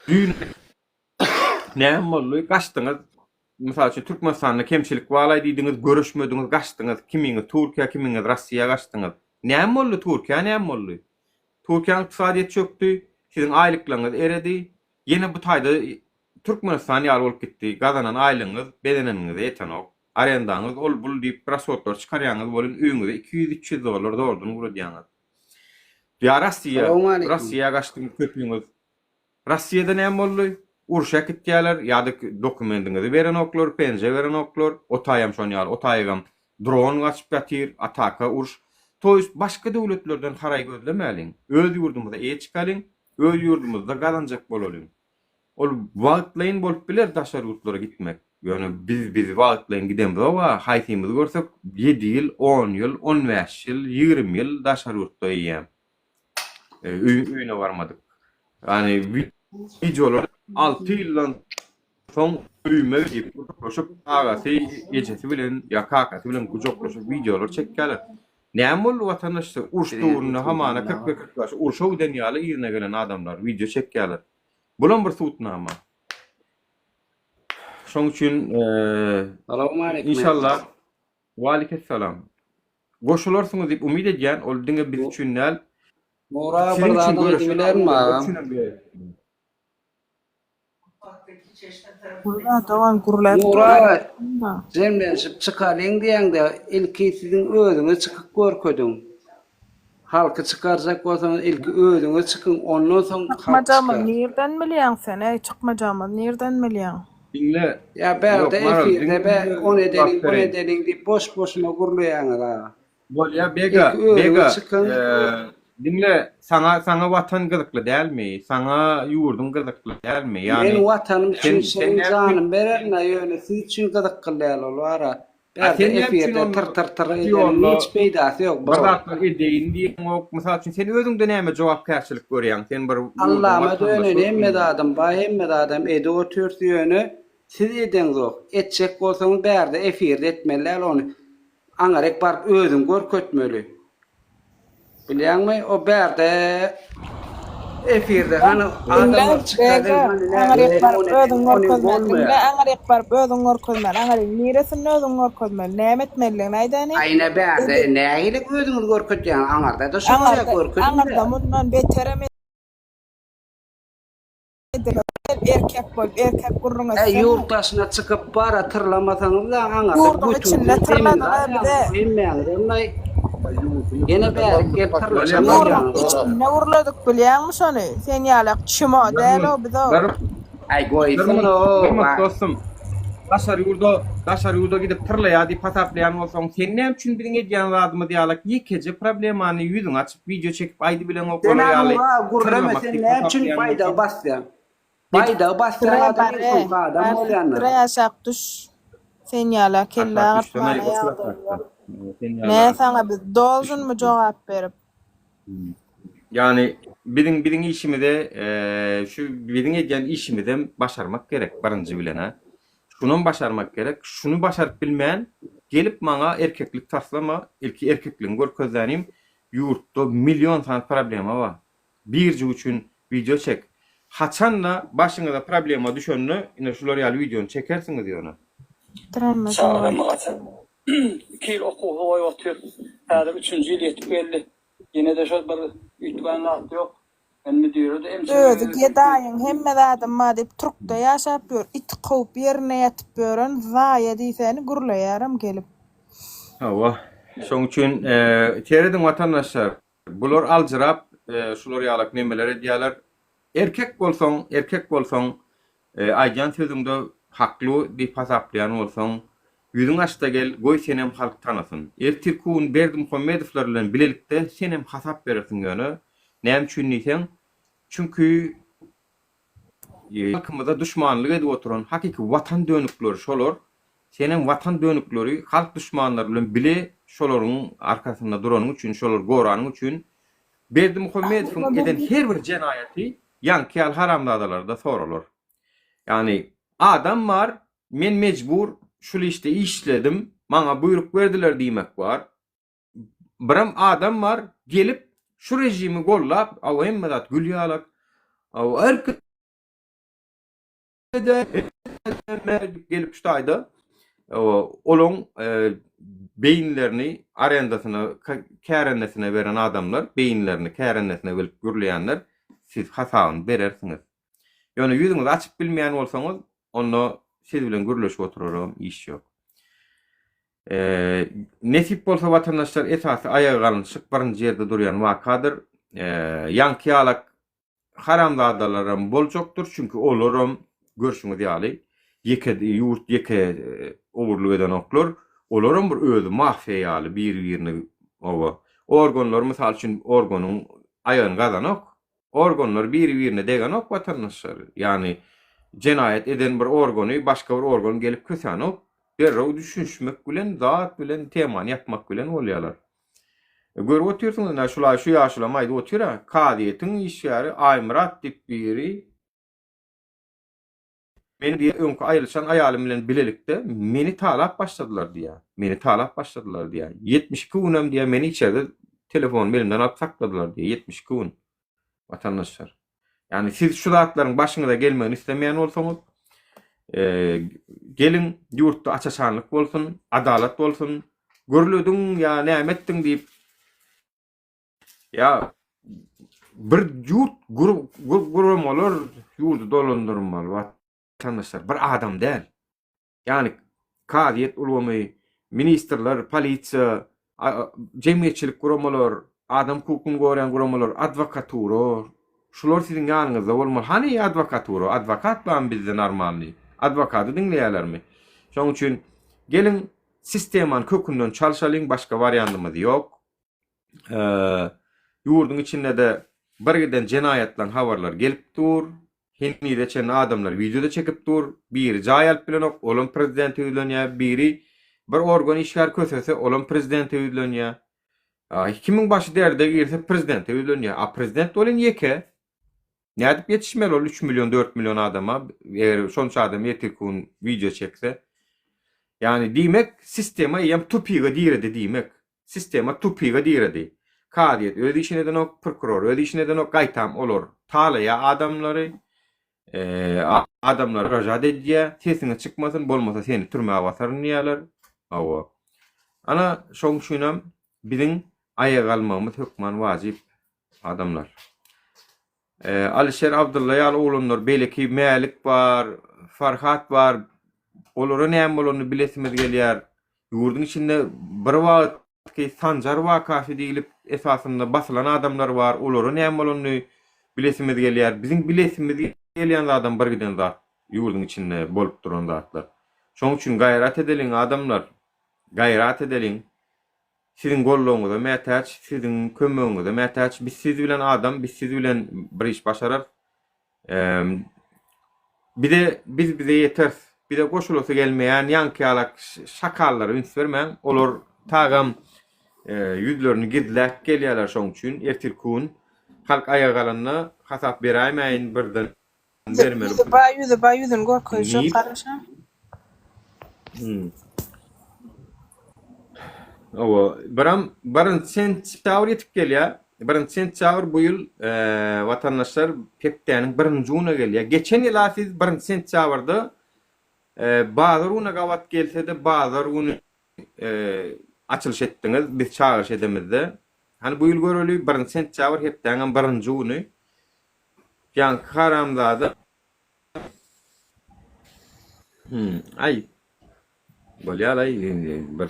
Düýn näme boldy? Gaçdyňyz. Mysal üçin, Türkmenistanda kemçilik balaý diýdiňiz, görüşmediňiz, gaçdyňyz. Kimiňiz Türkiýä, kimiňiz Rossiýa gaçdyňyz. Näme boldy Türkiýä näme boldy? Türkiýäniň ykdysadyýeti çökdi, siziň aýlyklaryňyz eredi. Ýene bu taýda Türkmenistan ýaly bolup gitdi. Gazanan aýlygyňyz bezeneniňize ýetenok. Arendaňyz ol-bul diýip rashodlary çykarýaňyz welin öýüňize 200-300 dollar zordan ugradýaňyz. Ýa Rossiýa, Rossiýa gaçdyňyz köpüňiz. Rossiýada näme boldy? Urşa äkitýärler ýa-da dokumendiňizi berenoklar, penje berenoklar. O taýam şon ýaly, o taýygam dron gaçyp ýatyr, ataka, uruş. To ýest başga döwletlerden haraý gözlemäliň. Öz ýurdumyza eýe çykalyň, öz ýurdumyzda gazanjak bolalyň. Ol wagtlaýyn bolup biler daşary ýurtlara gitmek. Ýöne biz biz wagtlaýyn gidemzog-a, haýsymyzy görsek ýedi ýyl, on ýyl, 15 ýyl, 20 ýyl daşary ýurtda eýýäm. Öýüne barmadyk. Ýagny wideolar 6 ýyldan soň öýüme diýip gujaklaşyp agasy ejesi bilen ýa kakasy bilen gujaklaşyp wideolar çekýärler. Näme boldy watandaşlar uruş döwründe hamana 41 45 urşa giden ýaly yzyna gelen adamlar wideo çekýärler. Bulam bir subutnama. Şoň üçin Salowmaleýkim. Inşallah. Waleýkessalam. Goşularsyňyz diýip umyt edýän, ol diňe biz üçin däl. Nura bir Siziň üçin zadyň göreşen edibilermi adamlar agam? üçin hem gerek. Gürle dogan gürläp Nura dur. aga jemlenişip çykalyň diýeňde ilki siziň özüňiz çykyp görkediň. Halky çykarjak bolsaňyz ilki özüňiz çykyň ondan soň halk Çykmajagymyzy çykar. nirden bilýäň sen eý çykmajagymyzy nirden bilýäň. Diňle. Ýa bärde Ýok Maral efirde diňle bä men ony jogap edeliň buny bereýin. edeliň diýip boş boşuna gürleýäňiz aga. Bolýa Bega Ilki özüňiz Bega çykyň. diňle saňa saňa watan gyzykly dälmi saňa ýurduň gyzykly dälmi Men ýagny watanym sen üçin sen şirin näme üçin janymy bererin-ä ýöne siz üçin gyzykly däl ol bara. A Bärde sen näme üçin efirde onda tyr tyr tyr şu edeniň ýolda hiç peýdasy ýok bir bro. zatlar edeýin diýeňok mysal üçin sen özüňde näme jogapkärçilik görýäň sen bir ýurduň Allama watandaşy dönen hemme hökmünde. zadym bar hemme zadam edip otyrys ýöne siz edeňzok etjek bolsaňyz bärde efirde etmeli däl ony Aňaryk baryp özüň görkezmeli. Bilýäňmi, o bärde efirde hany Diňle, adamlar çykadyň Bega, hany näme aňaryk edeliň baryp ony özüň edeliň ony görkezmeli. Diňle, bolmaýar. aňaryk baryp özüň görkezmeli. Aňaryň niresinde özüň görkezmeli? Näme etmelidigini aýdaýyn. Aýna bärde Edil. nähili özüňiz görkezýäňiz aňarda-da şo bolýar Aňarda, görkeziň-dä. aňarda mundan beterem Edil erkek bolup erkek gürrüň Äý etsene. ýurt daşyna çykyp bara tyrlamasaňyzda aňarda Ýurduň götüňizi içinde zemin tyrladyňa bize. hemmäňizem aý ýene bärik gelip tyrlaşan Ýurduň bolýaňyz. içinde gürledik bilýäňmi şony? Sen ýalak çmo däl-ow biz-ow. Äý goýsun-ow. Hormat dostum. Daşary ýurda daşary ýurda gidip tyrlaýar diýip hasaplaýan bolsaň sen näme üçin biziň edýän zadymyz ýalak ýekeje problemany ýüzüňi açyp wideo çekip aýdybileňok Sen olar ýaly aňňa gürleme tyrlamak sen diýip näme üçin hasaplaýan baýdagy bolsaň. basýaň? Baýdagy basýan adam iň soňky adam bolýandyr. Bre aşak düş. Sen ýala kelle Aşak düşsene agyrtmana otur ýagdaý aşakda. ýok. Sen Ne ýaly saňa biz dolžunmy jogap berip. Ýagny biziň biziň işimize şu biziň edýän işimizem başarmak gerek birinji bilen ha. Şunam başarmak gerek. Şuny başaryp bilmän gelip maňa erkeklik taslama ilki erkekligiňi görkezdänim ýurtda million sany problema bar. Birjik üçin wideo çek. Haçanda başyňyza problema düşende ine şular ýaly wideony çekersiňiz ýöne. Çagam gaçyp, iki ýyl okuwsyz goýup otyr. Häzir üçünji ýyl ýetip geldi. Ýene-de şol bir üýtgän zat ýok. Men müdire-de ençeme Özi gezek gedaýyň hemme zadym bar diýip trukda ýaşap ýör. It kowup ýerinde ýatyp ýören zaýa diýsäni gürleýärem gelip. Hawa. Şoň üçin serediň watandaşlar. Bular aljyrap şular ýalak nemeler edýäler. Erkek bolsaň, erkek bolsaň, aýdýan sözüňde hakly diýip hasaplaýan bolsaň, ýüzüň açda gel, goý senem halk tanasyn. Ertirki gün Berdimuhamedowlar bilen bilelikde senem hasap berersiň ýöne. Näme üçin diýseň, çünki Halkymyza duşmanlyk edip oturan hakyky watan dönükleri şolar, senem watan dönükleri halk duşmanlary bilen bile şolaryň arkasynda duranyň üçin şolary goranyň üçin Berdimuhamedowyň eden her bir jenaýaty ýaňky ýaly haramzadalarda soralar. Ýagny adam bar men mejbur şul işde işledim maňa buýruk berdiler diýmek bar. Birem adam bar gelip şu rejimi gollap aw hemme zat gül ýalak aw erkede gelip şu taýda olaň beýinlerini arendasyna kärendesine beren adamlar beýinlerini kärendesine berip gürleýänler siz hasabyny berersiňiz. Ýöne ýüzüňizi açyp bilmeýän bolsaňyz, onda siz bilen gürleşip oturaragam iş ýok. Nesip bolsa watandaşlar esasy aýaga galynyşyk birinji ýerde durýan wakadyr. Ýaňky ýalak haramzadalaram boljakdyr, çünki olaram görşüňiz ýaly ýeke ýurt ýeke ogurlyk edenoklar. Olaram bir özi mafiýa ýaly biri-birini oba organlar mysal üçin organyň aýagyny gazanok. Organlar biri-birine degenok watandaşlar. Ýagny. jenaýat eden bir organy başga bir organ gelip kösänok. Derrew düşünişmek bilen, zat bilen temany ýapmak bilen bolýarlar. Görüp otyrsyňyz ine şulaý şu ýaşulam aýdyp otyr-a, kazyýetiň işgäri Aýmyrat diýip biri meni diýýär öňki aýrylyşan aýalym bilen bilelikde meni talap başladylar diýýär. Meni talap başladylar diýýär. 72 günem diýýär meni içerde telefonymy elimden alyp sakladylar diýýär. 72 gün. Watandaşlar. Ýagny siz şu zatlaryň başyňyza gelmegini islemeýän bolsaňyz, geliň ýurtda aç-açanlyk bolsun, adalat bolsun, gürlediň ýa näme etdiň diýip ýa bir ýurt guramalar ýurdy dolandyrmaly watandaşlar, bir adam däl. Ýagny kazyýet ulgamy, ministrler, polisiýa, jemgyýetçilik guramalar, adam hukukyny goraýan guramalar, adwokatura, şular siziň ýanyňyzda bolmaly. Hany adwokatura? Adwokat barmy bizde normalnyý? Adwokady diňleýärlermi? Şonuň üçin geliň sistemany kökünden çalşalyň, başga wariandymyz ýok. Ýurduň içinde-de birgiden jenaýatlaryň habarlary gelip dur. Henize çenli adamlar wideo-da çekip dur. Biri jaý alyp bilenok, olam prezidente ýüzlenýär. Biri bir organ işgär kösese, olam prezidente ýüzlenýär. Kimiň başy derde girse prezidente ýüzlenýär. A prezident welin ýeke. Nädip ýetişmeli ol üç million, dört million adama, eger şonça adam ertirki gün wideo çekse. Ýagny diýmek, sistema eýýäm tupige diredi diýmek. Sistema tupige diredi. Kazyýet öz işini edenok, prokuror öz işini edenok, gaýtam olar talaýar adamlary, adamlary ražat edýär, sesiňiz çykmasyn, bolmasa seni türmä basaryn diýýärler. Hawa. Ana, şoň üçinem biziň aýaga galmagymyz hökman wajyp, adamlar. Alişer Abdylla ýaly oglanlar, beýleki Mälik bar, Farhat bar, olara näme bolanyny bilesimiz gelýär. Ýurduň içinde bir wagtky Sanjar wakasy diýlip esasynda basylan adamlar bar, olara näme bolanyny bilesimiz gelýär. Biziň bilesimiz gelýän zadam bir giden zat, ýurduň içinde bolup duran zatlar. Şonuň üçin gaýrat edeliň adamlar, gaýrat edeliň. Siziň goldawyňyza mätäç, siziň kömegiňize mätäç. Biz siz bilen adam, biz siz bilen bir iş başararys. Bize biz bize ýeteris. Bize goşulasy gelmeýän ýaňky ýalak şakallara üns bermäň. Olar tagam ýüzlerini gizläp gelýärler şoň üçin ertirki gün halk aýaga galanda hasap beräýmäýin birden bermeli. Ýüzi ba ýüzi ba ýüzüni görkezjek garaşa. Hawa, biram birinji sentýabr ýetip gelýär. Birinji sentýabr bu ýyl watandaşlar hepdäniň birinji güne gelýär. Geçen ýyl-a siz birinji sentýabrda bazar güne gabat gelse-de bazar güni açylyş etdiňiz, biz çagyryş edemizde. Hany bu ýyl göreli, birinji sentýabr hepdäniň birinji güni. Ýaňky haramzada Hmm, aý. Bolýar-aý, bir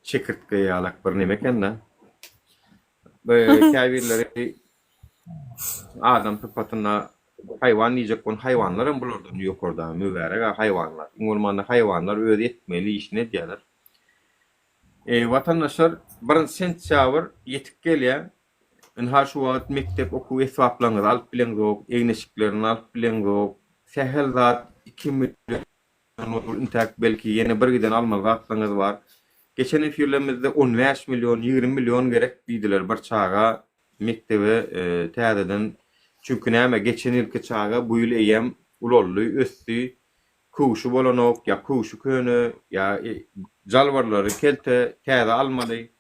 çekirtge ýalak bir neme eken-dä. Käbirleri adam sypatynda haýwan diýjek bolan haýwanlar hem bulardan ýokarda, mübärek-ä haýwanlar. Iň bolmanda haýwanlar öz etmeli işini edýärler. Watandaşlar, birinji sentýabr ýetip gelýär. Ynha şu wagt mekdep okuw esbaplaryňyzy alyp bileňzok, egin-eşiklerini alyp bileňzok, sähel zat iki million bolup intäk belki ýene bir giden almaly zatlaryňyz bar. Geçen efirlerimizde 15 million, 20 million gerek diýdiler bir çaga mekdebe täzeden. Çünki näme geçen ýylky çaga bu ýyl eýýäm ulaldy, ösdi, köwşi bolanok ýa köwşi köne ýa jalbarlary kelte täze almaly.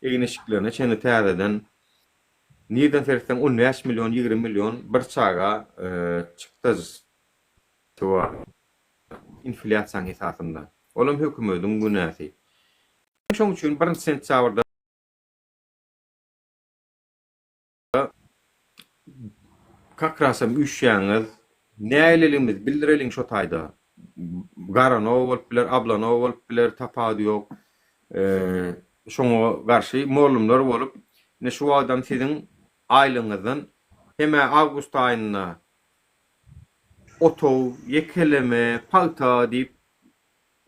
Egin-eşiklerine çenli täzeden. Nirden seretseň 15 million, 20 million bir çaga çykdajysy bar. Inflýasiýanyň esasynda. Olam hökümediň günäsi. Şoň üçin birinji sentýabrda Kakrasam üýşýäňiz. Nägileligimizi bildireliň şo taýda. Garanow bolup biler, Ablanow bolup biler, tapawudy ýok. Şoňa garşy mollumlar bolup, ine şu wagtam siziň aýlygyňyzdan hem-ä awgust aýynda otag, ýekeleme, pagta diýip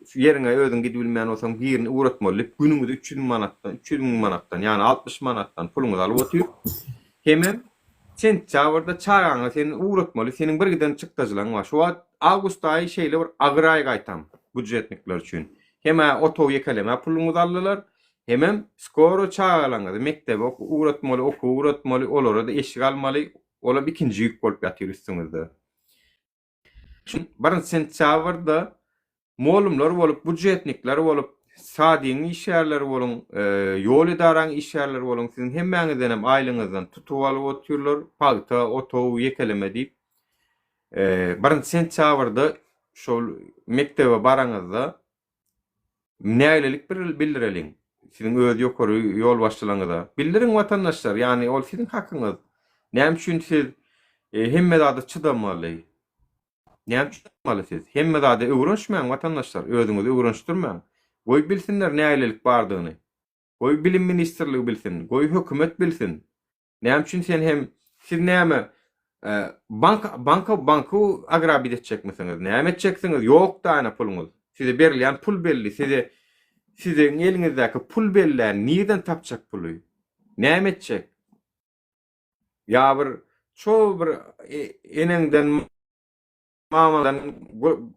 Şu ýeriňe özüň gidibilmeýän bolsaň birini ugratmaly diýip günüňizi 300 müň manatdan, 300 müň manatdan, ýagny 60 manatdan puluňyzy alyp otyr. Hemem. Sentýabrda çagaňy sen ugratmaly, seniň bir giden çykdajylaň bar. Şu wagt awgust aýy şeýle bir agyr aý gaýtam býudžetnikler üçin. Hem-ä otag ýekelemä puluňyzy aldylar, hemem skoro çagalaňyzy mekdebe ugratmaly, okuwa ugratmaly, olara-da eşik almaly, olam ikinji ýük bolup ýatyr üstüňizde. Şu birinji sentýabrda Mollumlar bolup, budjetnikler bolup, sadigiň işgärleri boluň, ýol edaraň işgärleri boluň, siziň hemmäňizdenem aýlygyňyzdan tutup alyp otyrlar, pagta, otag, ýekeleme diýip. Birinji sentýabrda şol mekdebe baraňyzda nägilelik bildireliň siziň öz ýokary ýolbaşçylaryňyza. Bildiriň watandaşlar, ýagny ol siziň hakyňyz. Näme üçin siz hemme zada çydamaly? Näme üçin çykmaly siz? Hemme zada öwrenişmäň watandaşlar, özüňizi öwrenişdirmäň. Goý bilsinler nägilelik bardygyny. Goý bilim ministrligi bilsin, goý hökümet bilsin. Näme üçin sen hem siz näme bank banka banky agrabit etjekmisiňiz? Näme etjeksiňiz? Ýok dana puluňyz. Size berilýän pul belli, size siziň eliňizdäki pul bellä, nirden tapjak puly? Näme etjek? Ýa bir ço bir eneňden mamaňdan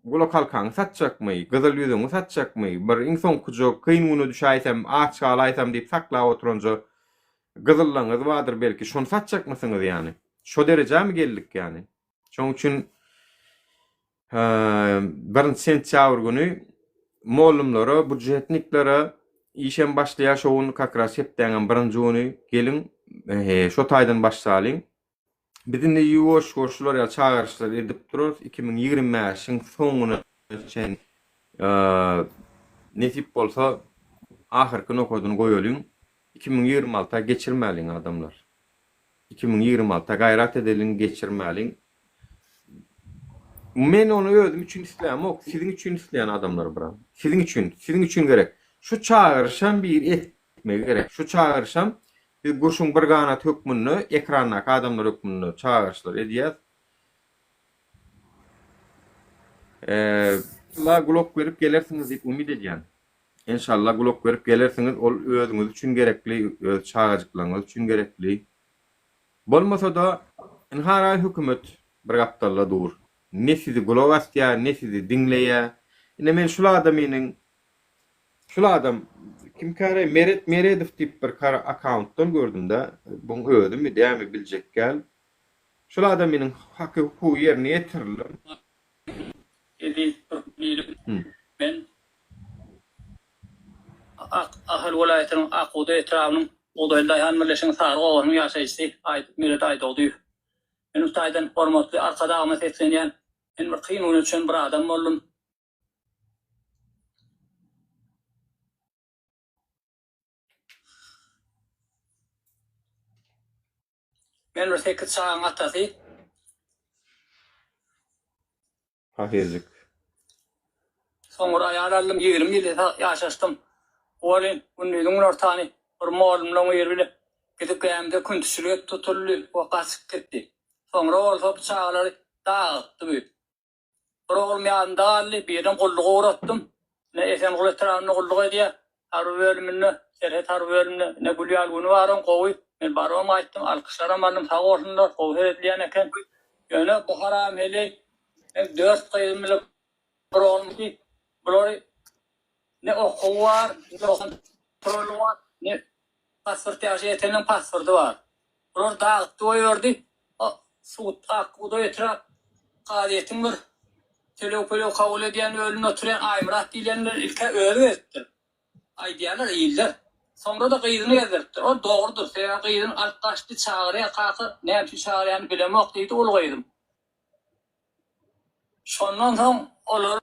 gulak halkaňy satjakmy, gyzyl ýüzüňi satjakmy, bir iň soňkuja kyn güne düşäýsem, aç galaýsam diýip saklap oturanja gyzyllaňyz bardyr belki, şony satjakmysyňyz ýany? Şo derejämi geldik ýany? Şoň üçin birinji sentýabr güni mollumlara, budjetniklere işem başlaýar şo gün kak raz hepdäňem birinji güni geliň şo taýdan başlalyň. Biz indi ýuwaş-ýuwaş şular ýaly çagyryşlar edip durarys 2025-iň soňuna çenli nesip bolsa ahyrky nokadyny goýalyň 2026-a geçirmäliň adamlar. 2026 gaýrat edeliň geçirmäliň. Men ony özüm üçin islämok, siziň üçin isleýän adamlar biram. Siziň üçin, siziň üçin gerek. Şu çagyryşam bir etmegi gerek. Şu çagyryşam biz gurşun bir ganat hökmünde ekrandaky adamlar hökmünde çagyryşlar edýäs. Eee, la gulak berip gelersiňiz diýip umyt edýän. Enşalla gulak berip gelersiňiz ol özüňiz üçin gerekli öz çagajyklaryňyz üçin gerekli. Bolmasada ynhara hökümet bir gapdalda dur. Ne sizi gulak asýar ne sizi diňleýär. Ine men şul adamynyň şul adam kimkäre Meret Meredow diýip bir akkauntdan gördümdä buň özümi dämi biljek däl. Şul adamynyň haky hukugy ýerine ýetirildim. Eziz türkmen men Ahal welaýatynyň Akbugdaý etrabynyň Bugdaýly daýhan birleşiginiň Sary obasynyň ýaşaýjysy Meret Aýdogdyýew. Men bu taýdan hormatly Arkadagyma seslenýän. Men bir kyn güne düşen bir adam boldum. Men bir sekiz çagaň atasy. Pahyrjyk. Soňra aýal aldym, 20 ýyl ýaşaşdym. Welin, gündiziň günortany bir mollumlaň biri bile gidip gämide küntüçilik edip tutuldy we gaçyp gitdi. Soňra bolsa bu çagalary dagytdy bu. Bir oglum ýanymda galdy, birinem gulluga ugratdym. Ine, Esenguly etrabynda gulluk edýär, harby bölüminde, serhet harby bölüminde. Ine, gül ýaly güni bar oň, gowy. Men barybam gaýtdym, alkyşlaram aldym, sag bolsunlar, gowy seredilýän eken. Ýöne bu haram heleý, meň dört gyzym bile bir oglum diýip, bulary ne okuwy bar, ne kontroly bar, ne pasport ýaşy ýeteniň pasporty bar. Bular dagytdy goýberdi. O sud Akbugdaý etrap kazyýetiň bir töleg-pöleg kabul edýän bölüminde oturýan Aýmyrat diýlen bilen ilk-ä özi gezipdir. Aýdýarlar iller. Soňra-da gyzyny gezdiripdir. Ol dogrudyr. Sebäbi gyzyny alyp gaçdy, çagyrýar kaka, näme üçin çagyrýanyny bilemok diýdi uly gyzym. Şondan soň olar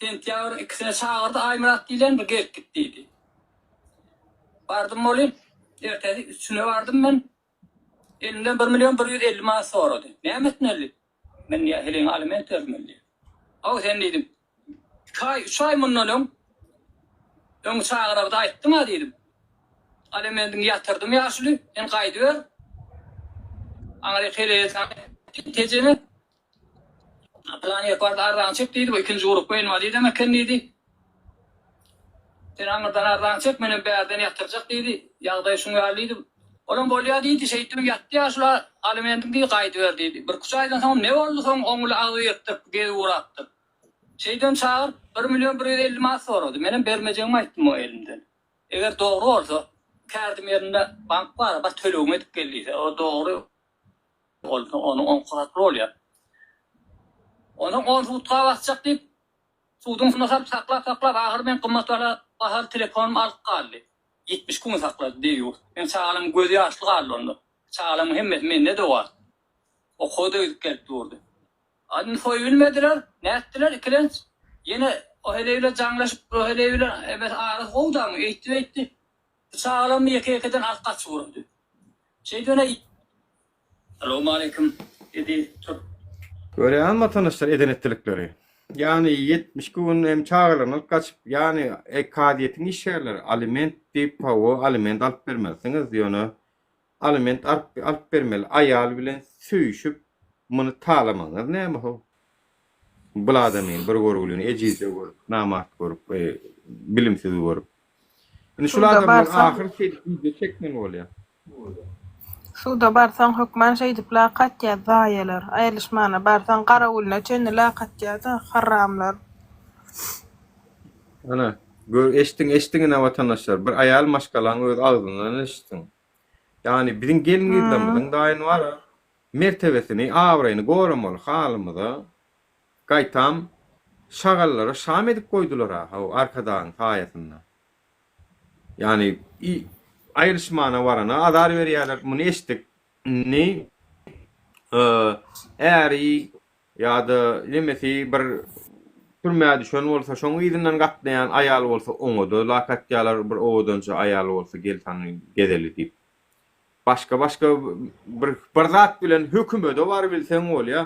Sentýabryň ikisine çagyrdy Aýmyrat diýlen bir gelip git diýdi. Bardym welin, ertesi üçüne bardym men. Elimden bir million 150 manat sorady. Näme etmeli? Men diýýär, heleýiňe aliment bermeli diýýär. Haw sen diýdim. Iki aý, üç aý mundan öň öň çagyrarda aýtdyň-a diýdim. Alimendiňi ýatyrdym ýaşuly, sen gaýdyber. Aňryk heleýe jaň etdi, Tejene. Pylan ýek bardy, arzaňy çek diýdi, bu ikinji grupba inwalidem eken diýdi. Sen aňyrdan arzaňy çek, menem bärden ýatyrjak diýdi. Ýagdaý şuň ýaly diýdi. Olam bolýa diýdi, şeýtdibem ýatdy ýaşula, alimendiň diýdi, gaýdyber diýdi. Birküç aýdan soňam ne boldy soň, oň bilen agzy ýyrtdyk, gezip ugrapdyr. Şeýdibem çagyryp, bir million 150 manat sorady. Menem bermejegimi aýtdym oňa elimden. Eger dogry bolsa, kärdim ýerinde bank bar, bar tölegimi edip gel diýse, o dogry bolsa, onuň oňky hakly bolýar. Onsoň on sutga basjak diýip, suduň üstüne salyp saklap-saklap, ahyry meň gymmat bahaly telefonym alyp galdy. 72 gün saklady deýýus. Meň çagalarymyň gözi ýaşly galdy onda. Çagalarymyň hemmesi mende-de o wagt. Okuwa-da gidip gelip durdy. Indi soýubilmediler, nätdiler ikilenç. Ýene o heleý bilen jaňlaşyp, o heleý bilen emesi arasy gowudamy, eýtdi-beýtdi. Bu çagalarymy ýeke-ýekeden alyp gaçyp ugrady. Şeýdibene Salowmaleýkim, eziz türk. Görýäňizmi watandaşlar eden etdilikleri. Ýagny 72 gün hem çagalaryny alyp gaçyp, ýagny kazyýetiň işgärleri aliment diýip hawa aliment alyp bermelisiňiz ýöne Aliment alyp bermeli aýal bilen söýüşip muny talamagyňyz näme how? Bul adamyny bir görgülini ejizje görüp, namart görüp, bilimsiz görüp. Indi şul Suda adamlar barsaň ahyr şeýdip wideo çekmeli bolýar. Suda barsaň hökman şeýdip lak atýar zaýalar. Aýrylyşmana barsaň garawulyna çenli lak atýar-da haramlar. Ana, gör, eşdiň, eşdiň ine watandaşlar, bir aýal maşgalaň öz agzyndan eşitdiň. Ýagny biziň gelin-gyzlarymyzyň daýyny bar-a, mertebesini, abraýyny goramaly halymyza, gaýtam şagallara şam edip goýdular-a, haw, Arkadagyň saýasynda. Ýagny aýryşmana barana azar berýärler, muny eşitdik. Indi äri Ýa-da nemesi bir türmä düşen bolsa, şoň yzyndan gatnaýan aýal bolsa oňa-da lak atýarlar, bir owadanja aýal bolsa gel sany gezeli diýip. Başga-başga bir bir zat bilen hökümede barybilseň bolýar.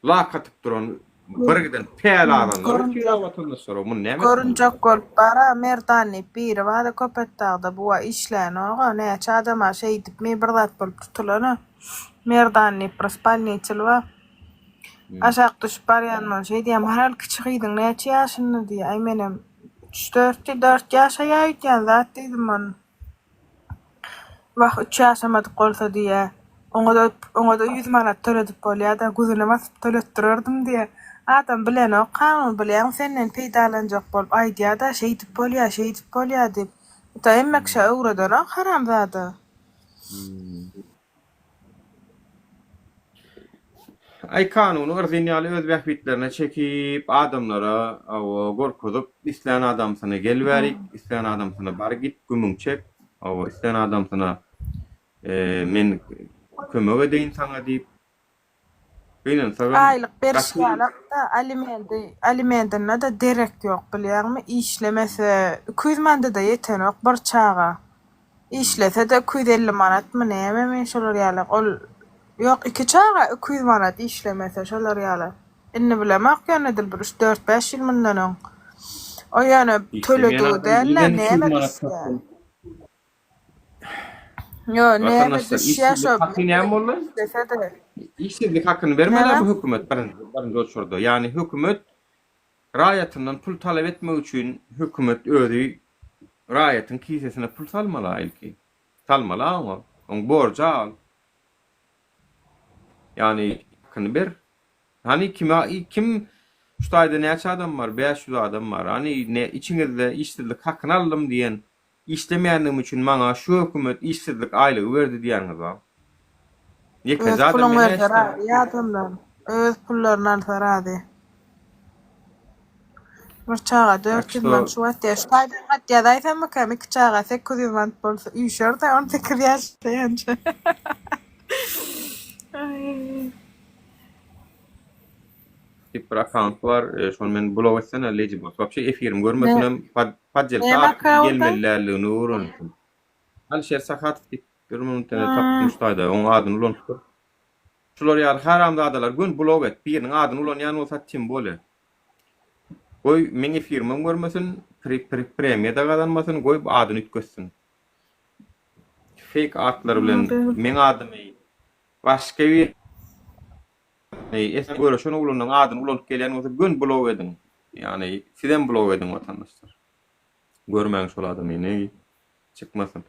Lak atyp duran bir giden päl azanlar otyr-a watandaşlar, muny näme etmeli? Görünjek bolup bar-a Merdan diýip biri bar-a Köpetdagda bu-a işlänok-a, näçe adam-a şeýdipmi bir zat bolup tutulan-a. Merdan diýip bir spalniçil bar. Aşak düşüp barýanman şeý diýýän, Maral kiçi gyzyň näçe ýaşynda diýýär. Aý menem üç-dört diý, dört ýaşaýar öýdýän zat diýdim ony. Wah, üç ýaşamadyk bolsa diýýär. Oňa-da oňa-da ýüz manat töledip bolýar-da, gözüne basyp töletdirerdim diýýär. Adam bilenok kanuny bilýäňmi, senden peýdalanjak bolup aýdýar-da, şeýdip bolýar, şeýdip bolýar diýip. Bu-da hemme kişä öwredenok haramzada. Aý kanuny yrzyn ýaly öz bähbitlerine çekip adamlara hawa gorkuzyp islän adamsyna gel bärik islän adamsyna bar git gümüň çek hawa islän adamsyna men kömek edeýin saňa diýip gynansagam Aýlyk beriş gaty ýalak-da alimendi alimendinde-de derek ýok bilýäňmi işlemese 200 manada-da ýetenok bir çaga. Işlese-de 250 manatmy nämemi şolar ýaly ol ýok iki çaga 200 manat işlemese şolar ýaly indi bilemok ýöne edil bir üç dört bäş ýyl mundan öň o ýöne Işlemeýän töledigi adam däl-de nirden 200 näme manat düşýä tapsyn? ýo näme Watandaşlar düşýä işsizlik şo haky näme boldy? işlese-de Işsizlik hakyny bermeli näme bu hökümet birinji birinji oçurda. Ýagny hökümet Raýatyndan pul talap etmek üçin hökümet özi raýatyň kisesine pul salmaly-a ilki. Salmaly-a oňa. Oň borjy-a ol. Ýagny hakyny ber. Hany kime kim şu taýda näçe adam bar? 500 adam bar. Hany ne içiňizde işsizlik hakyny aldym diýen, işlemeýändigim üçin maňa şu hökümet işsizlik aýlygy berdi diýýäniňiz bar. Öz Ýekeje adam puluň men-ä berse eşdenim. razy adamlar. Öz pullaryny alsa razy. Bir çaga Tak 400 manat şto şu wagt ýa şu taýdan hat ýazaýsammykam iki çaga 800 manat bolsa üýşer-de 18 ýaşaýança. Aý. Diýip bir akkaunt bar. E, şony men blok etsene Lady Boss. Wapşe efirimi Ne görmesin hem poddelka näme arkaly akkaunta? gelmeli däldigini öwrensin. Alişer Sahatow diýip bir minutda tapdym Hmm. şu taýda. Oň adyny ulanypdyr. Şular ýaly haramzadalar göni blok et. Biriniň adyny ulanýan bolsa tim bole. Goý meň efirimem görmesin, pri pri premiýa-da gazanmasyn, goý bu adyny üýtgetsin. Fake atlar bilen meň adymy başga bir esasy göreşen oglanyň adyny ulanyp gelýän bolsa göni blok ediň. Ýagny sizem blok ediň watandaşlar. Görmäň şol adamyny. Çykmasyn.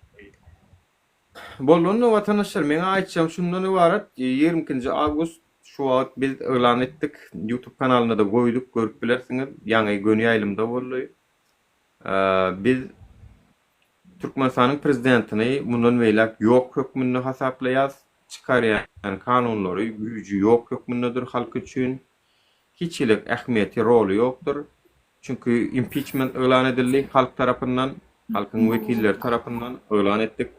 Boldy onda watandaşlar meňa aýtjagym şundan ybarat 22-nji awgust şu wagt biz yglan etdik YouTube kanalynda-da goýduk görüp bilersiňiz ýaňy göni ýaýlymda boldy biz Türkmenistanyň prezidentini mundan beýläk ýok hökmünde hasaplaýas çykarýan kanunlary güýji ýok hökmündedir halk üçin hiç hili ähmiýeti roly ýokdur Çünki impiçment yglan edildi halk tarapyndan, halkyň wekilleri tarapyndan yglan etdik.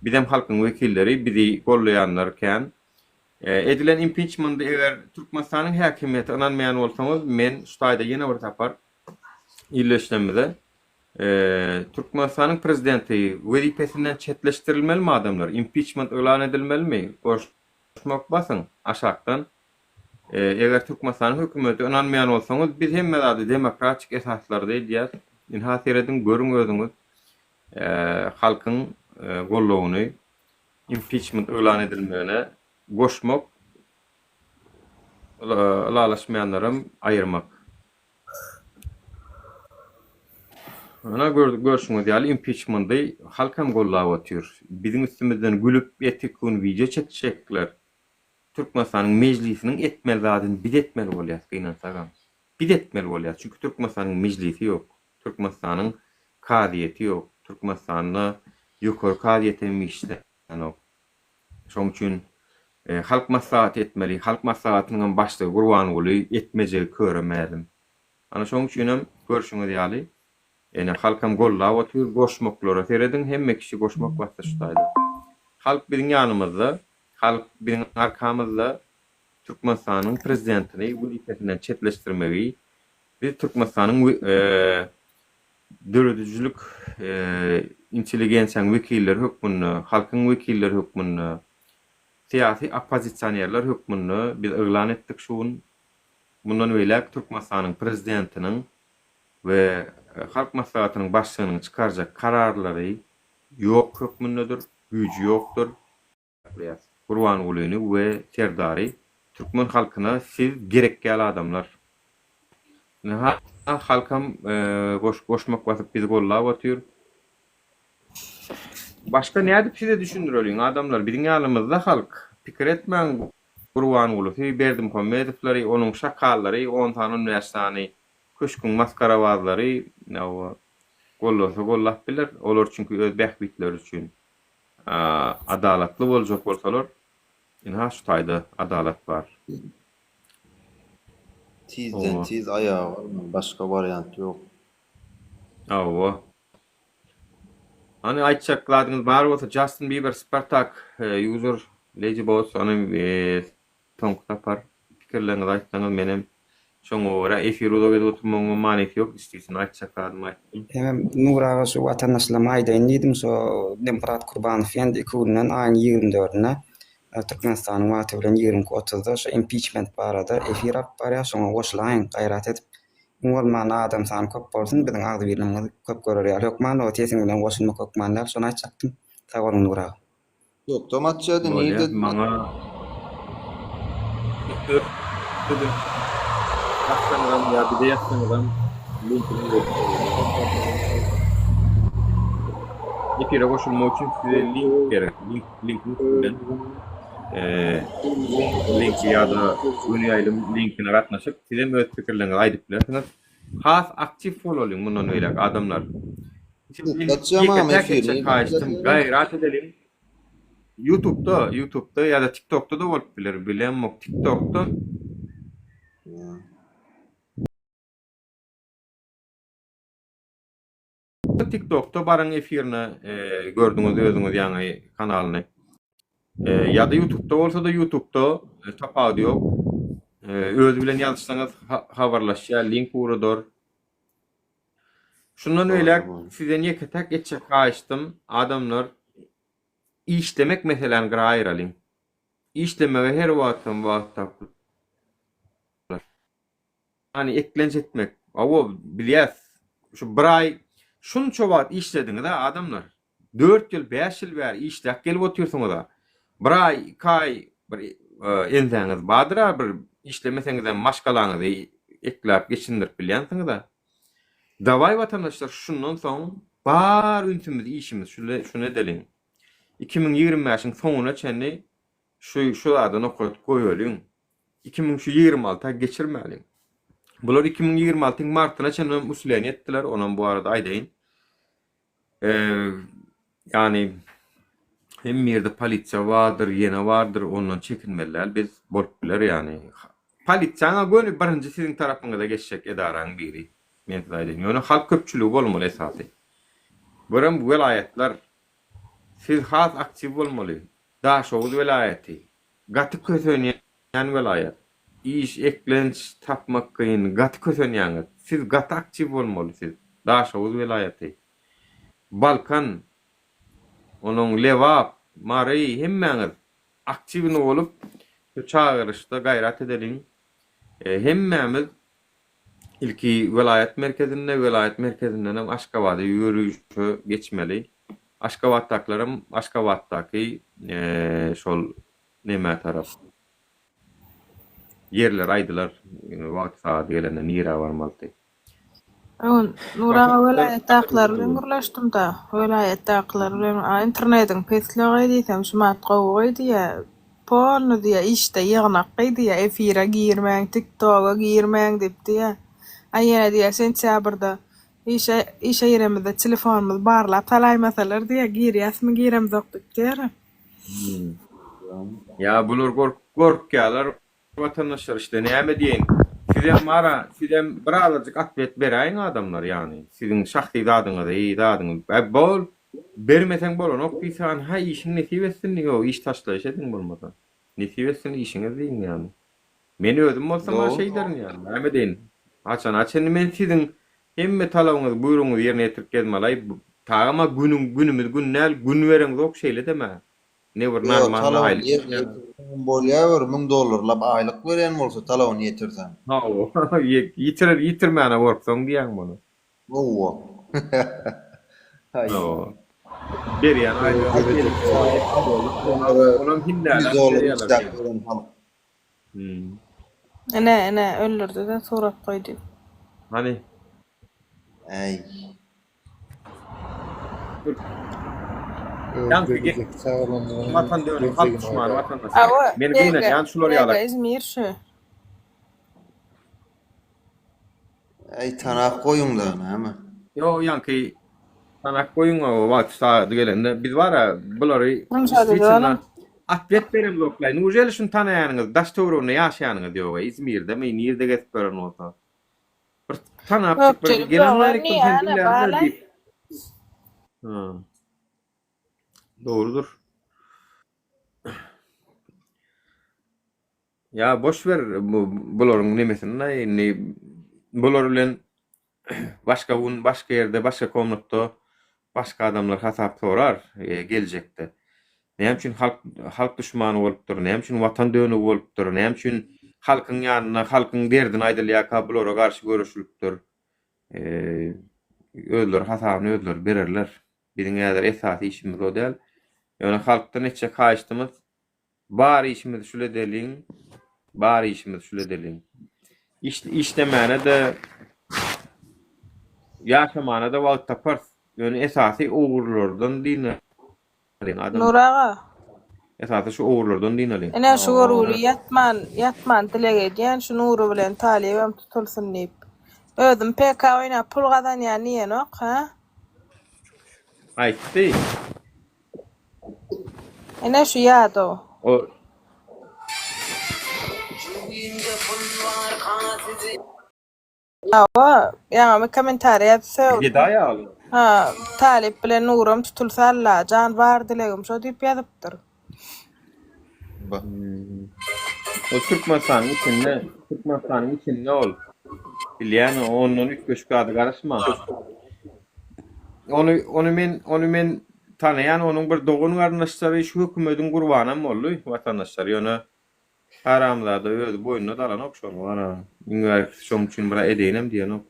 Bizem halkyň wekilleri, bizi gollaýanlar kän. Edilen impiçmendi eger Türkmenistanyň häkimiýeti ynanmaýan bolsaňyz, men şu taýda ýene bir sapar ildeşlerimize Türkmenistanyň prezidenti wezipesinden çetleşdirilmelimi adamlar, impiçment yglan edilmelimi? Goşmak basyň aşakdan. Eger Türkmenistanyň hökümete ynanmaýan bolsaňyz, biz hemme zady demokratik esaslarda edýäs. Ynha serediň, görüň özüňiz halkyň goldawyny impiçment yglan edilmegine goşmak, ylalaşmaýanlaram aýyrmak. Ynha görşüňiz ýaly impiçmendy halk hem goldap otyr. Biziň üstümizden gülüp erteki gün wideo çekjekler. Türkmenistanyň mejlisiniň etmeli zadyny biz etmeli bolýas gynansagam. Biz etmeli bolýas çünki Türkmenistanyň mejlisi ýok. Türkmenistanyň kazyýeti ýok. Türkmenistanda ýokary kazyýet hem işlänok. Şoň üçin Halk maslahaty etmeli. Halk maslahatynyňam başlygy Gurbanguly etmejegi köre mälim. Ana şoň üçinem görşüňiz ýaly Ene halkam gollap otyr goşmaklara serediň hemme kişi goşmak basdy şu taýda. Halk biziň ýanymyzda halk biziň arkamyzda Türkmenistanyň prezidentini wezipesinden çetleşdirmegi biz Türkmenistanyň döredijilik intelligensiýanyň wekilleri hökmünde halkyň wekilleri hökmünde syýasy oppozisionerler hökmünde biz yglan etdik şu gün mundan beýläk Türkmenistanyň prezidentiniň we Halk Maslahatynyň Başlygynyň çykarjak kararlary ýok hökmündedir, güýji ýokdur. Gurbangulyny we Serdary türkmen halkyna siz gerek däl adamlar. Ynha halkam goşmak basyp bizi gollap otyr. Başga nädip size düşündireliň adamlar biziň ýanymyzda halk pikir etmäň Gurbangulusy Berdimuhamedowlary onuň şakallary on sany on bäş sany Köşgüň masgarabazlary hawa gollasa gollap biler, olar çünki öz bähbitleri üçin. Adalatly boljak bolsalar, ynha şu taýda adalat bar. Tizden tiz aýaga galmaly, başga wariant ýok. Hawa. Hany aýtjak zadyňyz bar bolsa Justin Bieber Spartak user Lady Boss hany Soňky sapar pikirleriňizi aýtsaňyz menem şoňa görä efir uzak edip oturmagyňam manysy ýok istisini aýtjak zadymy aýtdym. Hemem Nury aga şu watandaşlaryma aýdaýyn diýdim şo Demyrat Kurbanow ýendi iki günden aýyň ýigrimi dördüne Türkmenistanyň wagty bilen ýigrimi iki otuzda şo impiçment barada efir alyp barýar şoňa goşulaýyň gaýrat edip iň bolmanda adam sany köp bolsun biziň agzybirligimizi köp görer ýaly hökman o sesiň bilen goşulmak hökman däl şony aýtjakdym sag boluň Nury aga. Ýokdam atýady Bolýa nirde maňa Ýazsaňyzam ýa bize ýazsaňyzam linkini Efire goşulmak üçin size link gerek. Link linkiň üstünden linki ýa-da göni ýaýlym linkine gatnaşyp sizem öz pikirleriňizi aýdyp bilersiňiz. Has aktiw bolalyň mundan beýläk adamlar. Ýeke-täk etjek haýyştym gaýrat edeliň. Ýutubda, Ýutubda ýa-da TikTokda-da bolup biler, bilemok. TikTokda TikTokda baryň efirine gördüňiz özüňiz ýaňy kanalyny. Ýa-da Ýutubda bolsa-da Ýutubda tapawudy ýok. Özi bilen ýazyşsaňyz habarlaşýar, link ugradar. Şundan beýläk sizden ýeke-täk etjek haýyştym, adamlar işlemek meseläni gyra aýyralyň. Işlemege her wagtam wagt tapylar. Ýagny eklenç etmek. Hawa, bilýäs. Şu bir aý şunça wagt işlediňiz-ä adamlar. Dört ýyl, bäş ýyl bäri işläp gelip otyrsyňyz-a. Bir aý, iki aý bir ensäňiz bardyr-a, bir işlemeseňizem maşgalaňyzy ekläp geçindirip bilýänsiňiz-a. Dawaý watandaşlar şundan soň bar ünsümiz işimiz şule şuny edeliň. 2025-iň soňuna çenli şu şu zada nokat goýalyň. 2000 şu 26-a geçirmäliň. Bular 2026-yň martyna çenli hem usileniýe etdiler, onam bu arada aýdaýyn. Ýagny hemme ýerde polisiýa bardyr, ýene bardyr, ondan çekinmeli däl biz, bolup biler ýagny. Polisiýaňa göni birinji siziň tarapyňyza geçjek edaraň biri, men size aýdaýyn. Ýöne halk köpçüligi bolmaly esasy. Birem welaýatlar, siz has aktiw bolmaly. Daşoguz welaýaty, gaty kösenýän welaýat. Iş, eklenç tapmak kyn, gaty kösenýäňiz. Siz gaty aktiw bolmaly siz. Daşoguz welaýaty. Balkan, onuň Lebap, Mary hemmäňiz aktiwny bolup şu çagyryşda gaýrat edeliň. Hemmämiz ilki welaýat merkezinde, welaýat merkezindenem Aşgabada ýörişe geçmeli. Aşgabatdakylaram Aşgabatdaky şol nemä tarap. Ýerleri aýdylar, wagty sagady gelende nirä barmalydy. Öň Nur aga welaýatdakylar bilen gürleşdim-de, welaýatdakylar bilen, a internediň pesligy diýsem, şumat gowy diýýä, polny diýýä, işde ýygnak diýýä, efire girmäň, tiktoga girmäň diýip diýýä. A ýene diýýä, sentýabrda işe işe giremizde telefonymyzy barlap salaýmasalar diýýä, girýäsmi giremzok diýip diýýär. Ýa bular gorkýalar watandaşlar işte näme diýeýin sizem bara sizem birazajyk otwet beräýiň adamlar ýagny siziň şahsy zadyňyzy zadyňyzy bä bol bermeseň bolanok diýseň hä işiň nesip etsin ýok iş taşlaýyş ediň bolmasa nesip etsin işiňiz diýiň ýagny men özüm bolsam-a şeýderin ýagny näme diýeýin haçana çenli men siziň hemme talabyňyzy buýrugyňyzy ýerine ýetirip gezmalaý tagama günüň günümiz gün däl gün bereňzok şeýle-demä Ne bir Ýok, normal talabyny aýlyk ýerine ýetirseňem bolýa bir müň dollarlap aýlyk berýän bolsa talabyny ýetirseň. Hawa, ýitirer ýitirmäne gorksaň diýýäň muny. Hawa. Haý. Hawa. Berýän aýlygy onam Ýüz hindäläp dollar berýärler işläp diýýän. ýören halk. Hmm. Ine, ine, öldürdi-de surat goýdy. Hany? Äý. Ýaňky Watan dönügi halk duşmany watandaşlar. Awa, Meni BG, gynanýan şular BG ýalak. Izmir şu. Äý tanap goýuňda näme. Ýok ýaňky tanap goýuň o wagty sagady gelende biz bara bulary Munça dedi действительно olam. otwet beremzoklaý. Nujeli şuny tanaýanyňyz daş töwereginde ýaşaýanyňyz ýoga Izmirdemi nirde gezip ýören bolsa. Bir tanapjyk bir Köpçülik gelen ýok, bärik bir sen niýe, diňlärler bala. diýip. Ha. Dogrudyr. Ýa boş ber bu bularyň nemesini indi bular bilen başga gün başga ýerde başga komnatda Başga adamlar hasap sorar geljekde. Näme üçin halk halk duşmany bolupdyr, näme üçin watan dönügi bolupdyr, näme üçin halkyň ýanynda halkyň derdini aýdylýarka bulara garşy göreşilipdir. Özleri hasabyny özleri bererler. Biziň häzir esasy işimiz o däl. Ýöne halkdan etjek haýyştymyz Bar işimizi şul edeliň. Bar işimizi şul edeliň. Iş işlemäne-de ýaşamana-da wagt taparys. Ýöne esasy ogrulardan dynalyň adam. Nur aga. Esasy şu ogrulardan dynalyň. Ine şu görgüli ýatman ýatman dileg edýän şu Nury bilen Talybam tutulsyn diýip. Özüm PK oýnap pul gazanýan diýenok hä? Aýtdy. Ine şu ýadow. O Hawa, ýaňamy kommentariýa ýazyp sögdüm. Gedaý ýaly. Ha, Talyp bilen Nuram tutulsa Allajan bar dilegim şo diýip ýazypdyr. Ol Türkmenistanyň içinde, Türkmenistanyň içinde ol. Bilýän ondan üýtgeşik zada garaşma. Ony ony men ony men tanaýan onuň bir dogan garyndaşlary şu hökümediň gurbanam boldy watandaşlar ýöne haramzada özi boýnuna-da alanok şony wara iň bärkisi şoň üçin bir edeýinem diýenok.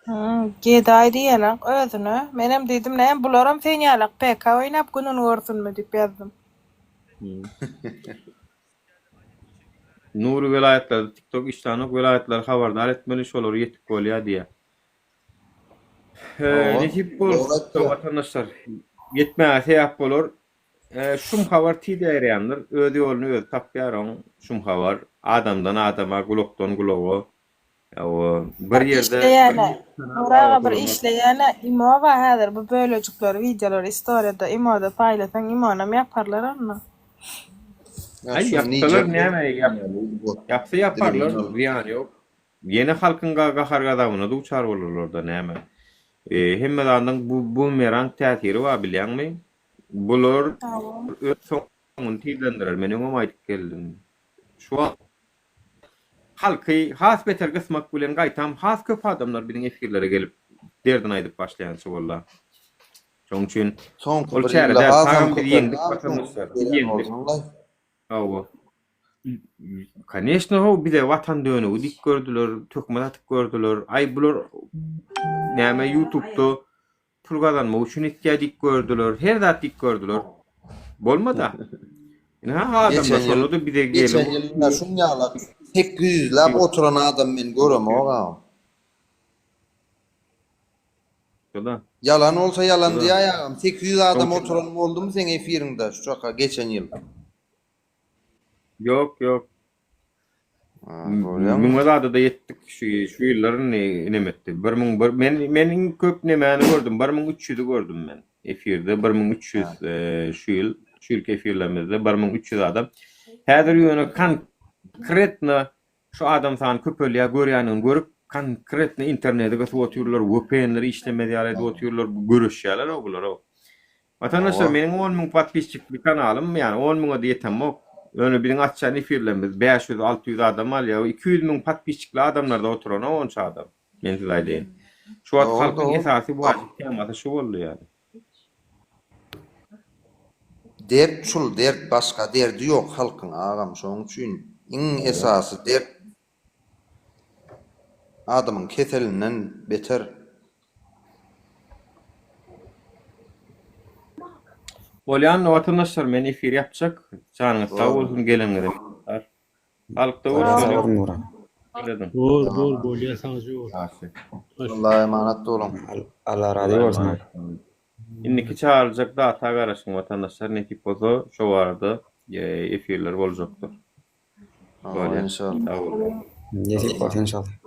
Hum, gedaý diýenok özüne. Menem diýdim näme bularam sen ýalak PK oýnap gününi görsünmi diýip ýazdym. Nury welaýatlarda tiktok işlänok welaýatlary habardar etmeli şolary ýetik bolýa diýýä. Nesip bolsa watandaşlar ýetmäge sebäp bolar. Şum habar tiz ýaýraýandyr. Öz ýoluny özi tapýar oň şum habar. Adamdan adama, gulakdan gulaga. Bir ýerde Işleýänä, Nur aga bir işleýänä imo bar häzir bu bölejikleri wideolary istoriýada imoda paýlasaň imonam ýaparlar onda. Aý ýapsalar näme ýapsa ýaparlar zyýany ýok. Ýene halkyň gahar gazabyna duçar bolarlarda näme. Hemme zadyň bumerang täsiri bar bilýäňmi? Bular öz soňuny tizlendirer men öňem aýdyp geldim. Şu wagt Halky has beter gysmak bilen gaýtam has köp adamlar biziň efirlere gelip derdini aýdyp başlaýança bolda. Şonuň üçin Soňky ol bir çäre ýylda däl, hasam tagam biz köpeldi ýeňdik agam watandaşlar, biz gelýän ýeňdik. bolsaňlaý. Hawa. Koneçno how bize watan dönügi diýip gördüler, töhmet atyp gördüler. Aý bular näme ýutubda Pul gazanmak üçin etýär diýip gördüler. Her zat diýip gördüler. Bolmada. Ynha adamlar Geçen ýyl şonda-da bize geçen gelip ýyl ine şuň ýalak 800-läp oturan adam men göremok agam. Şoda. Ýalan bolsa ýalan Şoda. diýäý agam. 800 adam Şoň oturan boldumy seň efiriňde şu çaka geçen ýyl? Ýok, ýok. Görýäňmi? Müňe zada-da ýetdik şu şu ýyllar indi nem etdi. 1001 men men iň köp nemäni gördüm? 1300-i gördüm men. Efirde 1300 şu ýyl şu ýylky efirlerimizde 1300 adam. Häzir ýöne konkretno şu adam sany köpelýär görýändigini görüp konkretno interneti gysyp otyrlar, VPN-leri işlemez ýaly edip otyrlar, göreşýärler-ow bular-ow. Watandaşlar meniň on müň podpisçikli kanalym ýani on müňede ýetemok. Ýöne biziň açýan efirlerimiz 500 600 adam alýar. 200 müň podpisçikli adamlarda oturanok onça adam. Men size aýdaýyn. Şu wagt Dogry halkyň dogry. esasy wajyp temasy şu boldy ýani. Dert şul dert başga derdi ýok halkyň agam şoň üçin iň esasy dert Adamyň keselinden beter. Bolýan watandaşlar men efir ýapjak janyňyz sag bolsun geleniňize minnetdar. Saglykda görüşeliň. Bor bor bolýa sagja bol. Allaha emanet boluň. Allah razy bolsun. Indiki çagyryljak data garaşyň watandaşlar nesip bolsa şo barada efirler boljakdyr. Hawa inşallah. Sag boluň. Nesip bolsa inşallah.